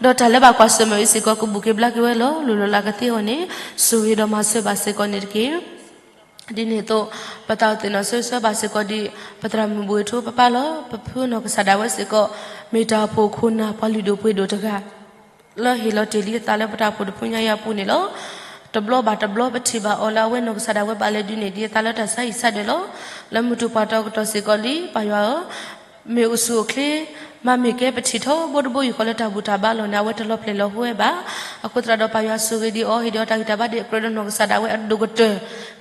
ဒီးတၢ်လၢဘၣ်ကွၢ်ဆၢၣ်မဲာ်အံၤစ့ၢ်ကီး ကဘူၣ်က့ၤဘျါက့ၤဝဲလီၤ. လိၤလိၤလးကသ့အဂီၢ်န့ၣ် ဆိၣ်ဂ့ၤဒီးမၤစၢၤဘၣ်စ့ၢ်ကီးန့ၣ်တက့ၢ်. ဒ်န့ၣ်အသိး ပသးအိၣ်သ့ၣ်နီၣ်ဆၢဆၢဘၣ်စ့ၢ်ကီးဒံး ပသရၣ်မုၣ်ဘှံးထူပပၢ်လီၤ. ပဖုနီၢ်ကစၢ်ဒၣ်ဝဲစ့ၢ်ကီး မ့ၢ်တၢ်အိၣ်ဖှိၣ်ခိၣ်နၢ်ပှၤလုၢ်ဒိၣ်ပှ့ၤဒိၣ်တဂၤ လၢဟ့ၣ်လီၤတ့ၢ်လံအသးလၢပတၢ်အိၣ်ဖှိၣ်တဖုညါအံၤအပူၤန့ၣ်လီၤ. တဘျီဘၣ်တဘျီပထံၣ်ဘၣ်အီၤလၢအဝဲနီၢ်ကစၢ်ဒၣ်ဝဲဘၣ်လဲၤဒုးနဲၣ်ဒံးအသးလၢတၢ်ဆါဟံၣ်ဆါဒၢးလီၤ. လၢမုၢ်တူာ်ပှၢ်တီၤကတီၢ်စ့ၢ်ကီးလံ ပၢ်ယွၤဧၢ, မ့ၢ်အိၣ်ဆူၣ်အိၣ်ချ့ မၤမ့ၢ်ကဲပထံၣ်ထီဘိတဘိယူၢ်ဃီလၢတၢ်ဘူၣ်တၢ်ဘါလီၢ်န့ၣ် အဝဲတလီၤပျဲၢ်လီၤဟိဝဲဘၣ်. အဃိသတးဒီးပၢ်ယွၤဆိၣ်ဂ့ၤဒံးအီၤ ဟ့ၣ်ဒံးအီၤတၢ်ဂံၢ်တၢ်ဘါဒ်အကြၢးဒီးနီၢ်ကစၢ်ဒၣ်ဝဲအဒိၣ်ကတၢၢ်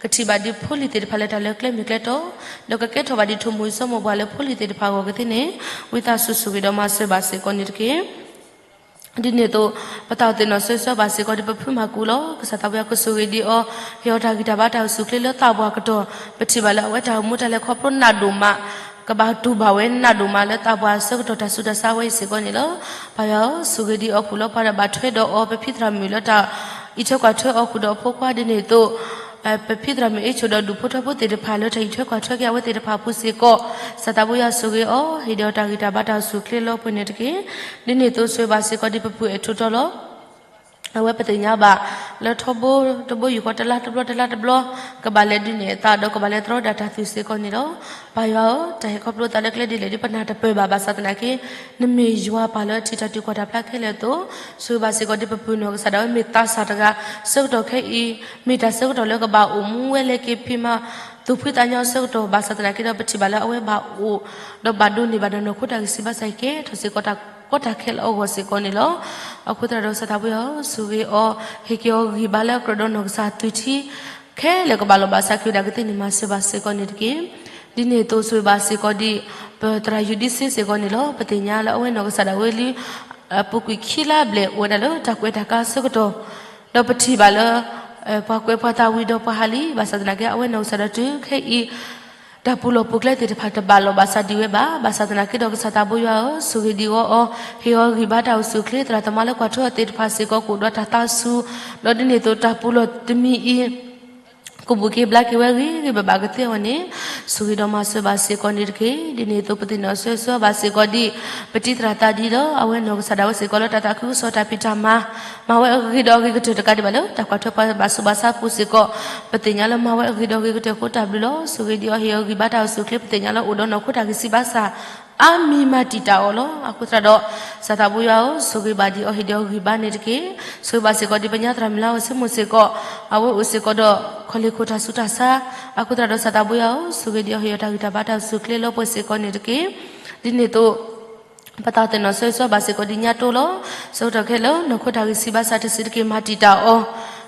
ကထံၣ်ဘၣ်ဒံးဖိလံၤသ့ၣ်တဖၣ်လၢတၢ်လၢကျဲမ့ၢ်ကျဲတီ ဒီးကကဲထီၣ်ဘၣ်ဒံးထိၣ်မိၢ်အံၤစီၤမိၢ်ပှၢ်လၢဖိလံၤသ့ၣ်တဖၣ်အဂီၢ်ကသ့န့ၣ် ဝံသးစူၤဆိၣ်ဂ့ၤဒီးမၤစၢၤဘၣ်စ့ၢ်ကီးန့ၣ်တက့ၢ်. ဒ်န့ၣ်အသိး ပသးအိၣ်သ့ၣ်နီၣ်ဆၢဂ့ၤဆၢဝါဘၣ်စ့ၢ်ကီးဒ်ပဖုမၤကူးလီၤ. ကစၢ်သးပှၢ်ကဆိၣ်ဂ့ၤဒံးအီၤ ဟ့ၣ်အီၤတၢ်ဂံၢ်တၢ်ဘါတၢ်အိၣ်ဆူၣ်အိၣ်ချ့လၢသးပှၢ်ကတီၢ် ပထံၣ်ဘၣ်လၢအဝဲတၢ်အိၣ်မူတၢ်လဲၤခီဖျိနးဒိၣ်မး ကဘၣ်တူၢ်ဘၣ်ဝဲနးဒိၣ်မးလၢသးပှၢ်အဆၢကတီၢ်တၢ်ဆူးတၢ်ဆါဝဲအံၤစ့ၢ်ကီးန့ၣ်လီၤ. ပၢ်ယွၤဧၢ, ဆိၣ်ဂ့ၤဒံးအီၤ ပူၤလီၤပှၤဒီးဘၣ်ထွဲဒီးအီၤ ပဖံသရၣ်မုၣ်လၢတၢ်အံးထွဲကွၢ်ထွဲအီၤဃုာ်ဒီးအဖိခွါဒ်န့ၣ်အသိး ပဖံသရၣ်မုၣ်အ့ၣ်ဆိၣ်ဒီးဒူၣ်ဖိထၢဖိသ့ၣ်တဖၣ်လၢတၢ်အံးထွဲကွၢ်ထွဲက့ၤ အဝဲသ့ၣ်တဖၣ်အပူၤစ့ၢ်ကီး ကစၢ်သးပှၢ်ယွၤဆိၣ်ဂ့ၤအီၤ ဟ့ၣ်ဒံးအီၤတၢ်ဂံၢ်တၢ်ဘါတၢ်အိၣ်ဆူၣ်အိၣ်ချ့လၢပှဲၤန့ၣ်တက့ၢ်. ဒ်န့ၣ်အသိးဆိၣ်ဂ့ၤဘၣ်စ့ၢ်ကီးဒ်ပပုၢ်အဲၣ်ထူးတီလီၤ. အဝဲပသ့ၣ်ညါဘၣ် လၢထီဘိတဘိယူၢ်ဃီတလါတဘျီတလါတဘျီ ကဘၣ်လဲၤဒုးနဲၣ်အသးဒီးကဘၣ်လဲၤတြီဒၣ်တၢ်သွံၣ်စ့ၢ်ကီးန့ၣ်လီၤ. ပၢ်ယွၤဧၢ, တၢ်ဟဲခီဖျိသးလၢကျဲဒ်လဲၣ်ဒ်ပနၢ်တပၢၢ်ဘၣ် ဘၣ်ဆၣ်သနာ်က့ နမ့ၢ်ယွၤပၢ်လၢထံၣ်တၢ်တုၤကွၢ်တၢ်ဖျါခဲလၢာ်အသိး ဆိၣ်ဂ့ၤဘၣ်စ့ၢ်ကီးဒ်ပပုၢ်နီၢ်ကစၢ်ဒၣ်ဝဲမ့ၢ်သးစၢ်တဂၤ ဆၢကတီၢ်ခဲအံၤ မ့ၢ်တၢ်ဆၢကတီၢ်လၢကဘၣ်အိၣ်မူဝဲလဲၤက့ၤဖံးမၤ သူၣ်ဖှံသးညီအဆၢကတီၢ် ဘၣ်ဆၣ်သနာ်က့ဒီးပထံၣ်ဘၣ်လၢအဝဲဘၣ်အိၣ် ဒီးဘၣ်ဒိးန့ၢ်ဘၣ်ဒီးနီၢ်ခိတၢ်ဂံၢ်စၢ်ဘါစၢ်ကဲထီၣ်စ့ၢ်ကီးတၢ်ကီတၢ်ခဲလၢအဂီၢ်စ့ၢ်ကီးန့ၣ်လီၤ. အဃိသတးဒီးကစၢ်သးပှၢ်ယွၤဧၢ, ဆိၣ်ဂ့ၤအီၤ ဟ့ၣ်က့ၤအီၤဂံၢ်ဘါလၢအကြၢးဒီးနီၢ်ကစၢ်သွံၣ်ထံ ခဲလၢာ်ကဘၣ်လီၤဘၣ်စးက့ၤဝဲဒၣ်ကသ့န့ၣ် မၤစၢၤဘၣ်စ့ၢ်ကီးန့ၣ်တက့ၢ်. ဒ်န့ၣ်အသိးဆိၣ်ဂ့ၤဘၣ်စ့ၢ်ကီးဒ် ပသရၣ်ယူဒံစ့စ့ၢ်ကီးန့ၣ်လီၤ. ပသ့ၣ်ညါလၢအဝဲနီၢ်ကစၢ်ဒၣ်ဝဲလံ ပူၤကွံာ်ခံလါဘျဲၣ်အိၣ်ဝဲဒၣ်လၢတၢ်ကွဲးတၢ်ကါအဆၢကတီၢ် ဒီးပထံၣ်ဘၣ်လၢ ပှၤကွဲးပှၤသးဝံၤဒီးပှၤဟးလံ ဘၣ်ဆၣ်သနာ်က့ အဝဲနီၢ်ကစၢ်ဒီးတုၤခဲအံၤ တၢ်ပူၤလီၢ်ပူၤကျဲသ့ၣ်တဖၣ်တဘၣ်လီၤဘၣ်စးဒံးဝဲဘၣ်. ဘၣ်ဆၣ်သနာ်က့ဒီးကစၢ်သးဘိယွၤဧၢ, ဆိၣ်ဂ့ၤဒံးအီၤအီၤ, ဟ့ၣ်အီၤဂံၢ်ဘါတၢ်အိၣ်ဆူၣ်အိၣ်ချ့ သရၣ်သမါလၢကွၢ်ထွဲအီၤသ့ၣ်တဖၣ်စ့ၢ်ကီး ကအိၣ်ဒီးတၢ်သးစူၤ, ဒီးဒ်န့ၣ်အသိးတၢ်ပူၤလီၢ်တမံၤအံၤ ကဘူၣ်က့ၤဘျါက့ၤဝဲဂ့ၤဂ့ၤဘၣ်ဘၣ်ကသ့အဂီၢ်န့ၣ် ဆိၣ်ဂ့ၤဒီးမၤစၢၤဘၣ်စ့ၢ်ကီးန့ၣ်တက့ၢ်. ဒ်န့ၣ်အသိးပသ့ၣ်နီၣ်ဆၢဂ့ၤဆၢဝါဘၣ်စ့ၢ်ကီးဒ် ပတံၤသရၣ်သးဒံဒီး အဝဲနီၢ်ကစၢ်ဒၣ်ဝဲစ့ၢ်ကီးလၢတၢ်သးခုကစီၣ်တၢ်ဖံးတၢ်မၤ မၤဝဲအဂ့ၤဒီးအဂ့ၤကတၢၢ်တကးဒံးဘၣ်လၢ တၢ်ကွၢ်ထွဲပှၤဘၣ်ဆူးဘၣ်ဆါအပူၤစ့ၢ်ကီး ပသ့ၣ်ညါလၢမၤဝဲအဂ့ၤဒီးအဂ့ၤကတၢၢ်အဃိတၢ်ဘျုးလီၤ. ဆိၣ်ဂ့ၤဒံးအီၤ ဟ့ၣ်အီၤဂံၢ်ဘါတၢ်အိၣ်ဆူၣ်အိၣ်ချ့ ပသ့ၣ်ညါလၢအိၣ်ဒီးနီၢ်ခိတၢ်ဂံၢ်စၢ်ဘါစၢ် အါမံၤမၤတံာ်တာ်အီၤလီၤ. အဃိသတးဒီး ကစၢ်သးဘိယွၤဧၢ, ဆိၣ်ဂ့ၤဘၣ်ဒံးအီၤ ဟ့ၣ်ဒံးအီၤဂံၢ်ဘါန့ၣ်တက့ၢ်. ဆိၣ်ဂ့ၤဘၣ်စ့ၢ်ကီးဒံးပညါသရၣ်မုၣ်လၢအအိၣ်ဆံးမိၢ်စ့ၢ်ကီး အဝဲအိၣ်စ့ၢ်ကီးဒီး ခီၣ်လ့ၢ်ခိၣ်တၢ်ဆူးတၢ်ဆါ အဃိသတးဒီး ကစၢ်သးဘိယွၤဧၢ, ဆိၣ်ဂ့ၤဒံးအီၤ ဟ့ၣ်အီၤတၢ်ဂံၢ်တၢ်ဘါတၢ်အိၣ်ဆူၣ်အိၣ်ချ့လၢပှဲၤစ့ၢ်ကီးန့ၣ်တက့ၢ်. ဒ်န့ၣ်အသိး ပသးအိၣ်သ့ၣ်နီၣ်ဆၢဂ့ၤဆၢဝါဘၣ်စ့ၢ်ကီးဒံးညါတိၢ်လီၤ. ဆၢကတီၢ်ခဲလၢာ် နီၢ်ခိတၢ်ဂံၢ်စၢ်ဘါစၢ်တစံးတက့ၢ်မၤတံာ်တာ်အီၤ,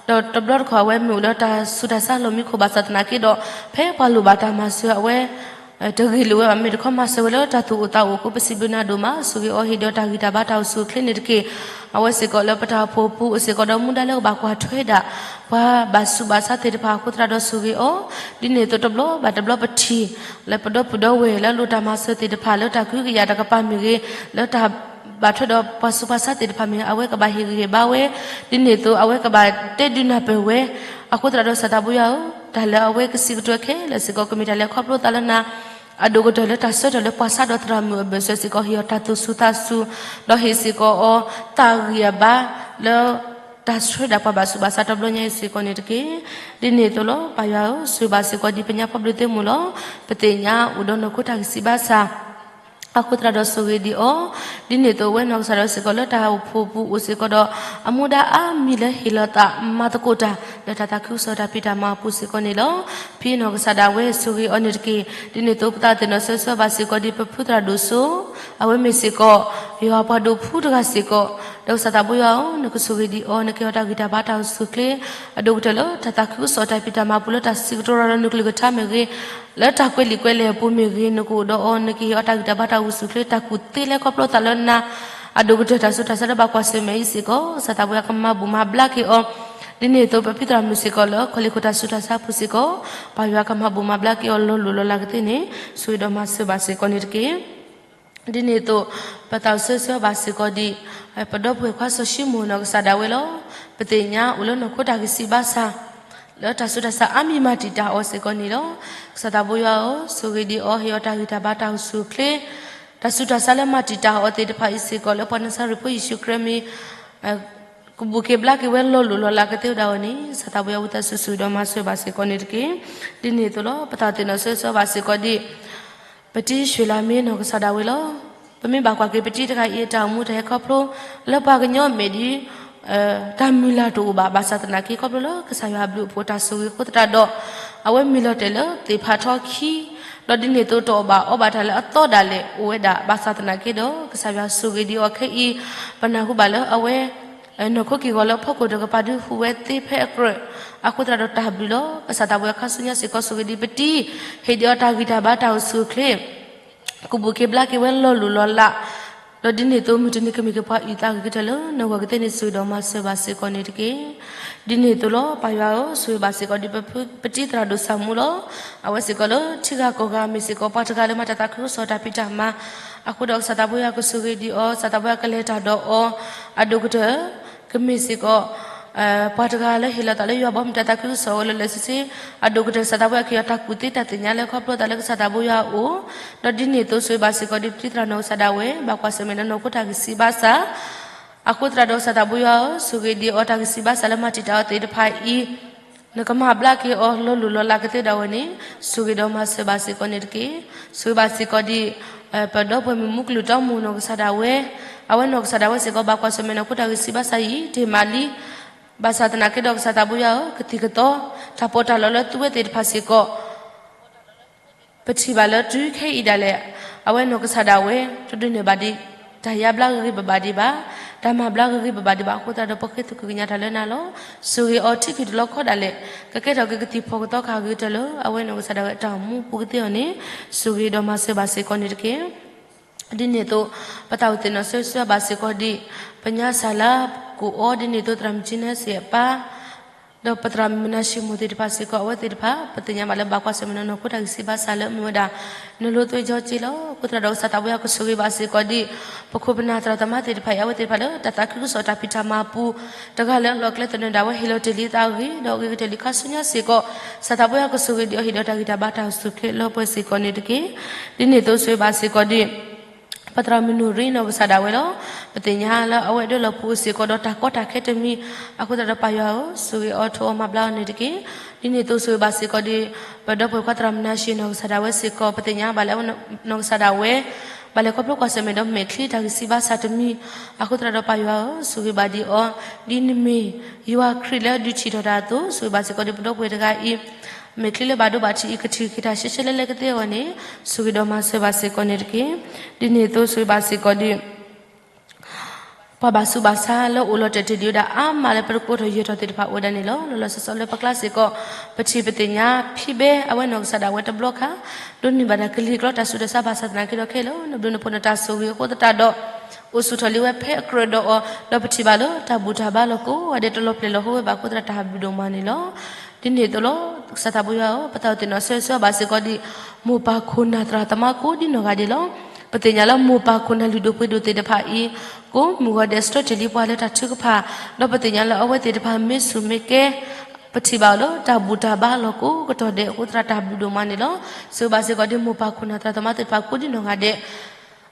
ဒီးတဘျီတခီၣ်အဝဲမ့ၢ်အိၣ်လၢတၢ်ဆူးတၢ်ဆါလီၢ်မံခိၣ်ဘၣ်ဆၣ်သနာ်က့ဒီး ဖဲပှၤလိၣ်ဘၣ်တၢ်မၤစၢၤအဝဲ တဂ့ၤလိာ်ဝဲဘၣ် မ့ၢ်တခီမၤစၢၤဝဲလၢတၢ်သူၣ်အိၣ်သးအိၣ်အဃိ ပစံးဘျုးနၤဒိၣ်မး. ဆိၣ်ဂ့ၤအီၤ ဟ့ၣ်ဒံးအီၤတၢ်ဂံၢ်တၢ်ဘါတၢ်အိၣ်ဆူၣ်အိၣ်ချ့န့ၣ်တက့ၢ်. အဝဲစ့ၢ်ကီးလၢပတၢ်အိၣ်ဖှိၣ်ပူၤအိၣ်စ့ၢ်ကီးဒီးမူဒါလၢကဘၣ်ကွၢ်ထွဲဒၣ် ပှၤဘၣ်ဆူးဘၣ်ဆါသ့ၣ်တဖၣ်အဃိသတးဒီးဆိၣ်ဂ့ၤအီၤ, ဒ်န့ၣ်အသိးတဘျီဘၣ်တဘျီပထံၣ် လၢပဒီပုၢ်ဒီဝဲၢ်လၢလိၣ်တၢ်မၤစၢၤသ့ၣ်တဖၣ်လၢတၢ်ကဟုကယာ်တၢ်ကပၤမ့ၢ်ဂ့ၤ, လၢတၢ်ဘၣ်ထွဲဒီးပှၤဆူးပှၤဆါသ့ၣ်တဖၣ်မ့ၢ်ဂ့ၤ အဝဲကဘၣ်ဟ့ၣ်ဂံၢ်ဟ့ၣ်ဘါဝဲ, ဒ်န့ၣ်အသိးအဝဲကဘၣ်တဲဒုးနၢ်ပၢၢ်ဝဲ, အဃိသတးဒီးကစၢ်သးဘိယွၤဧၢ, တၢ်လၢအဝဲကစံးကတိၤခဲလၢာ်စ့ၢ်ကီး ကမ့ၢ်တၢ်လဲၤခီဖျိသးလၢနၤ အဒိၣ်ကတၢၢ်လၢတၢ်ဆၢထၢၣ်လၢပှၤဆါဒီးသရၣ်မုၣ်အဘၢၣ်စၢၤစ့ၢ်ကီး ဟ့ၣ်အီၤတၢ်သူၣ်ဆူၣ်သးဆူၣ်, ဒီးဟ့ၣ်စ့ၢ်ကီးအီၤ သးဂံၢ်အဘါ လၢ တၢ်ဆှၢဒၣ်ပှၤဘၣ်ဆူးဘၣ်ဆါတဘျီညါအံၤစ့ၢ်ကီးန့ၣ်တက့ၢ်. ဒ်န့ၣ်အသိးလီၤ. ပၢ်ယွၤဧၢ, ဆိၣ်ဂ့ၤဘၣ်စ့ၢ်ကီးဒ်ပညါဖီဘျုးသ့ၣ်မုၢ်လီၤ. ပသ့ၣ်ညါအိၣ်ဒီးနီၢ်ခိတၢ်ဂံၢ်စၢ်ဘါစၢ် အဃိသတးဒီးဆိၣ်ဂ့ၤဒံးအီၤ, ဒ်န့ၣ်အသိးအဝဲနီၢ်ကစၢ်ဒၣ်ဝဲစ့ၢ်ကီးလၢတၢ်အိၣ်ဖှိၣ်ပူၤအိၣ်စ့ၢ်ကီးဒီး အမူဒါအါမံၤလၢဟ့ၣ်လီၤသးမၤသကိးတၢ် လၢတၢ်သးခုကစီၣ်တၢ်ဖံးတၢ်မၤအပူၤစ့ၢ်ကီးန့ၣ်လီၤ. ဖံနီၢ်ကစၢ်ဒၣ်ဝဲဆိၣ်ဂ့ၤအီၤန့ၣ်တက့ၢ်. ဒ်န့ၣ်အသိးပသးအိၣ်သ့ၣ်နီၣ်ဆၢဂ့ၤဆၢဝါဘၣ်စ့ၢ်ကီးဒ်ပဖုသရၣ်ဒိၣ်စိ အဝဲမ့ၢ်စ့ၢ်ကီး ယွၤပှၤဒိးဖှူတဂၤစ့ၢ်ကီး, ဒီးကစၢ်သးဘိယွၤဧၢ, နကဆိၣ်ဂ့ၤဒံးအီၤ, နကဟ့ၣ်အီၤတၢ်ဂံၢ်တၢ်ဘါတၢ်အိၣ်ဆူၣ်အိၣ်ချ့ အဒိၣ်ကတၢၢ်လၢတၢ်သးခုကစီၣ်တၢ်ဖံးတၢ်မၤအပူၤ လၢတၢ်စံးကတိၤရၤလီၤနုာ်ကလုၢ်ကထါမ့ၢ်ဂ့ၤ, လၢတၢ်ကွဲးလံာ်ကွဲးလဲၢ်အပူၤမ့ၢ်ဂ့ၤ, နကအိၣ်ဒီးအီၤ, နကဟ့ၣ်အီၤတၢ်ဂံၢ်တၢ်ဘါတၢ်အိၣ်ဆူၣ်အိၣ်ချ့ တၢ်ကူၣ်သ့လဲခီဖျိသးလၢနၤ အဒိၣ်ကတၢၢ်တၢ်ဆူးတၢ်ဆါလၢဘၣ်ကွၢ်ဆၢၣ်မဲာ်အံၤစ့ၢ်ကီး, ကစၢ်သးဘိယွၤကမၤဘူၣ်မၤဘျါက့ၤအီၤ, ဒ်န့ၣ်အသိးပဖံသရၣ်မုၣ်စ့ၢ်ကီးလၢ ခီၣ်လ့ၢ်ခိၣ်တၢ်ဆူးတၢ်ဆါအပူၤစ့ၢ်ကီး, ပၢ်ယွၤကမၤဘူၣ်မၤဘျါက့ၤအီၤလီၤလိၤလီၤလးကသ့န့ၣ် ဆိၣ်ဂ့ၤဒီးမၤစၢၤဘၣ်စ့ၢ်ကီးန့ၣ်တက့ၢ်. ဒ်န့ၣ်အသိး ပသးအိၣ်ဆၢဂ့ၤဆၢဝါဘၣ်စ့ၢ်ကီးဒ် ပဒီပုၢ်ဝဲၢ်ခွါစီၤၡံမိၣ်နီၢ်ကစၢ်ဒၣ်ဝဲလီၤ. ပသ့ၣ်ညါအိၣ်လၢနီၢ်ခိတၢ်ဂံၢ်စၢ်ဘါစၢ် လၢတၢ်ဆူးတၢ်ဆါအါမံၤမၤတံာ်တာ်အီၤစ့ၢ်ကီးန့ၣ်လီၤ. ကစၢ်သးဘိယွၤဧၢ, ဆိၣ်ဂ့ၤဒံးအီၤ, ဟ့ၣ်အီၤတၢ်ဂံၢ်တၢ်ဘါတၢ်အိၣ်ဆူၣ်အိၣ်ချ့, တၢ်ဆူးတၢ်ဆါလၢမၤတံာ်တာ်အီၤသ့ၣ်တဖၣ်အံၤစ့ၢ်ကီး လၢပှၤနၤစၤရ့းဖိယ့ၣ်ၡူးခရံာ်မံၤ ကဘူၣ်က့ၤဘျါက့ၤဝဲလီၤလိၤလီၤလးကသ့ဝဲဒၣ်အဂီၢ်န့ၣ် ကစၢ်သးဘိယွၤဝံသးစူၤဆိၣ်ဂ့ၤဒီးမၤစၢၤဘၣ်စ့ၢ်ကီးန့ၣ်တက့ၢ်. ဒ်န့ၣ်အသိးလီၤ. ပသးအိၣ်သ့ၣ်နီၣ်ဆၢဂ့ၤဆၢဝါဘၣ်စ့ၢ်ကီးဒ် ပတံၤၡွ့ၣ်လၤမ့ၢ်နီၢ်ကစၢ်ဒၣ်ဝဲလီၤ. ပမ့ၢ်ဘၣ်ကွၢ်က့ၤပတံၤတဂၤအံၤအတၢ်အိၣ်မူတၢ်ဟဲခီဖျိ လၢပှၤကညီမဲာ်ဒ် တၢ်မုၢ်လၢ်တအိၣ်ဘၣ်. ဘၣ်ဆၣ်သနာ်က့ ခီဖျိလၢကစၢ်ယွၤအဘျုးအဖှိၣ်တၢ်ဆိၣ်ဂ့ၤအဃိသတးဒီး အဝဲမ့ၢ်လီၤတဲာ်လၢသ့ၣ်ဖးထီခံ, ဒီးဒ်န့ၣ်အသိးတအီၣ်ဘၣ်အီဘၣ်တၢ်လၢအသီဒၣ်လဲာ်အိၣ်ဝဲဒၣ်. ဘၣ်ဆၣ်သနာ်က့ဒီး ကစၢ်ယွၤဆိၣ်ဂ့ၤဒံးအီၤခဲအံၤ, ပနၢ်ဟူဘၣ်လၢအဝဲ နီၢ်ခိက့ၢ်ဂီၤလၢဖီခိၣ်တကပၤဒုးဟူးဝဲသ့ဖဲအကြၢး, အဃိသတးဒီးတၢ်ဘျုးလီၤ. ကစၢ်သးပှၢ်ခါဆူညါစ့ၢ်ကီးဆိၣ်ဂ့ၤဒံးပတံၤ, ဟ့ၣ်ဒံးအီၤတၢ်ဂံၢ်တၢ်ဘါတၢ်အိၣ်ဆူၣ်အိၣ်ချ့ ကူၣ်ဘၣ်က့ၤဘျါက့ၤဝဲလီၤလိၢ်လီၤလး, ဒီးဒ်န့ၣ်အသိးမုၢ်တနံၤကမ့ၢ်က့ၤပှၤအုၣ်သးဂ့ၤကတၢၢ်လၢနဂီၢ်ကသ့န့ၣ် ဆိၣ်ဂ့ၤဒီးမၤစၢၤဘၣ်စ့ၢ်ကီးန့ၣ်တက့ၢ်. ဒ်န့ၣ်အသိးလီၤ ပၢ်ယွၤဧၢ, ဆိၣ်ဂ့ၤဘၣ်စ့ၢ်ကီးဒ်ပဖုပတံၤသရၣ်ဒိၣ်စၢ်မူလီၤ. အဝဲစ့ၢ်ကီးလၢထံဂၤကီၢ်ဂၤ မ့ၢ်စ့ၢ်ကီးပှၤတဂၤလၢမၤတၢ်သးခုကစီၣ်တၢ်ဖံးတၢ်မၤ, အဃိဒီးကစၢ်သးပှၢ်ယွၤကဆိၣ်ဂ့ၤဒံးအီၤ, ကစၢ်သးပှၢ်ယွၤကလဲၤတၢ်ဒီးအီၤ, အဒိၣ်ကတၢၢ် ကမ့ၢ်စ့ၢ်ကီး ပှၤတဂၤလၢဟ့ၣ်လီၤသးလၢယွၤဘီမုၢ်တၢ်သးခုကစီၣ်အဂီၢ်လၢလၢာ်ဆ့ဆ့, အဒိၣ်ကတၢၢ်ကစၢ်သးပှၢ်ယွၤကဟ့ၣ်အီၤတၢ်ကူၣ်သ့တၢ်သ့ၣ်ညါလၢခီဖျိသးလၢကစၢ်သးပှၢ်ယွၤအအိၣ်, ဒီးဒ်န့ၣ်အသိးဆိၣ်ဂ့ၤဘၣ်စ့ၢ်ကီးဒ်ပတံၤသရၣ်နီၢ်ကစၢ်ဒၣ်ဝဲ ဘၣ်ကွၢ်ဆၢၣ်မဲာ်ဒီးနီၢ်ခိတၢ်ဂံၢ်စၢ်ဘါစၢ်, အဃိသတးဒီးကစၢ်သးပှၢ်ယွၤဧၢ, ဆိၣ်ဂ့ၤဒံးအီၤတၢ်ဂံၢ်စၢ်ဘါစၢ်လၢမၤတံာ်တာ်အီၤသ့ၣ်တဖၣ်အံၤ နကမၤဘျါက့ၤအီၤလီၤလိၢ်လီၤလးကသ့ဒၣ်ဝဲန့ၣ်, ဆိၣ်ဂ့ၤဒီးမၤစၢၤဘၣ်စ့ၢ်ကီးန့ၣ်တက့ၢ်. ဆိၣ်ဂ့ၤဘၣ်စ့ၢ်ကီးဒ် ပဒီပုၢ်ဝဲၢ်မုၣ်မူကလုာ်တီမူၤနီၢ်ကစၢ်ဒၣ်ဝဲ, အဝဲနီၢ်ကစၢ်ဒၣ်ဝဲစ့ၢ်ကီး ဘၣ်ကွၢ်ဆၢၣ်မဲာ်နီၢ်ခိတၢ်ဂံၢ်စၢ်ဘါစၢ်အံၤ တ့ၢ်မးလံ. ဘၣ်ဆၣ်သနာ်က့ဒီးကစၢ်သးပှၢ်ယွၤဧၢ, ကသံၣ်ကသီ တၢ်ပီးတၢ်လီလၢသူဝဲသ့ၣ်တဖၣ်စ့ၢ်ကီး ပထံၣ်ဘၣ်လၢတုၤခဲအံၤဒၣ်လဲာ် အဝဲနီၢ်ကစၢ်ဒၣ်ဝဲ တဒိးန့ၢ်ဘၣ်ဒံး တၢ်ယါဘျါဂ့ၤဂ့ၤဘၣ်ဘၣ်ဒံးဘၣ်, တၢ်မၤဘျါဂ့ၤဂ့ၤဘၣ်ဘၣ်ဒံးဘၣ်. အဃိသတးဒီးပဃ့သကွံၢ်ကညးတၢ်လၢနၤလီၤ. ဆိၣ်ဂ့ၤအီၤထံခံတလီခီဒၣ်လဲာ် ကကဲထီၣ်က့ၤကသံၣ်ဖီၣ်ကသီခါဂ့ၤကတၢၢ်လၢ အဝဲနီၢ်ကစၢ်ဒၣ်ဝဲအတၢ်အိၣ်မူပူၤကသ့အီၤန့ၣ်, ဆိၣ်ဂ့ၤဒီးမၤစၢၤဘၣ်စ့ၢ်ကီးန့ၣ်တက့ၢ်. ဒ်န့ၣ်အသိး ပသးအိၣ်သ့ၣ်နီၣ်ဆၢဂ့ၤဆၢဝါဘၣ်စ့ၢ်ကီးဒ် ပညါစၢ်လၢကိၣ်အီၤ ဒ်န့ၣ်အသိးသရၣ်မုၣ်ကၠံနၢစံၣ်အပၢ် ဒီးပသရၣ်မုၣ်မနၤၡ့မိၢ်သ့ၣ်တဖၣ်စ့ၢ်ကီး အဝဲသ့ၣ်တဖၣ် ပသ့ၣ်ညါဘၣ်လၢဘၣ်ကွၢ်ဆၢၣ်မဲာ်နီၢ်ခိတၢ်ဂံၢ်စၢ်ဘါစၢ်လၢအမ့ၢ်ဝဲဒၣ် နလိသွဲကၠီက့လီၤ. အဃိသတးဒီးကစၢ်သးပှၢ်ယွၤကဆိၣ်ဂ့ၤဘၣ်စ့ၢ်ကီးဒ် ပခိၣ်ပနၢ်သရၣ်သမါသ့ၣ်တဖၣ်အံၤ အဝဲသ့ၣ်တဖၣ်လၢတၢ်သးခုကစီၣ်တၢ်ဖံးတၢ်မၤပူၤ တဂၤလၢအလီၢ်ကျဲသနၢၣ်ဒၣ်ဝဲ ဟ့ၣ်လီၤတ့ၢ်လံသးအဂ့ၤ ဒီးအဂ့ၤကတၢၢ်လံခါဆူညါစ့ၢ်ကီး ကစၢ်သးပှၢ်ယွၤကဆိၣ်ဂ့ၤဒံးအီၤ ဟ့ၣ်ဒီးတၢ်ဂံၢ်တၢ်ဘါတၢ်အိၣ်ဆူၣ်အိၣ်ချ့လၢပှဲၤစ့ၢ်ကီးန့ၣ်တက့ၢ်. ဒ်န့ၣ်အသိးဆိၣ်ဂ့ၤဘၣ်စ့ၢ်ကီးဒ် ပသရၣ်မုၣ်နိၣ်ရံနီၢ်ကစၢ်ဒၣ်ဝဲလီၤ. ပသ့ၣ်ညါလၢအဝဲဒၣ်လီၤပူၤစ့ၢ်ကီးဒီးတၢ်ကီတၢ်ခဲတမံၤ, အဃိသတးဒီးပၢ်ယွၤဧၢ, ဆိၣ်ဂ့ၤအီၤထိးအီၤမၤဘျါအီၤန့ၣ်တက့ၢ်. ဒ်န့ၣ်အသိးဆိၣ်ဂ့ၤဘၣ်စ့ၢ်ကီးဒ် ပဒီပုၢ်ဝဲၢ်ခွါသရၣ်မုၣ်မနၤၡ့နီၢ်ကစၢ်ဒၣ်ဝဲစ့ၢ်ကီး ပသ့ၣ်ညါဘၣ်လၢအဝဲနီၢ်ကစၢ်ဒၣ်ဝဲ ဘၣ်လဲၤခီဖျိကွၢ်ဆၢၣ်မဲာ်ဒီးမဲာ်ချံတၢ်ဂံၢ်စၢ်ဘါစၢ်တမံၤ, အဃိသတးဒီးပၢ်ယွၤဧၢ, ဆိၣ်ဂ့ၤဘၣ်ဒံးအီၤ ဒ်နမ့ၢ်ယွၤခရံာ်လၢဒုးထံၣ်ထီၣ်တၢ်အသိး, ဆိၣ်ဂ့ၤဘၣ်စ့ၢ်ကီးဒ်ပဒီပုၢ်ဝဲၢ်တဂၤအံၤ မဲာ်ချံလၢဘၣ်ဒိဘၣ်ထံးအံၤ ကထံၣ်က့ၤတၢ်ရှဲရှဲလၢလၢကသ့အဂီၢ်န့ၣ်, ဆိၣ်ဂ့ၤဒီးမၤစၢၤဘၣ်စ့ၢ်ကီးန့ၣ်တက့ၢ်. ဒ်န့ၣ်အသိးဆိၣ်ဂ့ၤဘၣ်စ့ၢ်ကီးဒ် ပှၤဘၣ်ဆူးဘၣ်ဆါလၢအိၣ်လီၤတဲာ်တ့ၢ်ဒံးဝဲဒၣ်အါမးလၢပတကိးထီၣ်ယၢၤထီၣ်သ့ၣ်တဖၣ်အိၣ်ဝဲဒၣ်န့ၣ်လီၤ. လီၤလီၤဆီဆီလၢပကျါစ့ၢ်ကီး ပထံၣ်ပသ့ၣ်ညါဖံးဘဲအဝဲနီၢ်ကစၢ်ဒၣ်ဝဲတဘျီခါ, ဒိးန့ၢ်ဘၣ်ဒၣ်ကလံၤကျီတၢ်ဆူးတၢ်ဆါဘၣ်ဆၣ်သနာ်က့ဒီးခဲလၢာ် နဘျုးနဖှိၣ်နတၢ်ဆိၣ်ဂ့ၤအဃိသတးဒီး အိၣ်ဆူၣ်ထီၣ်လံဝဲဖဲအကြၢးဒီးအီၤ, ဒီးပထံၣ်ဘၣ်လၢတၢ်ဘူၣ်တၢ်ဘါလီၢ်ကိးဂၤဒဲးတလီၤပျဲၤလီၤဟိဝဲဘၣ်အဃိသတး တၢ်ဟးဘျုးဒိၣ်မးန့ၣ်လီၤ. ဒ်န့ၣ်အသိးလီၤ, ကစၢ်သးပှၢ်ယွၤဧၢ, ပသးအိၣ်သ့ၣ်နီၣ်ဆၢဂ့ၤဆၢဝါဘၣ်စ့ၢ်ကီးဒ် မိၢ်ပၢ်ခိၣ်နၢ်သရၣ်သမါကိးဒ်နီၢ်ဂၤဒဲးလီၤ. ပသ့ၣ်ညါလၢမိၢ်ပၢ်ခိၣ်နၢ်လုၢ်ဒိၣ်ပှ့ၤဒိၣ်သ့ၣ်တဖၣ်အံၤ ကိးမုၢ်ဂီၤဒဲးဆှၢတ့ၢ်လံပှၤလၢတၢ်ထုကဖၣ်, ဒီးပသ့ၣ်ညါလၢအဝဲသ့ၣ်တဖၣ်မ့ၢ်ဆူၣ်မ့ၢ်ကဲ ပထံၣ်ဘၣ်အီၤလၢတၢ်ဘူၣ်တၢ်ဘါလီၢ်ကိးကတီၢ်ဒဲးအဃိသတး တၢ်ဘျုးဒိၣ်မးန့ၣ်လီၤ. ဆိၣ်ဂ့ၤဘၣ်စ့ၢ်ကီးဒ်မိၢ်ပၢ်ခိၣ်နၢ်သရၣ်သမါသ့ၣ်တဖၣ်ကိးဒ်နီၢ်ဂၤဒဲး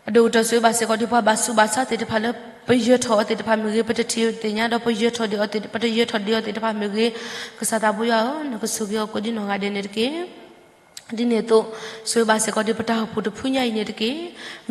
အဒိၣ်ကတၢၢ်ဆိၣ်ဂ့ၤဘၣ်စ့ၢ်ကီးဒ်ပှၤဘၣ်ဆူးဘၣ်ဆါသ့ၣ်တဖၣ်လၢ ပယၢၤထီၣ်အီၤသ့ၣ်တဖၣ်မ့ၢ်ဂ့ၤ, ပတထံၣ်သ့ၣ်ညါဒီးပယၢၤထီၣ်ဒံးအီၤသ့ၣ်, ပတယၢၤထီၣ်ဒံးအီၤသ့ၣ်တဖၣ်မ့ၢ်ဂ့ၤ, ကစၢ်သးပှၢ်ယွၤဧၢ, နကဆိၣ်ဂ့ၤအီၤကိးဒ်နီၢ်ဂၤဒဲးန့ၣ်တက့ၢ်. ဒ်န့ၣ်အသိး ဆိၣ်ဂ့ၤဘၣ်စ့ၢ်ကီးဒ်ပတၢ်အိၣ်ဖှိၣ်တဖုညါအံၤန့ၣ်တက့ၢ်.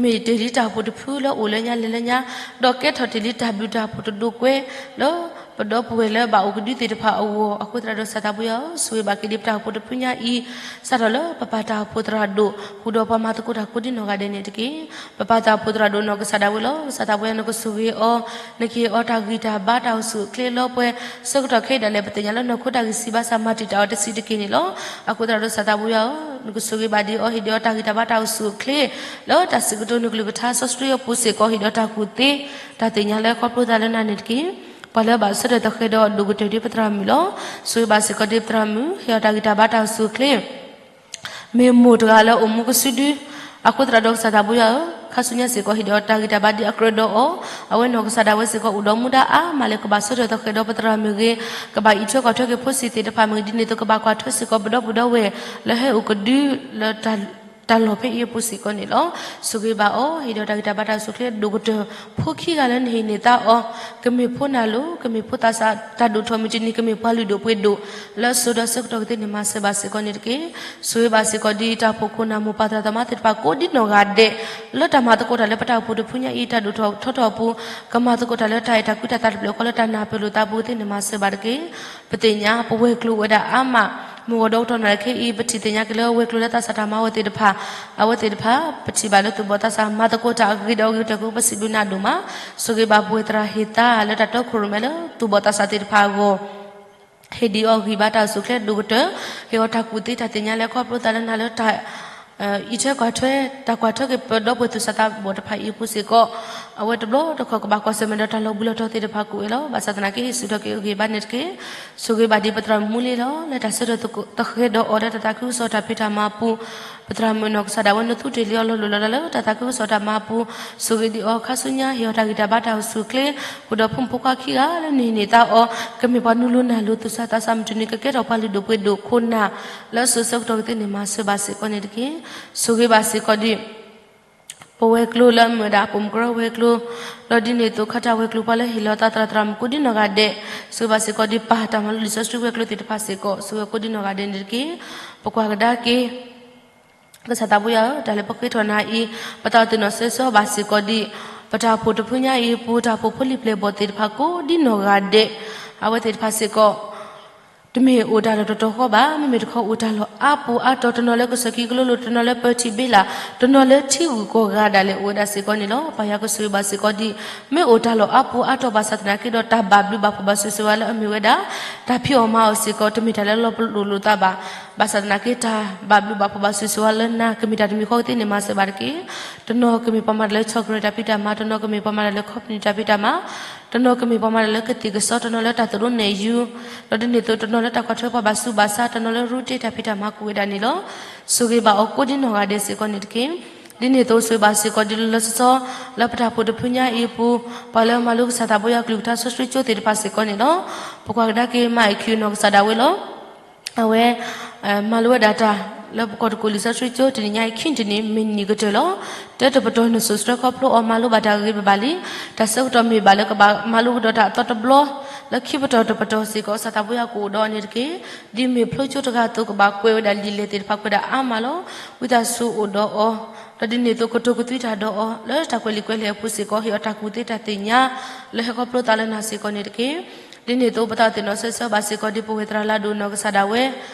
မ့ၢ်တ့ၢ်လံတၢ်အိၣ်ဖှိၣ်တဖုလၢအိၣ်လၢညါလဲၤလၢညါ, ဒီးကဲထီၣ်တ့ၢ်လံတၢ်ဘျုးတၢ်ဖှိၣ်တဒိးကွဲ လၢပဒီပုၢ်ဝဲၢ်လၢဘၣ်အိၣ်ကဒုသ့ၣ်တဖၣ်အဂီၢ်, အဃိသတးဒီးကစၢ်သးပှၢ်ယွၤဧၢ, ဆိၣ်ဂ့ၤဘၣ်က့ၤဒ်ပတၢ်အိၣ်ဖှိၣ်တဖုညါအံၤ စးထီၣ်လၢပပၢ်တၢ်အိၣ်ဖှိၣ်သရၣ်ဒိၣ် ဃုာ်ဒီးပှၤမၤသကိးတၢ်ကိးဒ်နီၢ်ဂၤဒဲးန့ၣ်တက့ၢ်. ပပၢ်တၢ်အိၣ်ဖှိၣ်သရၣ်ဒိၣ်နီၢ်ကစၢ်ဒၣ်ဝဲလီၤ. ကစၢ်သးပှၢ်ယွၤနကဆိၣ်ဂ့ၤအီၤ, နကဟ့ၣ်အီၤတၢ်ဂံၢ်တၢ်ဘါတၢ်အိၣ်ဆူၣ်အိၣ်ချ့လၢပှဲၤ, ဆၢကတီၢ်ခဲအံၤဒၣ်လဲာ် ပသ့ၣ်ညါလၢနီၢ်ခိတၢ်ဂံၢ်စၢ်ဘါစၢ်မၤတံာ်တာ်အီၤတဆံးတက့ၢ်န့ၣ်လီၤ. အဃိသတးဒီးကစၢ်သးပှၢ်ယွၤဧၢ, နကဆိၣ်ဂ့ၤဘၣ်ဒံးအီၤ ဟ့ၣ်ဒံးအီၤတၢ်ဂံၢ်တၢ်ဘါတၢ်အိၣ်ဆူၣ်အိၣ်ချ့ လၢတၢ်စံးကတိၤနကလုၢ်ကထါစီဆှံအပူၤစ့ၢ်ကီး ဟ့ၣ်ဒံးအီၤတၢ်ကူၣ်သ့ တၢ်သ့ၣ်ညါလၢခီဖျိသးလၢနၤန့ၣ်တက့ၢ်. ပှၤလၢအဘၣ်ဆၢထၢၣ်သဃဲၤဒီးအဒိၣ်ကတၢၢ်ဒ်ပသရၣ်မုၣ်လီၤ. ဆိၣ်ဂ့ၤဘၣ်စ့ၢ်ကီးဒ်ပသရၣ်မုၣ် ဟ့ၣ်အီၤတၢ်ဂံၢ်တၢ်ဘါတၢ်အိၣ်ဆူၣ်အိၣ်ချ့ မ့ၢ်မိၢ်တဂၤလၢအိၣ်မူကစုဒု, အဃိသတးဒီးကစၢ်သးပှၢ်ယွၤဧၢ, ခါဆူညါစ့ၢ်ကီး ဟ့ၣ်ဒံးအီၤတၢ်ဂံၢ်တၢ်ဘါဒ်အကြၢးဒီးအီၤ, အဝဲနီၢ်ကစၢ်ဒၣ်ဝဲစ့ၢ်ကီးအိၣ်ဒီးမူဒါအါမးလၢကဘၣ်ဆၢထၢၣ်သဃဲၤဒီးပသရၣ်မုၣ်ဂ့ၤ, ကဘၣ်အံးထွဲကွၢ်ထွဲက့ၤဖိဆံးသ့ၣ်တဖၣ်မ့ၢ်ဂ့ၤ, ဒ်န့ၣ်အသိးကဘၣ်ကွၢ်ထွဲစ့ၢ်ကီးပဒီပုၢ်ဒီဝဲၢ်လၢဟဲအိၣ်ကဒုလၢတၢ် တၢ်လီၢ်ဖဲအံၤအပူၤစ့ၢ်ကီးန့ၣ်လီၤ. ဆိၣ်ဂ့ၤဘၣ်အီၤ ဟ့ၣ်ဒီးတၢ်ဂံၢ်တၢ်ဘါတၢ်အိၣ်ဆူၣ်အိၣ်ချ့ ဒိၣ်ကတၢၢ်ဖိခံဂၤလၢနဟ့ၣ်န့ၢ်သါအီၤ, ကမ့ၢ်ဖိနၢ်လိၤ ကမ့ၢ်ဖိသးစၢ် တၢ်ဒိၣ်ထီၣ်မုၢ်တနံၤ ကမ့ၢ်ပှၤလုၢ်ဒိၣ်ပှ့ၤဒိၣ် လၢအစိၤဒီးဆၢကတီၢ်ကသ့န့ၣ် မၤစၢၤဘၣ်စ့ၢ်ကီးန့ၣ်တက့ၢ်. ဆိၣ်ဂ့ၤဘၣ်စ့ၢ်ကီးဒ်တၢ်အိၣ်ဖှိၣ်ခိၣ်နၢ်မိၢ်ပၢ်သရၣ်သမါသ့ၣ်တဖၣ်ကိးဒ်နီၢ်ဂၤဒဲး လၢတၢ်မၤသကိးတၢ်လၢပတၢ်အိၣ်ဖှိၣ်တဖုညါအံၤ တၢ်ဒိၣ်ထီၣ်ထီထီၣ်အပူၤ ကမၤသကိးတၢ်လၢတၢ်အဲၣ်တၢ်ကွံတၢ်သးတဖျၢၣ်ဃီလၢတၢ်နၢ်ပၢၢ်လိာ်သးအပူၤကသ့န့ၣ် မၤစၢၤဘၣ်တက့ၢ်. ပသ့ၣ်ညါ ပဝဲၤကျိၤအိၣ်ဝဲဒၣ်အါမး မုၢ်ဂီၤဒီကတီၢ်နၣ်ရံၣ်ခဲအံၤ ပထံၣ်သ့ၣ်ညါက့ၤလၢဝဲၤကျိၤလၢသးစၢ်တၢ်မၤဝဲသ့ၣ်တဖၣ် အဝဲသ့ၣ်တဖၣ် ပထံၣ်ဘၣ်လၢသူၣ်ဘီၣ်သးစၢ်မၤသကိးတၢ်အဂ့ၤဒီးအဂ့ၤကတၢၢ်ကအိၣ် ပစံးဘျုးနၤဒိၣ်မး. ဆိၣ်ဂ့ၤဘၣ်ပဝဲသရၣ်ဟ့ၣ်သါလၢတၢ်တီခိၣ်ရိၣ်မဲလၢသူၣ်ဘီၣ်သးစၢ်သ့ၣ်တဖၣ်အဂီၢ် ဟ့ၣ်ဒံးအီၤဂံၢ်ဘါတၢ်အိၣ်ဆူၣ်အိၣ်ချ့ဒိၣ်ကတၢၢ်, ဟ့ၣ်အီၤတၢ်ကူၣ်သ့တၢ်သ့ၣ်ညါလၢခီဖျိသးလၢနၤလၢတၢ် အံးထွဲကွၢ်ထွဲ တၢ်ကွၢ်ထွဲက့ၤပဒီပုၢ်ဝဲၢ်သူၣ်စၢ်သးဘီၣ်တဖၣ်အံၤအပူၤစ့ၢ်ကီး, အဝဲတဘျီတခီၣ်ကဘၣ်ကွၢ်ဆၢၣ်မဲာ်ဒီးတၢ်လီၤဘှံးလီၤတီၤသ့ၣ်တဖၣ်ကအိၣ်ဝဲလီၤ. ဘၣ်ဆၣ်သနာ်က့ ဟ့ၣ်ဆူၣ်ထီၣ်က့ၤအဂံၢ်ဘါန့ၣ်တက့ၢ်. ဆိၣ်ဂ့ၤဘၣ်ဒ်ပသရၣ်မူလ့လီၤ လၢတၢ်ဆၢထၢၣ်သဃဲၤဒီးအီၤလၢတၢ်သးခုကစီၣ်တၢ်ဖံးတၢ်မၤအပူၤ, ပသရၣ်မုၣ်အနီၢ်ကစၢ်ဒၣ်ဝဲ နသူတ့ၢ်လံအီၤလီၤလိၢ်လီၤလးလၢတၢ်သးခုကစီၣ်တၢ်မၤအပူၤ, ဆိၣ်ဂ့ၤဒံးအီၤခါဆူညါ ဟ့ၣ်အီၤတၢ်ဂံၢ်တၢ်ဘါတၢ်အိၣ်ဆူၣ်အိၣ်ချ့, ဃုာ်ဒီးဖိမုၣ်ဖိခွါခံဂၤလၢနဟ့ၣ်န့ၢ်သါအီၤ, ကမ့ၢ်ပှၤနုာ်လီၤနၢ်လီၤ သူၣ်စၢ်သးစၢ်မုၢ်တနံၤ ကကဲထီၣ်ပှၤလုၢ်ဒိၣ်ပှ့ၤဒိၣ်ခိၣ်နၢ် လၢအစိၤဆၢကတီၢ်ကသ့န့ၣ် မၤစၢၤဘၣ်စ့ၢ်ကီးန့ၣ်တက့ၢ်. ဆိၣ်ဂ့ၤဘၣ်စ့ၢ်ကီးဒ် ပဝဲၤကျိၤလၢအမ့ၢ်ဝဲဒၣ် ပိာ်မုၣ်ကရၢဝဲၤကျိၤ, ဒီးဒ်န့ၣ်အသိး ခါတၢ်ဝဲၤကျိၤပှၤလၢဟ့ၣ်လီၤသးသရၣ်သရၣ်မုၣ်ကိးဒ်နီၢ်ဂၤဒဲး, ဆိၣ်ဂ့ၤဘၣ်စ့ၢ်ကီးဒ်ပၢ်တၢ်မၤလိလံာ်စီဆှံဝဲၤကျိၤသ့ၣ်တဖၣ်စ့ၢ်ကီး ဆိၣ်ဂ့ၤကိးဒ်နီၢ်ဂၤဒဲးန့ၣ်တက့ၢ်. ပကွၢ်ကဒါက့ၤ ကစၢ်သးပှၢ်ယွၤဧၢ, တၢ်လၢပဃ့ထီၣ်နၤအံၤ ပသးအိၣ်သ့ၣ်နီၣ်ဆၢဆၢဘၣ်စ့ၢ်ကီးဒ် ပတၢ်အိၣ်ဖှိၣ်တဖုညါအံၤအပူၤ တၢ်အိၣ်ဖှိၣ်ဖိလံၤပျဲၢ်ဘီၣ်သ့ၣ်တဖၣ်ကိးဒ်နီၢ်ဂၤဒဲး, အဝဲသ့ၣ်တဖၣ်စ့ၢ်ကီး တမ့ၢ်အိၣ်တၢ်လီၢ်တတီၤဃီဘၣ်, မ့မ့ၢ်တခီအိၣ်တၢ်လီၢ်အါပူၤအါတီၤ, တနီၤလၢကစၢၢ်ခံကလိလိၤ, တနီၤလၢပၢထံဘ့လး, တနီၤလၢထံဂုၤကီၢ်ဂၤဒၣ်လဲာ်အိၣ်ဝဲဒၣ်စ့ၢ်ကီးန့ၣ်လီၤ. ပၢ်ယွၤကဆိၣ်ဂ့ၤဘၣ်စ့ၢ်ကီးဒ် မ့ၢ်အိၣ်တၢ်လီၢ်အါပူၤအါတီၤဘၣ်ဆၣ်သနာ်က့ဒီး တၢ်ဘၣ်ဘျုးဘၣ်ဖှိၣ်ဘၣ်ဆိၣ်ဂ့ၤဆိၣ်ဝါလၢအမ့ၢ်ဝဲဒၣ် တၢ်ဖံးအီၣ်မၤအီၣ်စ့ၢ်ကီး တမ့ၢ်တၢ်လၢလီၤပလိာ်လိာ်သးဘၣ်. ဘၣ်ဆၣ်သနာ်က့ တၢ်ဘၣ်ဘျုးဘၣ်ဖှိၣ်ဘၣ်ဆိၣ်ဂ့ၤဆိၣ်ဝါလၢနၤ ကမ့ၢ်တၢ်တမံၤဃီကသ့န့ၣ် မၤစၢၤဘၣ်တက့ၢ်. တနီၤကမ့ၢ်ပှၤမၤတၢ်လၢ chocolate တၢ်ဖံးတၢ်မၤ, တနီၤကမ့ၢ်ပှၤမၤတၢ်လၢ company တၢ်ဖံးတၢ်မၤ, တနီၤကမ့ၢ်ပှၤမၤတၢ်လၢကသံၣ်ကစီ, တနီၤလၢတၢ်သရူးနဲၣ်ယူၤ, ဒီးဒ်န့ၣ်အသိး တနီၤလၢတၢ်ကွၢ်ထွဲပှၤဘၣ်ဆူးဘၣ်ဆါ, တနီၤလၢ retail တၢ်ဖံးတၢ်မၤကအိၣ်ဝဲဒၣ်န့ၣ်လီၤ. ဆိၣ်ဂ့ၤဘၣ်အီၤကိးဒ်နီၢ်ဂၤဒဲးစ့ၢ်ကီးန့ၣ်တက့ၢ်. ဒ်န့ၣ်အသိး ဆိၣ်ဂ့ၤဘၣ်စ့ၢ်ကီးဒ်လၢလၢစီစီ လၢပတၢ်အိၣ်ဖှိၣ်တဖုညါအံၤအပူၤ ပှၤလၢမၤလိကစၢ်သးပှၢ်ယွၤကလုၢ်ကထါစီဆှံကၠိသ့ၣ်တဖၣ်စ့ၢ်ကီးန့ၣ်လီၤ. ပကွၢ်ကဒါက့ၤ မၤအ့ၣ်ခံနီၢ်ကစၢ်ဒၣ်ဝဲလီၤ. အဝဲ မၤလိဝဲဒၣ်တၢ် လၢပကီၢ်တကိးလံာ်စီဆှံကၠိ တနံၤညါအံၤ ခံတနံၤ မ့ၢ်နံၣ်ကတၢၢ်လီၤ. တၢတပတီၢ် နစိၣ်ဆှၢခီဖျိအီၤ မၤလိဘၣ်တၢ်ဂ့ၤဂ့ၤဘၣ်ဘၣ်လံ. တၢ်ဆၢကတီၢ်မ့ၢ်ဘၣ်လၢကဘၣ်မၤလိကဒီးတၢ်အသီတဘျီ လၢခံပတီၢ်တပတီၢ်စ့ၢ်ကီး ကစၢ်သးပှၢ်ယွၤကအိၣ်ဒီးအီၤန့ၣ်တက့ၢ်. ဒ်မ့ၢ်ဖျိကၠိတဂၤအသိး ကဘၣ်ကွဲးဝဲဒၣ်လံာ်လဲၢ်သ့ၣ်တဖၣ် ကွဲးဒၣ်အါမးလီၤ. ဝံသးစူၤအိၣ်ဒီးအီၤ, ဒီးဒ်န့ၣ်အသိး ကတိၤကသွံတၢ်ဒီးအီၤ လၢတၢ်ကွဲးလံာ်ကွဲးလဲၢ်အပူၤစ့ၢ်ကီး ဟ့ၣ်အီၤတၢ်ကူၣ်သ့တၢ်သ့ၣ်ညါ လၢဟဲခီဖျိသးလၢနၤစ့ၢ်ကီးန့ၣ်တက့ၢ်. ဒ်န့ၣ်အသိး ပသးအိၣ်သ့ၣ်နီၣ်ဆၢဆၢဘၣ်စ့ၢ်ကီး ဒ်ပဝဲၢ်သရၣ်လၢအဒိၣ်နီၢ်ကစၢ်ဒၣ်ဝဲ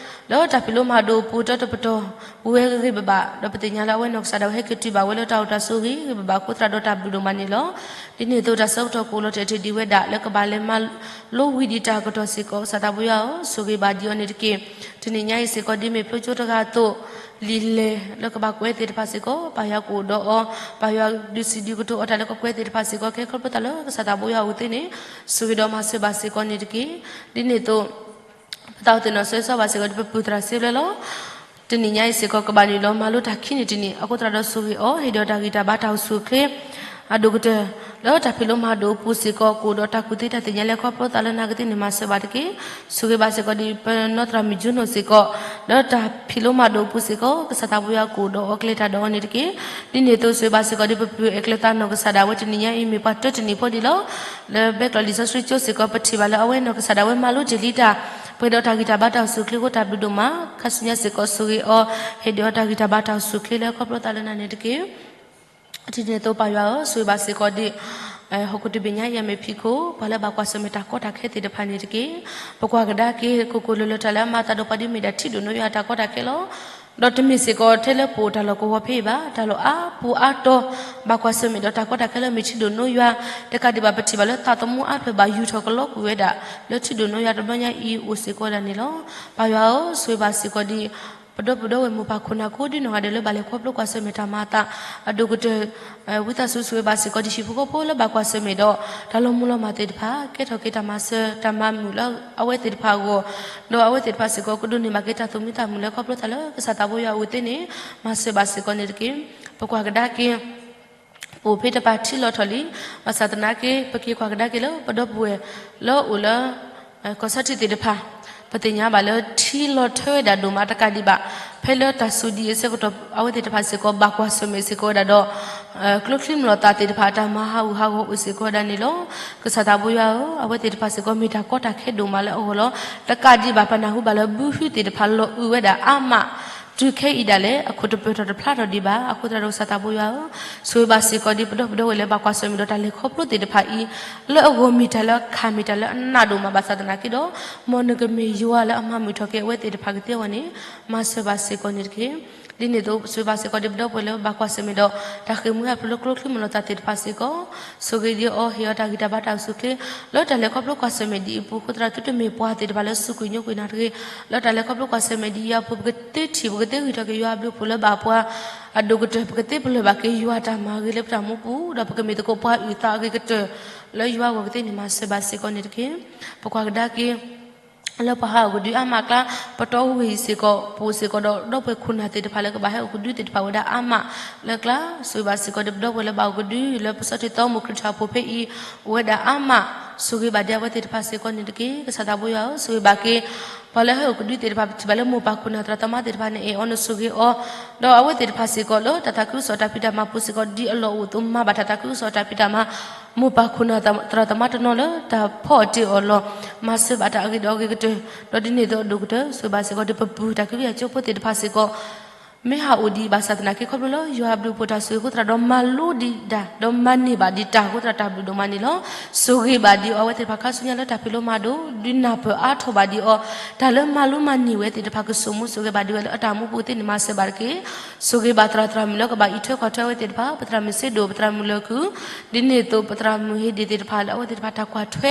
လၢတၢ်ဖံးလိမၤဒိးအပူၤ တၢတပတီၢ် ပဝဲဂ့ၤဂ့ၤဘၣ်ဘၣ်, ဒီးပသ့ၣ်ညါလၢအဝဲနီၢ်ကစၢ်ဒၣ်ဝဲ ဟဲက့ၤတုၤဘၣ်ဝဲလၢတၢ်အိၣ်တၢ်ဆိးဂ့ၤဂ့ၤဘၣ်ဘၣ်အဃိသတးဒီး တၢ်ဘျုးဒိၣ်မးန့ၣ်လီၤ. ဒ်န့ၣ်အသိး တၢ်ဆၢကတီၢ်ကအိၣ်လီၤတဲာ်တ့ၢ်ဒံးဝဲဒၣ် လၢကဘၣ်လဲၤမၤလိဝံၤဒံးတၢ်အကတီၢ်စ့ၢ်ကီး ကစၢ်သးပှၢ်ယွၤဧၢ, ဆိၣ်ဂ့ၤဘၣ်ဒံးအီၤန့ၣ်တက့ၢ်. တနံၤညါအံၤစ့ၢ်ကီး ဒ်မ့ၢ်ဖျိကၠိတဂၤအသိး လံာ်လဲၢ်လၢကဘၣ်ကွဲးသ့ၣ်တဖၣ်စ့ၢ်ကီး ပၢ်ယွၤကအိၣ်ဒီးအီၤ, ပၢ်ယွၤဒုးစံးဒုးကတိၤအီၤ တၢ်လၢကကွဲးသ့ၣ်တဖၣ်စ့ၢ်ကီး ကဟဲခီဖျိသးလၢကစၢ်သးပှၢ်ယွၤအအိၣ်သ့န့ၣ် ဆိၣ်ဂ့ၤဒီးမၤစၢၤဘၣ်စ့ၢ်ကီးန့ၣ်တက့ၢ်. ဒ်န့ၣ်အသိး ပသးအိၣ်သ့ၣ်နီၣ်ဆၢဆၢဘၣ်စ့ၢ်ကီး ဒ်ပပုၢ်သရၣ်စံးဘျုးလီၤ. တနံၤညါအံၤစ့ၢ်ကီး ကဘၣ်နုာ်လီၤမၤလိတၢ်ခံနံၤတနံၤ အဃိသတးဒီး ဆိၣ်ဂ့ၤအီၤ ဟ့ၣ်ဒီးတၢ်ဂံၢ်တၢ်ဘါတၢ်အိၣ်ဆူၣ်အိၣ်ချ့ အဒိၣ်ကတၢၢ် လၢတၢ်ဖံးလိမၤဒိးအပူၤစ့ၢ်ကီး ကအိၣ်ဒီးတၢ်ကူၣ်သ့တၢ်သ့ၣ်ညါလၢခီဖျိသးလၢနၤကသ့န့ၣ် မၤစၢၤဘၣ်တက့ၢ်. ဆိၣ်ဂ့ၤဘၣ်စ့ၢ်ကီးဒ်ပနီၢ်သရၣ်မုၣ်ကၠူနိၣ်စ့ၢ်ကီး လၢတၢ်ဖံးလိမၤဒိးအပူၤစ့ၢ်ကီး ကစၢ်သးပှၢ်ယွၤကအိၣ်ဒီးအီၤ ကလဲၤတၢ်ဒီးအီၤန့ၣ်တက့ၢ်. ဒ်န့ၣ်အသိး ဆိၣ်ဂ့ၤဘၣ်စ့ၢ်ကီးဒ်ပပုၢ်အဲၣ်ကျဲသးနီၢ်ကစၢ်ဒၣ်ဝဲ တနံၤညါအံၤ မ့ၢ်ပှၤတၢတနံၤဖိဒံးလီၤ. လၢဘဲကျိးလံာ်စီဆှံကၠိစ့ၢ်ကီး ပထံၣ်ဘၣ်လၢအဝဲနီၢ်ကစၢ်ဒၣ်ဝဲမၤလိတ့ၢ်လံတၢ် ပှဲၤဒီးတၢ်ဂံၢ်တၢ်ဘါတၢ်အိၣ်ဆူၣ်အိၣ်ချ့အဃိ တၢ်ဘျုးဒိၣ်မး ခါဆူညါစ့ၢ်ကီး ဆိၣ်ဂ့ၤအီၤ ဟ့ၣ်ဒုးအီၤတၢ်ဂံၢ်တၢ်ဘါတၢ်အိၣ်ဆူၣ်အိၣ်ချ့လၢခီဖျိသးလၢနၤန့ၣ်တက့ၢ်. ဒ်န့ၣ်အသိးပၢ်ယွၤဧၢ, ဆိၣ်ဂ့ၤဘၣ်စ့ၢ်ကီးဒ် ဟီၣ်ခိၣ်တဘ့ၣ်ညါအံၤအမဲာ်ဖံးခိၣ် ပှၤလၢဘၣ်ကွၢ်ဆၢၣ်မဲာ်တၢ်ကီတၢ်ခဲသ့ၣ်တဖၣ်န့ၣ်တက့ၢ်. ပကွၢ်ကဒါက့ၤ ကိၢ်ကိၢ်လၢၤလၢၤတၢ်လၢအမၤအသးဒီးပှၤဒ်မ့ၢ်ဒၣ်ထံဒိၣ်နိယွၤအတၢ်ကီတၢ်ခဲလီၤ. ဒီးတမ့ၢ်စ့ၢ်ကီးထဲလၢပအိၣ်တၢ်လီၢ်ကဝီၤဖဲအံၤဘၣ်, တၢ်လီၢ်အါပူၤအါတီၤ ဘၣ်ကွၢ်ဆၢၣ်မဲာ်ဒီးတၢ်ကီတၢ်ခဲလၢမ့ၢ်ထံဒိၣ်နိယွၤ တကးဒံးဘၣ် ပထံၣ်ဘၣ်လၢသးသမူအါဖျၢၣ်ဘၣ်ယူၢ်ထီၣ်ကလီကွံာ်ဝဲဒၣ် လၢထံဒိၣ်နိယွၤတဘျီညါအံၤအိၣ်စ့ၢ်ကီးဝဲဒၣ်န့ၣ်လီၤ. ပၢ်ယွၤဧၢ, ဆိၣ်ဂ့ၤဘၣ်စ့ၢ်ကီးဒ် ပဒီပုၢ်ဒီဝဲၢ်မိၢ်ပၢ်ခိၣ်နၢ်ကိးဒ်နီၢ်ဂၤဒဲးလၢဘၣ်လဲၤခီဖျိကွၢ်ဆၢၣ်မဲာ်တၢ်မၤအသး အဒိၣ်ကတၢၢ် ဝံသးစူၤဆိၣ်ဂ့ၤဘၣ်စ့ၢ်ကီးဒ်ဟံၣ်ဖိဃီဖိလၢဘၣ်ကွၢ်ဆၢၣ်မဲာ်ဒီး တၢ်လီၤမူလီၤမၢ်သ့ၣ်တဖၣ် ကဲထီၣ်က့ၤတၢ်မၤစၢၤတၢ်မၤမုာ်လၢအဝဲသ့ၣ်တဖၣ်အဂီၢ်, ဒီးအဝဲသ့ၣ်တဖၣ်စ့ၢ်ကီး ကဒိးန့ၢ်ဘၣ်က့ၤတၢ်သူၣ်မံသးမုာ်လၢခီဖျိသးလၢကစၢ်သးဘိယွၤအအိၣ်သ့န့ၣ် မၤစၢၤဘၣ်စ့ၢ်ကီးန့ၣ်တက့ၢ်. ပကွၢ်ကဒါက့ၤ ပအိၣ်ဖဲတပၤထံလီၤထီၣ်လံ, ဘၣ်ဆၣ်သနာ်က့ ပက့ၤကွၢ်ကဒါက့ၤလၢပဒီပုၢ်ဝဲၢ်လၢအအိၣ်လၢ ကီၢ်ဆၣ်ထံးသ့ၣ်တဖၣ် ပသ့ၣ်ညါဘၣ်လၢထံလီၤထီဝဲဒၣ်ဒိၣ်မးတကးဒံးဘၣ် ဖဲလၢတၢ်စူၤဒ်အံၤအဆၢကတီၢ် အဝဲသ့ၣ်တဖၣ်စ့ၢ်ကီး ဘၣ်ကွၢ်ဆၢၣ်မဲာ်စ့ၢ်ကီးဝဲဒၣ်ဒီး ကျိချံမျိာ်သၣ်သ့ၣ်တဖၣ် အတၢ်မၤဟးဂူာ်ဟးဂီၤအိၣ်စ့ၢ်ကီးဝဲဒၣ်န့ၣ်လီၤ. ကစၢ်သးဘိယွၤဧၢ, အဝဲသ့ၣ်တဖၣ်စ့ၢ်ကီး မ့ၢ်တၢ်ကီတၢ်ခဲဒိၣ်မးလၢအဂီၢ်လီၤ. တကးဒံးဘၣ် ပနၢ်ဟူဘၣ်လၢ ဘုဟုသ့ၣ်တဖၣ်လီၤအုးဝဲဒၣ်အါမး, တုၤခဲအံၤဒၣ်လဲာ် အခိၣ်တပၢၢ်ထီၣ်တဖျါထီၣ်ဒံးဘၣ်. အဃိသတးဒီး ကစၢ်သးဘိယွၤဧၢ, ဆိၣ်ဂ့ၤဘၣ်စ့ၢ်ကီးဒ်ပဒီပုၢ်ဒီဝဲၢ်လၢ ဘၣ်ကွၢ်ဆၢၣ်မဲာ်ဒီးတၢ်လဲၤခီဖျိသ့ၣ်တဖၣ်အံၤ လၢအဂီၢ်မ့ၢ်တၢ်လၢအခၣ် မ့ၢ်တၢ်လၢအနးဒိၣ်မးဘၣ်ဆၣ်သနာ်က့ဒီး မ်နကမ့ၢ်ယွၤလၢအမၤမုာ်ထီၣ်က့ၤအဝဲသ့ၣ်တဖၣ်ကသ့အဂီၢ်န့ၣ် မၤစၢၤဘၣ်စ့ၢ်ကီးန့ၣ်တက့ၢ်. ဒ်န့ၣ်အသိး ဆိၣ်ဂ့ၤဘၣ်စ့ၢ်ကီးဒ်ပဒီပုၢ်ဝဲၢ်လၢ ဘၣ်ကွၢ်ဆၢၣ်မဲာ်ဒီး တၢ်ဃ့ၢ်မှံဟးဖျိးလၢကျိချံမျိာ်သၣ်သ့ၣ်တဖၣ်စ့ၢ်ကီး, ဆိၣ်ဂ့ၤဒံးအီၤ ဟ့ၣ်အီၤတၢ်ဂံၢ်တၢ်ဘါတၢ်အိၣ်ဆူၣ်အိၣ်ချ့ လၢတၢ်လဲၤခီဖျိကွၢ်ဆၢၣ်မဲာ်ဒ်အံၤအပူၤ အဃိသတး သုတမ့ၢ်ပှၤသ့ၣ်တဖၣ်လၢ စူးကွံာ်ညိကွံာ်နၤတဂ့ၤ. လၢတၢ်လဲၤခီဖျိကွၢ်ဆၢၣ်မဲာ်ဒ်အံၤအပူၤ ပကသ့ထံၣ် ပကသ့ဂံၢ်ထီၣ်က့ၤယွၤအဘျုးအဖှိၣ်လၢဘၣ်ပှၤအဒိၣ်ကတၢၢ်, ပကသ့ပလၢၢ်ဘၣ်က့ၤယွၤတၢ်မၤဂ့ၤလၢပတၢ်မူပူၤ, ဒီးပကမ့ၢ်သကိးပှၤအုၣ်သးအဂ့ၤကတၢၢ် လၢယွၤအဂီၢ်ကသ့န့ၣ် မၤစၢၤဘၣ်စ့ၢ်ကီးန့ၣ်တက့ၢ်. ပကွၢ်ကဒါက့ၤ လၢပှၤဟးအိၣ်ကဒုအါမးအကျါ ပတီၢ်ဝ့ၢ်အံၤစ့ၢ်ကီး ပအိၣ်စ့ၢ်ကီးဒီး ဒီပုၢ်ဝဲၢ်ခိၣ်နၢ်သ့ၣ်တဖၣ်လၢကဘၣ်ဟဲအိၣ်ကဒုသ့ၣ်တဖၣ်အိၣ်ဝဲဒၣ်အါမးလၢကျါ, ဆိၣ်ဂ့ၤဘၣ်စ့ၢ်ကီးဒ်ပဒီပုၢ်ဝဲၢ်လၢဘၣ်အိၣ်ကဒုလၢပစီတံၢ်သီမုၢ်ခရံာ်ထီၣ်အပူၤဖဲအံၤ အိၣ်ဝဲဒၣ်အါမး, ဆိၣ်ဂ့ၤဘၣ်ဒ်အဝဲသ့ၣ်တဖၣ်စ့ၢ်ကီးန့ၣ်တက့ၢ်. ကစၢ်သးဘိယွၤဧၢ, ဆိၣ်ဂ့ၤဘၣ်က့ၤ ပှၤလၢဟဲအိၣ်ကဒုသ့ၣ်တဖၣ်, ပထံၣ်ဘၣ်လၢမိၢ်ပၢ်ခိၣ်နၢ်သရၣ်သမါသ့ၣ်တဖၣ်န့ၣ် အဲၣ်အီၤနဆိၣ်ဂ့ၤအီၤ, ဒီးအဝဲသ့ၣ်တဖၣ်စ့ၢ်ကီးလၢတၢ်သးခုကစီၣ်တၢ်ဖံးတၢ်မၤပူၤစ့ၢ်ကီး ဒ်အလီၢ်အိၣ်အသိး မၤဘၣ်တၢ်သးခုကစီၣ်တၢ်ဖံးတၢ်မၤ, မိၢ်ပၢ်ခိၣ်နၢ်သရၣ်သမါတနီၤလၢတၢ်ဖီအီၣ်တ့ၢ်အီၣ်လီၤ, မၤစၢၤဘၣ်တၢ်အဂ့ၤဒီးအဂ့ၤကတၢၢ်, ဒီးဒ်န့ၣ်အသိးအဒိၣ်ကတၢၢ် ဆိၣ်ဂ့ၤဘၣ်စ့ၢ်ကီးဒ်ပပုၢ်တၢ်ကဟုကယာ်ကၠိဖိသ့ၣ်တဖၣ်စ့ၢ်ကီး မ့ၢ်ဟးအိၣ်ဒံးဘၣ်ဆၣ်သနာ်က့ ခီဖျိလၢယွၤအဘျုးအဖှိၣ်တၢ်ဆိၣ်ဂ့ၤအဃိသတးဒီး မၤလိဒံးတၢ် ဒီးမၤန့ၢ်ဘၣ်ဒံးတၢ်အဃိသတး တၢ်ဘျုးဒိၣ်မးန့ၣ်လီၤ. ဆိၣ်ဂ့ၤဘၣ်ဒံးအီၤအဝဲသ့ၣ်တဖၣ်ခါဆူညါလၢတၢ်ဖံးလိမၤဒိး ဒုးနၢ်ပၢၢ်အါထီၣ်ဘၣ်ဒံးအီၤ, တၢ်လၢမၤလိမၤန့ၢ်ဝဲသ့ၣ်တဖၣ်ကဆိၣ်မူ ဆိၣ်ဂ့ၤဘၣ်ဒံးဝဲလၢအတၢ်မူပူၤသ့ၣ်န့ၣ် မၤစၢၤဘၣ်တက့ၢ်. ဆိၣ်ဂ့ၤဘၣ်သရၣ်သရၣ်မုၣ်လၢကဘၣ်အံးထွဲကွၢ်ထွဲအဝဲသ့ၣ်တဖၣ်, ပသရၣ်မုၣ်စ့ဒိၣ် ပသရၣ်မုၣ်လၢၢ်ကုၢ်, ဒ်န့ၣ်အသိး ပသရၣ်မုၣ်ဟ့ၣ်ဒ့ၣ်သ့ၣ်တဖၣ်လၢအဝဲသ့ၣ်တဖၣ်တၢ်ကွၢ်ထွဲ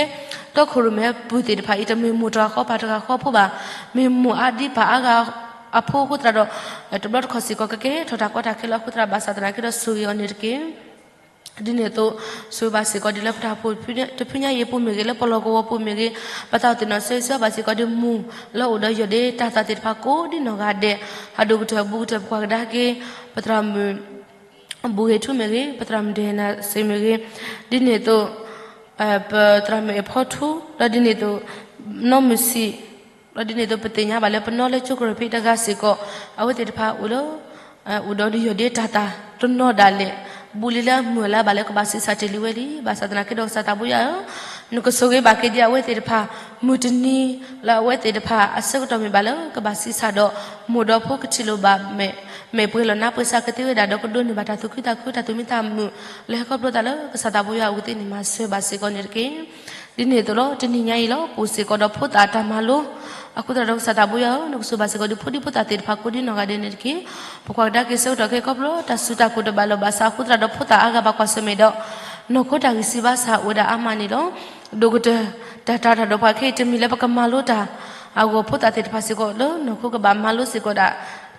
တီခိၣ်ရိၣ်မဲအပူၤသ့ၣ်တဖၣ်အံၤ တမ့ၢ်မိၢ်တဂၤဃီပၢ်တဂၤဃီအဖိဘၣ်, မ့ၢ်မိၢ်အါဒံပၢ်အါဂၤအဖိအဃိသတးဒီး တဘျီတခီၣ်စ့ၢ်ကီး ကကဲထီၣ်တၢ်ကီတၢ်ခဲလၢအဃိသတး ဘၣ်ဆၣ်သနာ်က့ဒီး ဆိၣ်ဂ့ၤအီၤန့ၣ်တက့ၢ်. ဒ်န့ၣ်အသိး ဆိၣ်ဂ့ၤဘၣ်စ့ၢ်ကီးဒ်လၢပတၢ်အိၣ်ဖှိၣ်တဖုညါအံၤအပူၤမ့ၢ်ဂ့ၤ, လၢပလီၢ်ကဝီၤပူၤမ့ၢ်ဂ့ၤ, ပသးအိၣ်သ့ၣ်နီၣ်ဆၢဂ့ၤဆၢဝါဘၣ်စ့ၢ်ကီးဒ်မိၢ်လၢအိၣ်ဒီးယီၢ်ဒ့တၢ်သးသ့ၣ်တဖၣ်ကိးဒ်နီၢ်ဂၤဒဲး, အဒိၣ်ကတၢၢ်အဘူးကတၢၢ် ပကွၢ်ကဒါက့ၤ ပသရၣ်မုၣ် ဘူးဂ့ၤထူမ့ၢ်ဂ့ၤ, ပသရၣ်မုၣ်ဒဲနၤစ့မ့ၢ်ဂ့ၤ, ဒ်န့ၣ်အသိး ပသရၣ်မုၣ်အဲၣ်ဖီထူ, ဒီးဒ်န့ၣ်အသိး နီၢ်မုၢ်ဆံး, ဒီးဒ်န့ၣ်အသိး ပသ့ၣ်ညါဘၣ်လၢပနီၢ်လၢကၠိကရၢၢ်ဖဲတဂၤစ့ၢ်ကီး အဝဲသ့ၣ်တဖၣ်အိၣ်လၢ အိၣ်ဒီးယီၢ်ဒ့တၢ်သးတနီၤဒၣ်လဲာ်, ဘူးလံလၢအမုၢ်အလါဘၣ်လၢကဘၣ်ဆံးစၢ်တ့ၢ်လံဝဲလံ. ဘၣ်ဆၣ်သနာ်က့ဒီး ကစၢ်သးဘိယွၤဧၢ, နကဆိၣ်ဂ့ၤဘၣ်က့ၤဒံးအဝဲသ့ၣ်တဖၣ် မုၢ်တနံၤ လၢအဝဲသ့ၣ်တဖၣ်အဆၢကတီၢ်မ့ၢ်ဘၣ်လၢကဘၣ်ဆံးစၢ်ဒီး မိၢ်ဒီးဖိကထံၣ်လိာ်ဘၣ် မဲာ်ပှဲၤလီၤနါပှဲၤစၢ်ကသ့ဝဲဒၣ်ဒီး ကဒိးန့ၢ်ဘၣ်တၢ်သူၣ်ခုသးခု တၢ်သူၣ်မံသးမုာ် လၢဟဲခီဖျိသးလၢကစၢ်သးဘိယွၤအအိၣ်သ့ၣ်န့ၣ် မၤစၢၤဘၣ်စ့ၢ်ကီးန့ၣ်တက့ၢ်. ဒ်န့ၣ်အသိးလီၤ တနံၤညါအံၤလီၤ ပအိၣ်စ့ၢ်ကီးဒီးဖိသၣ်တၢ်မၤလိ အဃိသတးဒီး ကစၢ်သးဘိယွၤဧၢ, နကဆိၣ်ဂ့ၤဘၣ်စ့ၢ်ကီးဒံး ဖိဒံဖိသၣ်သ့ၣ်တဖၣ်ကိးဒ်နီၢ်ဂၤဒဲးန့ၣ်တက့ၢ်. ပကွၢ်ကဒါက့ၤဆၢကတီၢ်ခဲအံၤခီဖျိ တၢ်စူၤတၢ်ကိၢ်တဘၣ်လီၢ်ဘၣ်ဆၣ်အဃိသတးဒီး ဖိသၣ်အါဂၤဘၣ်ကွၢ်ဆၢၣ်မဲာ်ဒီး နီၢ်ခိတၢ်ဂံၢ်စၢ်ဘါစၢ်အိၣ်ဝဲဒၣ်အါမးန့ၣ်လီၤ. ဒိၣ်ကတၢၢ် တၢ်တၢ်တၢ်ဒီးပှၤခဲအံၤ တမ့ၢ်လၢပကမၤလိတၢ်အဂီၢ် ဖိသၣ်သ့ၣ်တဖၣ်စ့ၢ်ကီးလၢနီၢ်ခိကဘၣ်မၤလိစ့ၢ်ကီးဒၣ်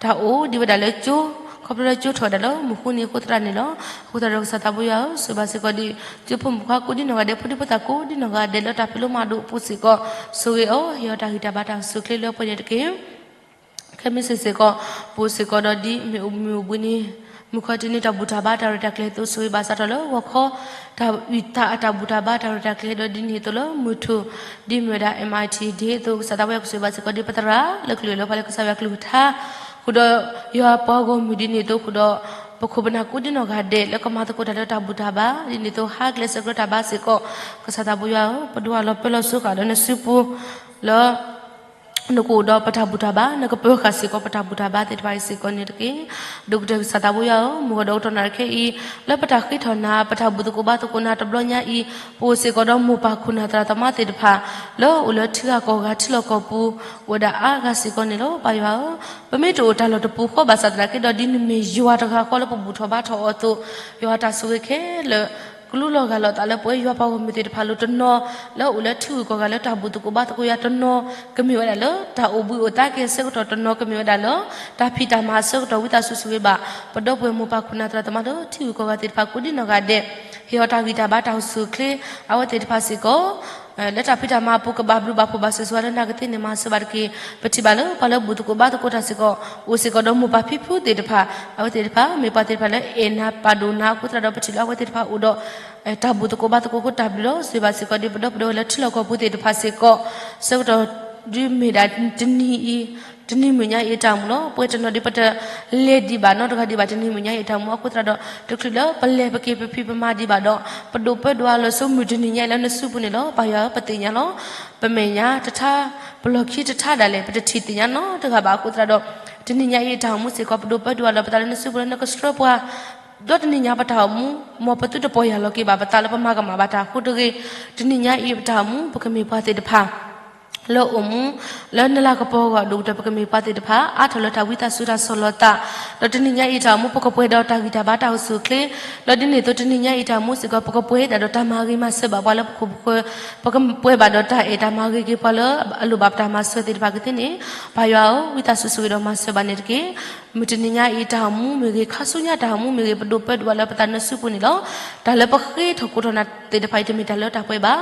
တၢ်အိၣ်ဒံးဝဲဒၣ်လၢကၠိ ခီဖျိလၢကၠိထီၣ်ဝဲဒၣ်လၢမုၢ်ဃုနံၤအဃိသတးန့ၣ်လီၤ. အဃိသတးဒီး ကစၢ်သးဘိယွၤဧၢ, ဆိၣ်ဂ့ၤဘၣ်စ့ၢ်ကီးဒံး ကၠိဖိမုၣ်ဖိခွါကိးဒ်နီၢ်ဂၤဒဲး ဖိဒံဖိသၣ်ကိးဒ်နီၢ်ဂၤဒဲး လၢတၢ်ဖံးလိမၤဒိးအပူၤစ့ၢ်ကီး ဆိၣ်ဂ့ၤအီၤ ဟ့ၣ်အီၤတၢ်ဂံၢ်တၢ်ဘါတၢ်အိၣ်ဆူၣ်အိၣ်ချ့လၢပှဲၤန့ၣ်တက့ၢ်. ခဲမုၢ်ဆ့ၣ်စ့ၢ်ကီး ပအိၣ်စ့ၢ်ကီးဒီးဒ်မုၢ်အိၣ်မုၢ်အိၣ်ဘှံးနံၤ မုၢ်ခီတနံၤတၢ်ဘူၣ်တၢ်ဘါတၢ်ရဲၣ်တၢ်ကျဲၤအသိး ဆိၣ်ဂ့ၤဘၣ်စးထီၣ်လၢဂီၤခီ တၢ်အုၣ်သးအတၢ်ဘူၣ်တၢ်ဘါတၢ်ရဲၣ်တၢ်ကျဲၤ ဒီးဒ်န့ၣ်အသိးလၢမုၢ်ထူၣ် ဒ်မ့ၢ်ဝဲဒၣ် MIT Day အသိး ကစၢ်သးဘိယွၤကဆိၣ်ဂ့ၤဘၣ်စ့ၢ်ကီးဒ်ပသရၣ်လၢကလုာ်လၢပှၤလၢကစၢ်ယွၤကလုၢ်ကထါ ဃုာ်ဒီးယွၤပှၤဂီၢ်မုၢ်ဒ်န့ၣ်အသိး ဃုာ်ဒီး ပခိၣ်ပနၢ်ကိးဒ်နီၢ်ဂၤဒဲး လၢကမၤသကိးတၢ်လၢတၢ်ဘူၣ်တၢ်ဘါ ဒ်န့ၣ်အသိး ဟးကျဲးစၢးကျၢတၢ်ဘါစ့ၢ်ကီး ကစၢ်သးဘိယွၤဧၢ, ပဒိၣ်အလီၤပၢလီၤစိဃာ်ဒီးနစုပူၤ လၢ နကအိၣ်ဒီးပတၢ်ဘူၣ်တၢ်ဘါ နကပၢၤဃာ်စ့ၢ်ကီးပတၢ်ဘူၣ်တၢ်ဘါသ့ၣ်တဖၣ်အံၤစ့ၢ်ကီးန့ၣ်တက့ၢ်. ဒိၣ်ကတၢၢ်ကစၢ်သးဘိယွၤဧၢ, မုၢ်ဂီၤဒီးကတီၢ်နၣ်ရံၣ်ခဲအံၤ လၢပတၢ်ဃ့ထီၣ်နၤ ပတၢ်ဘူၣ်သကိးဘါသကိးနၤတဘျီညါအံၤ ပအိၣ်စ့ၢ်ကီးဒီးမိၢ်ပၢ်ခိၣ်နၢ်သရၣ်သမါသ့ၣ်တဖၣ် လၢအိၣ်လၢထံဂၤကီၢ်ဂၤထံလီၢ်ကီၢ်ပူၤ အိၣ်ဝဲဒၣ်အါဂၤစ့ၢ်ကီးန့ၣ်လီၤ. ပၢ်ယွၤဧၢ, ပမ့ၢ်တအိၣ်တၢ်လီၢ်တပူၤဃီဘၣ်ဆၣ်သနာ်က့ဒီး ဒ်နမ့ၢ်ယွၤတဂၤဃီလၢပဘူၣ်ထီၣ်ဘါထီၣ်အီၤအသိး ယွၤတၢ်ဆိၣ်ဂ့ၤခဲလၢာ် ကလူလီၤဂာ်လိာ်သးလၢပဝဲယွၤပှၤဂီၢ်မုၢ်သ့ၣ်တဖၣ်လိၤတနီၤ လၢအိၣ်လၢထံဂုၤကီၢ်ဂၤလၢတၢ်ဘူၣ်သကိးဘါသကိးယွၤတနီၤ ကမ့ၢ်ဝဲဒၣ်လၢ တၢ်အိၣ်ဘှံးအိၣ်သါက့ၤအဆၢကတီၢ်တနီၤ ကမ့ၢ်ဝဲဒၣ်လၢ တၢ်ဖံးတၢ်မၤအဆၢကတီၢ် ဝံသးစူၤဆိၣ်ဂ့ၤဘၣ် ပဒီပုၢ်ဝဲၢ်မိၢ်ပၢ်ခိၣ်နၢ်သရၣ်သမါဒီးထံဂုၤကီၢ်ဂၤသ့ၣ်တဖၣ်ကိးဒ်နီၢ်ဂၤဒဲး ဟ့ၣ်အီၤတၢ်ဂံၢ်တၢ်ဘါတၢ်အိၣ်ဆူၣ်အိၣ်ချ့ အဝဲသ့ၣ်တဖၣ်စ့ၢ်ကီး လၢတၢ်ဖံးတၢ်မၤအပူၤကဘၣ်ဘျုးဘၣ်ဖှိၣ်ဘၣ်စၢၤစှၤလၢနၤကသ့န့ၣ် မၤစၢၤဘၣ်တက့ၢ်. ပထံၣ်ဘၣ်လၢပှၤလၢဘူၣ်သကိးဘါသကိးတၢ်စ့ၢ်ကီး အိၣ်စ့ၢ်ကီးဒီးမိၢ်ပၢ်ဖံဖုသ့ၣ်တဖၣ် အဝဲသ့ၣ်တဖၣ် မ့ၢ်ပှၤသ့ၣ်တဖၣ်လၢအဲၣ်နၤပာ်ဒိၣ်နၤအဃိသတးဒီး ပထံၣ်လၢအဝဲသ့ၣ်တဖၣ်အိၣ်ဒီး တၢ်ဘူၣ်သကိးဘါသကိးအဃိတၢ်ဘျုးလီၤ. ဆိၣ်ဂ့ၤဘၣ်စ့ၢ်ကီးဒ်ပဒီပုၢ်ဝဲၢ်လၢထံလီၢ်ကီၢ်ပူၤသ့ၣ်တဖၣ်စ့ၢ်ကီး ဆၢကတီၢ် ဒုးမ့ၢ်ဒၣ်တနံၤအံၤ, တနံၤမုၢ်ညါအံၤအတၢ်အိၣ်မူလီၤ. ပဝဲတနီၤဒုး ပတလဲၤဒံးဘၣ်နီတဂၤဒံးဘၣ် တနံၤမုၢ်ညါအံၤအတၢ်အိၣ်မူအဃိသတးဒီး တချုးလၢပလဲၤပက့ၤပဖံးပမၤဒံးဘၣ်ဒီး ပဒိၣ်ပၢဒိၣ်အလီၢ်ဆိ မုၢ်တနံၤညါအံၤလၢနစုပူၤန့ၣ်လီၤ. ပၢ်ယွၤဧၢ ပသ့ၣ်ညါလီၤ. ပမဲာ်ညါတထါ, ပလီၢ်ခံတထါဒၣ်လဲာ် ပတထံၣ်သ့ၣ်ညါနီတဂၤဘၣ်အဃိသတးဒီး တနံၤညါအံၤအတၢ်အိၣ်မူစ့ၢ်ကီး ပဒိၣ်ပၢဒိၣ်အလီၢ်ပသးလၢနစုပူၤလၢနကဆှၢပှၤ ဒီးတနံၤညါပတၢ်အိၣ်မူ, မ်ပသုတပီၢ်ယၢ်လီၤက့ၤဘၣ်ပသးလၢပမၤကမၣ်ဘၣ်တၢ်အဃိတဂ့ၤ. တနံၤညါအံၤပတၢ်အိၣ်မူ ပကမ့ၢ်ပှၤသ့ၣ်တဖၣ် လၢအိၣ်မူ လၢနလၤကပီၤအဂီၢ် ဒိၣ်ကတၢၢ် ပကမ့ၢ်ပှၤသ့ၣ်တဖၣ် အါထီၣ်လၢတၢ်ဝံသးစူၤတၢ်ဆီၣ်လီၤသး, ဒီးတနံၤညါအံၤတၢ်အိၣ်မူ ပကပှဲၤဒီးတၢ်ဂံၢ်တၢ်ဘါတၢ်အိၣ်ဆူၣ်အိၣ်ချ့, ဒီးဒ်န့ၣ်အသိးတနံၤညါအံၤတၢ်အိၣ်မူစ့ၢ်ကီး ပကပှဲၤဒၣ်ဒီးတၢ်မၤဂ့ၤမၤစၢၤဘၣ်ပှၤလၢပခိၣ်ပဃၢၤ, ပကပှဲၤဘၣ်ဒီးတၢ်အဲၣ်တၢ်မၤဂ့ၤက့ၤပှၤလၢအလိၣ်ဘၣ်ပတၢ်မၤစၢၤသ့ၣ်တဖၣ်ကသ့န့ၣ်, ပၢ်ယွၤဧၢ ဝံသးစူၤဆိၣ်ဂ့ၤဒီးမၤစၢၤဘၣ်န့ၣ်တက့ၢ်. မုၢ်တနံၤညါအံၤတၢ်အိၣ်မူမ့ၢ်ဂ့ၤ, ခါဆူညါတၢ်အိၣ်မူမ့ၢ်ဂ့ၤ, ပဒိၣ်ပၢဒိၣ်အလီၢ်ပသးလၢနစုပူၤန့ၣ်လီၤ. တၢ်လၢပဃ့ထီၣ်ကိးထီၣ်နၤသ့ၣ်တဖၣ်အံၤ တမ့ၢ်တၢ်လၢတၢ်ပှဲၤဘၣ်.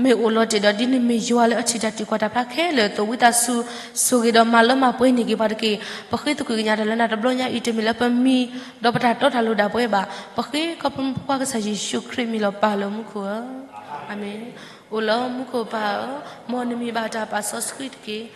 မ့ၢ်အိၣ်လီၤတ့ၢ်ဒီး ဒ်န့ၣ်မ့ၢ်ယွၤလၢအထံၣ်တၢ်တံာ်ကွၢ်တၢ်ဖျါခဲလၢာ်အသိး ဝံသးစူၤ ဆိၣ်ဂ့ၤဒီးမၤလၢမၤပှဲၤန့ၢ်က့ၤပှၤတက့ၢ်. ပဃ့သကွံာ်ကညးတၢ်လၢနၤတဘျီညါအံၤ တမ့ၢ်လၢပမံၤ ဒီးပတၢ်တီတၢ်လိၤဒၣ်ပှဲၤဘၣ်. ပဃ့ခီဖျိနဖိခွါကစၢ်ယ့ၣ်ၡူးခရံာ်မံၤလီၤပၢ်လၢမူခိၣ်ဧၢ, အၤမ့ၣ်. အိၣ်လၢမူခိၣ်ပၢ်ဧၢ, မ်နမံၤဘၣ်တၢ်ပာ်စီဆှံတက့ၢ်.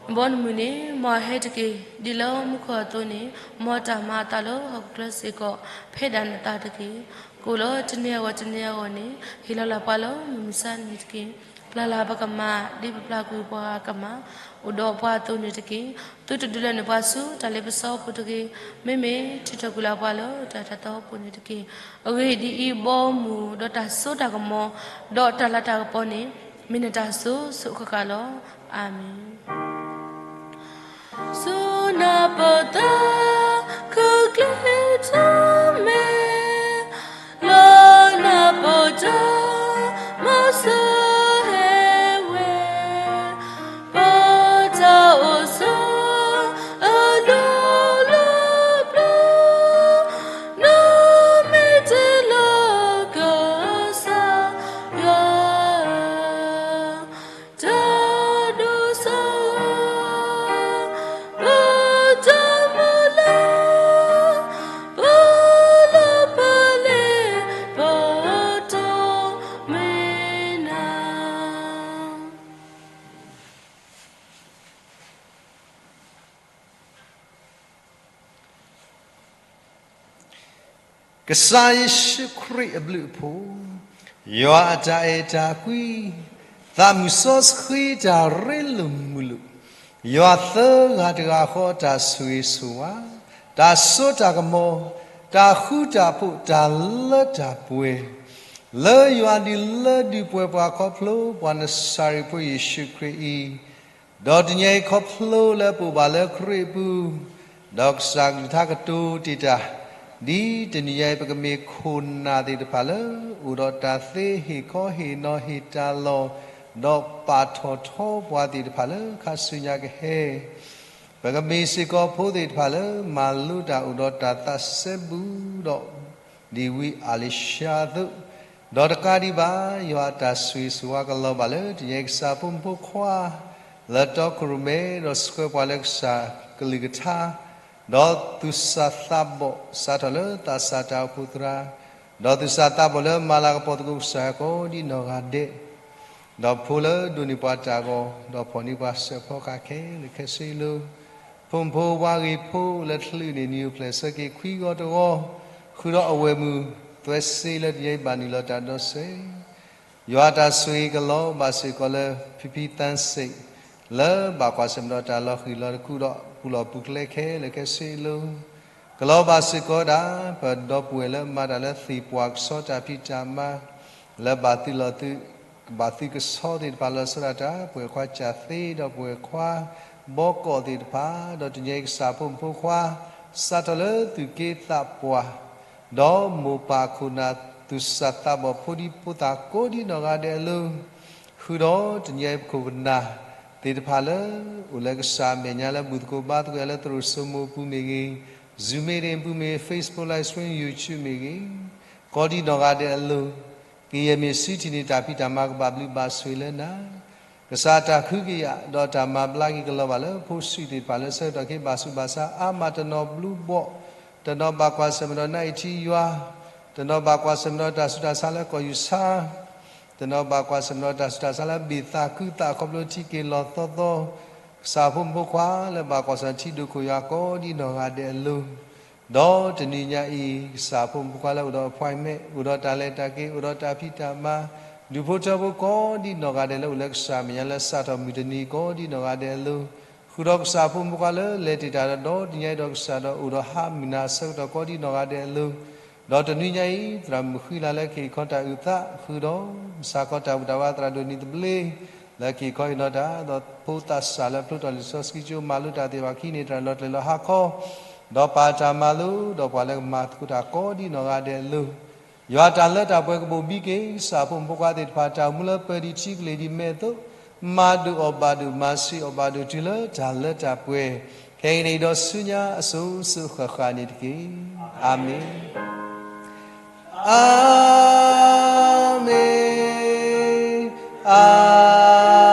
နဘီနမုၢ်န့ၣ် မ်အဟဲတက့ၢ်. ဒ်လၢမူခိၣ်အသိးန့ၣ်, မ်တၢ်မၤအသးလၢဟီၣ်ခိၣ်ချၢစ့ၢ်ကီး ဖဲဒၣ်နသးတက့ၢ်. ကိၣ်လၢတနံၤအဂီၢ်တနံၤအဂီၢ်န့ၣ် ဟ့ၣ်လီၤလၢ်ပှၤလၢမုၢ်မဆါတနံၤတက့ၢ်. ပျၢ်လၢ်ပကမၢ် ဒ်ပပျၢ်ကွံာ်ပှၤကမၢ်, အိၣ်ဒီးပှၤအသိးန့ၣ်တက့ၢ်. သုတဒုးလၢနပှၤဆူတၢ်လ့ပစီအပူၤတဂ့ၤ. မ့မ့ၢ်ထုးထီၣ်ကွံာ်လၢ်ပှၤလၢတၢ်တၢ်သီအပူၤန့ၣ်တက့ၢ်. အဂ့ၢ်ဒ်အံၤ, ဘီမုၢ်ဒီးတၢ်စိတၢ်ကမီၤ ဒီးတၢ်လၤတၢ်ကပီၤန့ၣ် မ့ၢ်နတၢ်စိၤစိၤအဃၣ်ဃၣ်လီၤ. အၤမ့ၣ်. ဆူနၢ်ပၢၢ်သး ကကျဲထီၣ်မဲာ်, လၢနၢ်ပၢၢ်တၢ်မၤစၢၤဟဲဝဲ, ပတၢ်အိၣ်ဆိးအဒိၣ်လၢပျၢၤ, နမ့ၢ်တၢ်လၢကစၢ်ယွၤ တၢ်ဒိၣ်စၢ်ဧၢ, ပတၢ်မုၢ်လၢ်, ပလၢပလဲၤပတီၢ်မ့ၢ်နၤ. ကစၢ်ယ့ၣ်ၡူးခရံာ်အဘျုးအဖှိၣ်, ယွၤအတၢ်အဲၣ်တၢ်ကွံ, သးမုၢ်စီဆှံတၢ်ရ့လိာ်မုာ်လိာ်, ယွၤသၢဂၤတဂၤဃီအတၢ်ဆိၣ်ဂ့ၤဆိၣ်ဝါ, တၢ်စိတၢ်ကမီၤ, တၢ်ဃူတၢ်ဖိး တၢ်လၢတၢ်ပှဲၤ, လၢယွၤဒုးလၢဒုးပှဲၤပှၤခီဖျိ ပှၤနစၤရ့းဖိယ့ၣ်ၡူးခရံာ်အံၤ, ဒီးတနံၤအံၤခီဖျိလၢပအိၣ်ဘၣ်လၢခရံာ်အပူၤ, ဒီးကစၢ်ကလုၢ်ကထါကတိၤတ့ၢ်တၢ်, ဒ်တနံၤညါအံၤ ပကမ့ၢ်ခိၣ်နၢ်သ့ၣ်တဖၣ်လၢ အိၣ်ဒီးတၢ်သ့ဟ့ၣ်ခီဟ့ၣ်နီၤဟ့ၣ်တၢ်လီၢ်, ဒီးပာ်ထီၣ်ထီပှၤသ့ၣ်တဖၣ်လၢခါဆူညါကဟဲ, ပကမ့ၢ်စ့ၢ်ကီးဖိသ့ၣ်တဖၣ်လၢ မၤလိတၢ်အိၣ်ဒီးတၢ်သးစဲဘူးဒီး ဒ်ဝံအၤလံၤၡါအသိး, ဒီးတကးဒံးဘၣ် ယွၤအတၢ်ဆိၣ်ဂ့ၤဆိၣ်ဝါကလီၤဘၣ်လၢ တနံၤအံၤကစၢ်ဖိမုၣ်ဖိခွါ လၢတီခိၣ်ရိၣ်မဲ ဒီးဆှၢပှၤလၢကစၢ်ကလုၢ်ကထါ, ဒီးသူၣ်စၢ်သးဘီၣ်စးထီၣ်လၢသးစၢ်တၢ်အိၣ်ဖှိၣ်သရၣ်, ဒီးသူၣ်စၢ်သးဘီၣ်လၢမၤလၤကပီၤသကိးကစၢ်ယွၤကိးဒ်နီၢ်ဂၤဒဲး ဒီးဖိလၢဒိးန့ၢ်ပှၤတၢ်ဂီၤ, ဒီးဖီၣ်န့ၢ်ပှၤစဲးဖီကဟၣ်ခဲလၢာ်ခဲဆ့အလိၤ, ဖိမုၣ်ဖိခွါဂ့ၤဖိလၢတချုးန့ၣ် နံၤအိၣ်ဖျဲၣ်ဆၢက့ၤခွံဂီၤတဂီၤ, ဃုာ်ဒီးအဝဲၢ်မုၢ်သွဲစ့လၢတနံၤအံၤဘၣ်နုာ်လီၤတၢ်ဒီးစဲး, ယွၤအတၢ်ဆိၣ်ဂ့ၤကလီၤဘၣ်စ့ၢ်ကီးလၢ ဖံဖံသၣ်စ့ၣ်, လၢဘၣ်ကွၢ်ဆၢၣ်မဲာ်ဒီးတၢ်လီၤဃံၤလီၤတကူၣ်ဒီးပူၤလီၢ်ပူၤကျဲခဲလၢာ်ခဲဆ့အလိၤ, ကလီၤဘၣ်စ့ၢ်ကီးဒၣ် ပဒီပုၢ်ဝဲၢ်လၢမၤတၢ်လၢသ့ၣ်ပှၢ်ကဆီတၢ်ဖံးတၢ်မၤ လၢဘၣ်သုးလီၤသုး, ဘၣ်သုးကဆီသ့ၣ်တဖၣ်လီၤဆီဒၣ်တၢ်, ပဝဲၢ်ခွါကၢ်သ့ဒီးပဝဲၢ်ခွါဘီကီးသ့ၣ်တဖၣ်, ဒီးတနံၤအံၤကစၢ်ဖိမုၣ်ဖိခွါ စးထီၣ်လၢသူၣ်က့သးပှၢ်, ဒီးမိၢ်ပၢ်ခိၣ်နၢ်သူၣ်စၢ်သးဘီၣ်ဖိဒံဖိသၣ်ကိးဒ်နီၢ်ဂၤဒဲးအလိၤ, ဃုာ်ဒီးတနံၤအံၤပခိၣ်ပနၢ်သ့ၣ်တဖၣ်လၢ အိၣ်လၢကစၢ်အမဲာ်ညါလၢဘူၣ်သကိးဘါသကိးယၤလၢသရိာ်စိမိၤအပူၤမ့ၢ်ဂ့ၤ, Zoom meeting အပူၤမ့ၢ်ဂ့ၤ, Facebook live stream, YouTube မ့ၢ်ဂ့ၤ, ကိးဒ်နီၢ်ဂၤဒဲးအလိၤ, ကယဲၢ်မ့ၢ်စုထံၣ်န့ၢ်တၢ်ဖံးတၢ်မၤကဘၣ်ဘျုးဘၣ်ဆိၣ်ဂ့ၤလၢနၤ, ကစၢ်တၢ်ဃုကယာ်ဒီးတၢ်မၤဘျါက့ၤကလီၤဘၣ်လၢဖိဆံးသ့ၣ်တဖၣ်လၢဆၢကတီၢ်ခဲအံၤဘၣ်ဆူးဘၣ်ဆါ အါမးတနီၤဘျုးဘှီၣ်, တနီၤဘၣ်ကွၢ်ဆၢၣ်မဲာ်ဒီးနၢ်အံၤထံယွၤ, တနီၤဘၣ်ကွၢ်ဆၢၣ်မဲာ်ဒီးတၢ်ဆူးတၢ်ဆါလၢကီၢ်ယူၢ်ဆါ တနီၤဘၣ်ကွၢ်ဆၢၣ်မဲာ်ဒီးတၢ်ဆူးတၢ်ဆါလၢအဘ့ၣ်သးခုသး ခီဖျိထံက့ၤလီၤသီသီ, ကစၢ်ဖိမုၣ်ဖိခွါလၢဘၣ်ကွၢ်ဆၢၣ်မဲာ်ထံဒိၣ်ခိၣ်ယွၤကိးဒ်နီၢ်ဂၤဒဲးအလိၤ, ဒီးတနံၤညါအံၤ ကစၢ်ဖိမုၣ်ဖိခွါလၢအိၣ်ဒီး appointment အိၣ်ဒီးတၢ်လဲၤတၢ်က့ၤ အိၣ်ဒီးတၢ်ဖံးတၢ်မၤ, ဒူၣ်ဖိထၢဖိကိးဒ်နီၢ်ဂၤဒဲးလၢအိၣ်လၢကစၢ်မဲာ်ညါလၢစးထီၣ်မုၢ်တနံၤ ကိးဒ်နီၢ်ဂၤဒဲးအလိၤ, ဃုာ်ဒီးကစၢ်ဖိမုၣ်ဖိခွါလၢလဲၤတ့ၢ်တၢ်ဒီး တနံၤညါအံၤဒီးကစၢ်ဒီးအိၣ်ဒီးဟါမုၢ်နၤအဆၢကတီၢ်ကိးဒ်နီၢ်ဂၤဒဲးအလိၤ, ဒီးတနံၤညါအံၤ သရၣ်မုၣ်ဃံလၤလၢကဟ့ၣ်ခီတၢ်အုၣ်သး ဃုာ်ဒီး မုၢ်ဆါခီတၢ်ဘူၣ်တၢ်ဝါသရၣ်ဒိၣ်နံၤသဘျ့ လၢကဟ့ၣ်ခီအံၤဒီးတၢ် ဒီးဖိသးစၢ်လၢအဖျိထီၣ်လံာ်စီဆှံကၠိမၤလိတၢ်သ့ၣ်တဖၣ်အခံန့ၣ် တၢ်လီၤကျဲၤလီၤဟးခီ, ဒီးပာ်တၢ်မၤလိဒီးပှၤလၢကမၤသကိးတၢ်ကိးဒ်နီၢ်ဂၤဒဲးအလိၤ, ယွၤတၢ်လၢတၢ်ပှဲၤကဘိၣ်ဘံက့ၤ ကစၢ်ဖိမုၣ်ဖိခွါသ့ၣ်တဖၣ် တၢ်အိၣ်မူလၢပၢၤဒံးထံကလ့ၢ်ဒံးမဲာ်အသိး, မၤဒိၣ်အီၣ်ဘၣ်ဒိၣ် မၤဆံးအီၣ်ဘၣ်ဒိၣ်တုၤလၢတၢ်လၢတၢ်ပှဲၤ, ခဲအံၤန့ၣ်ဒီးဆူညါအစိၤစိၤဃၣ်ဃၣ်န့ၣ်တက့ၢ်. အၤမ့ၣ်, အၤမ့ၣ်, အၤ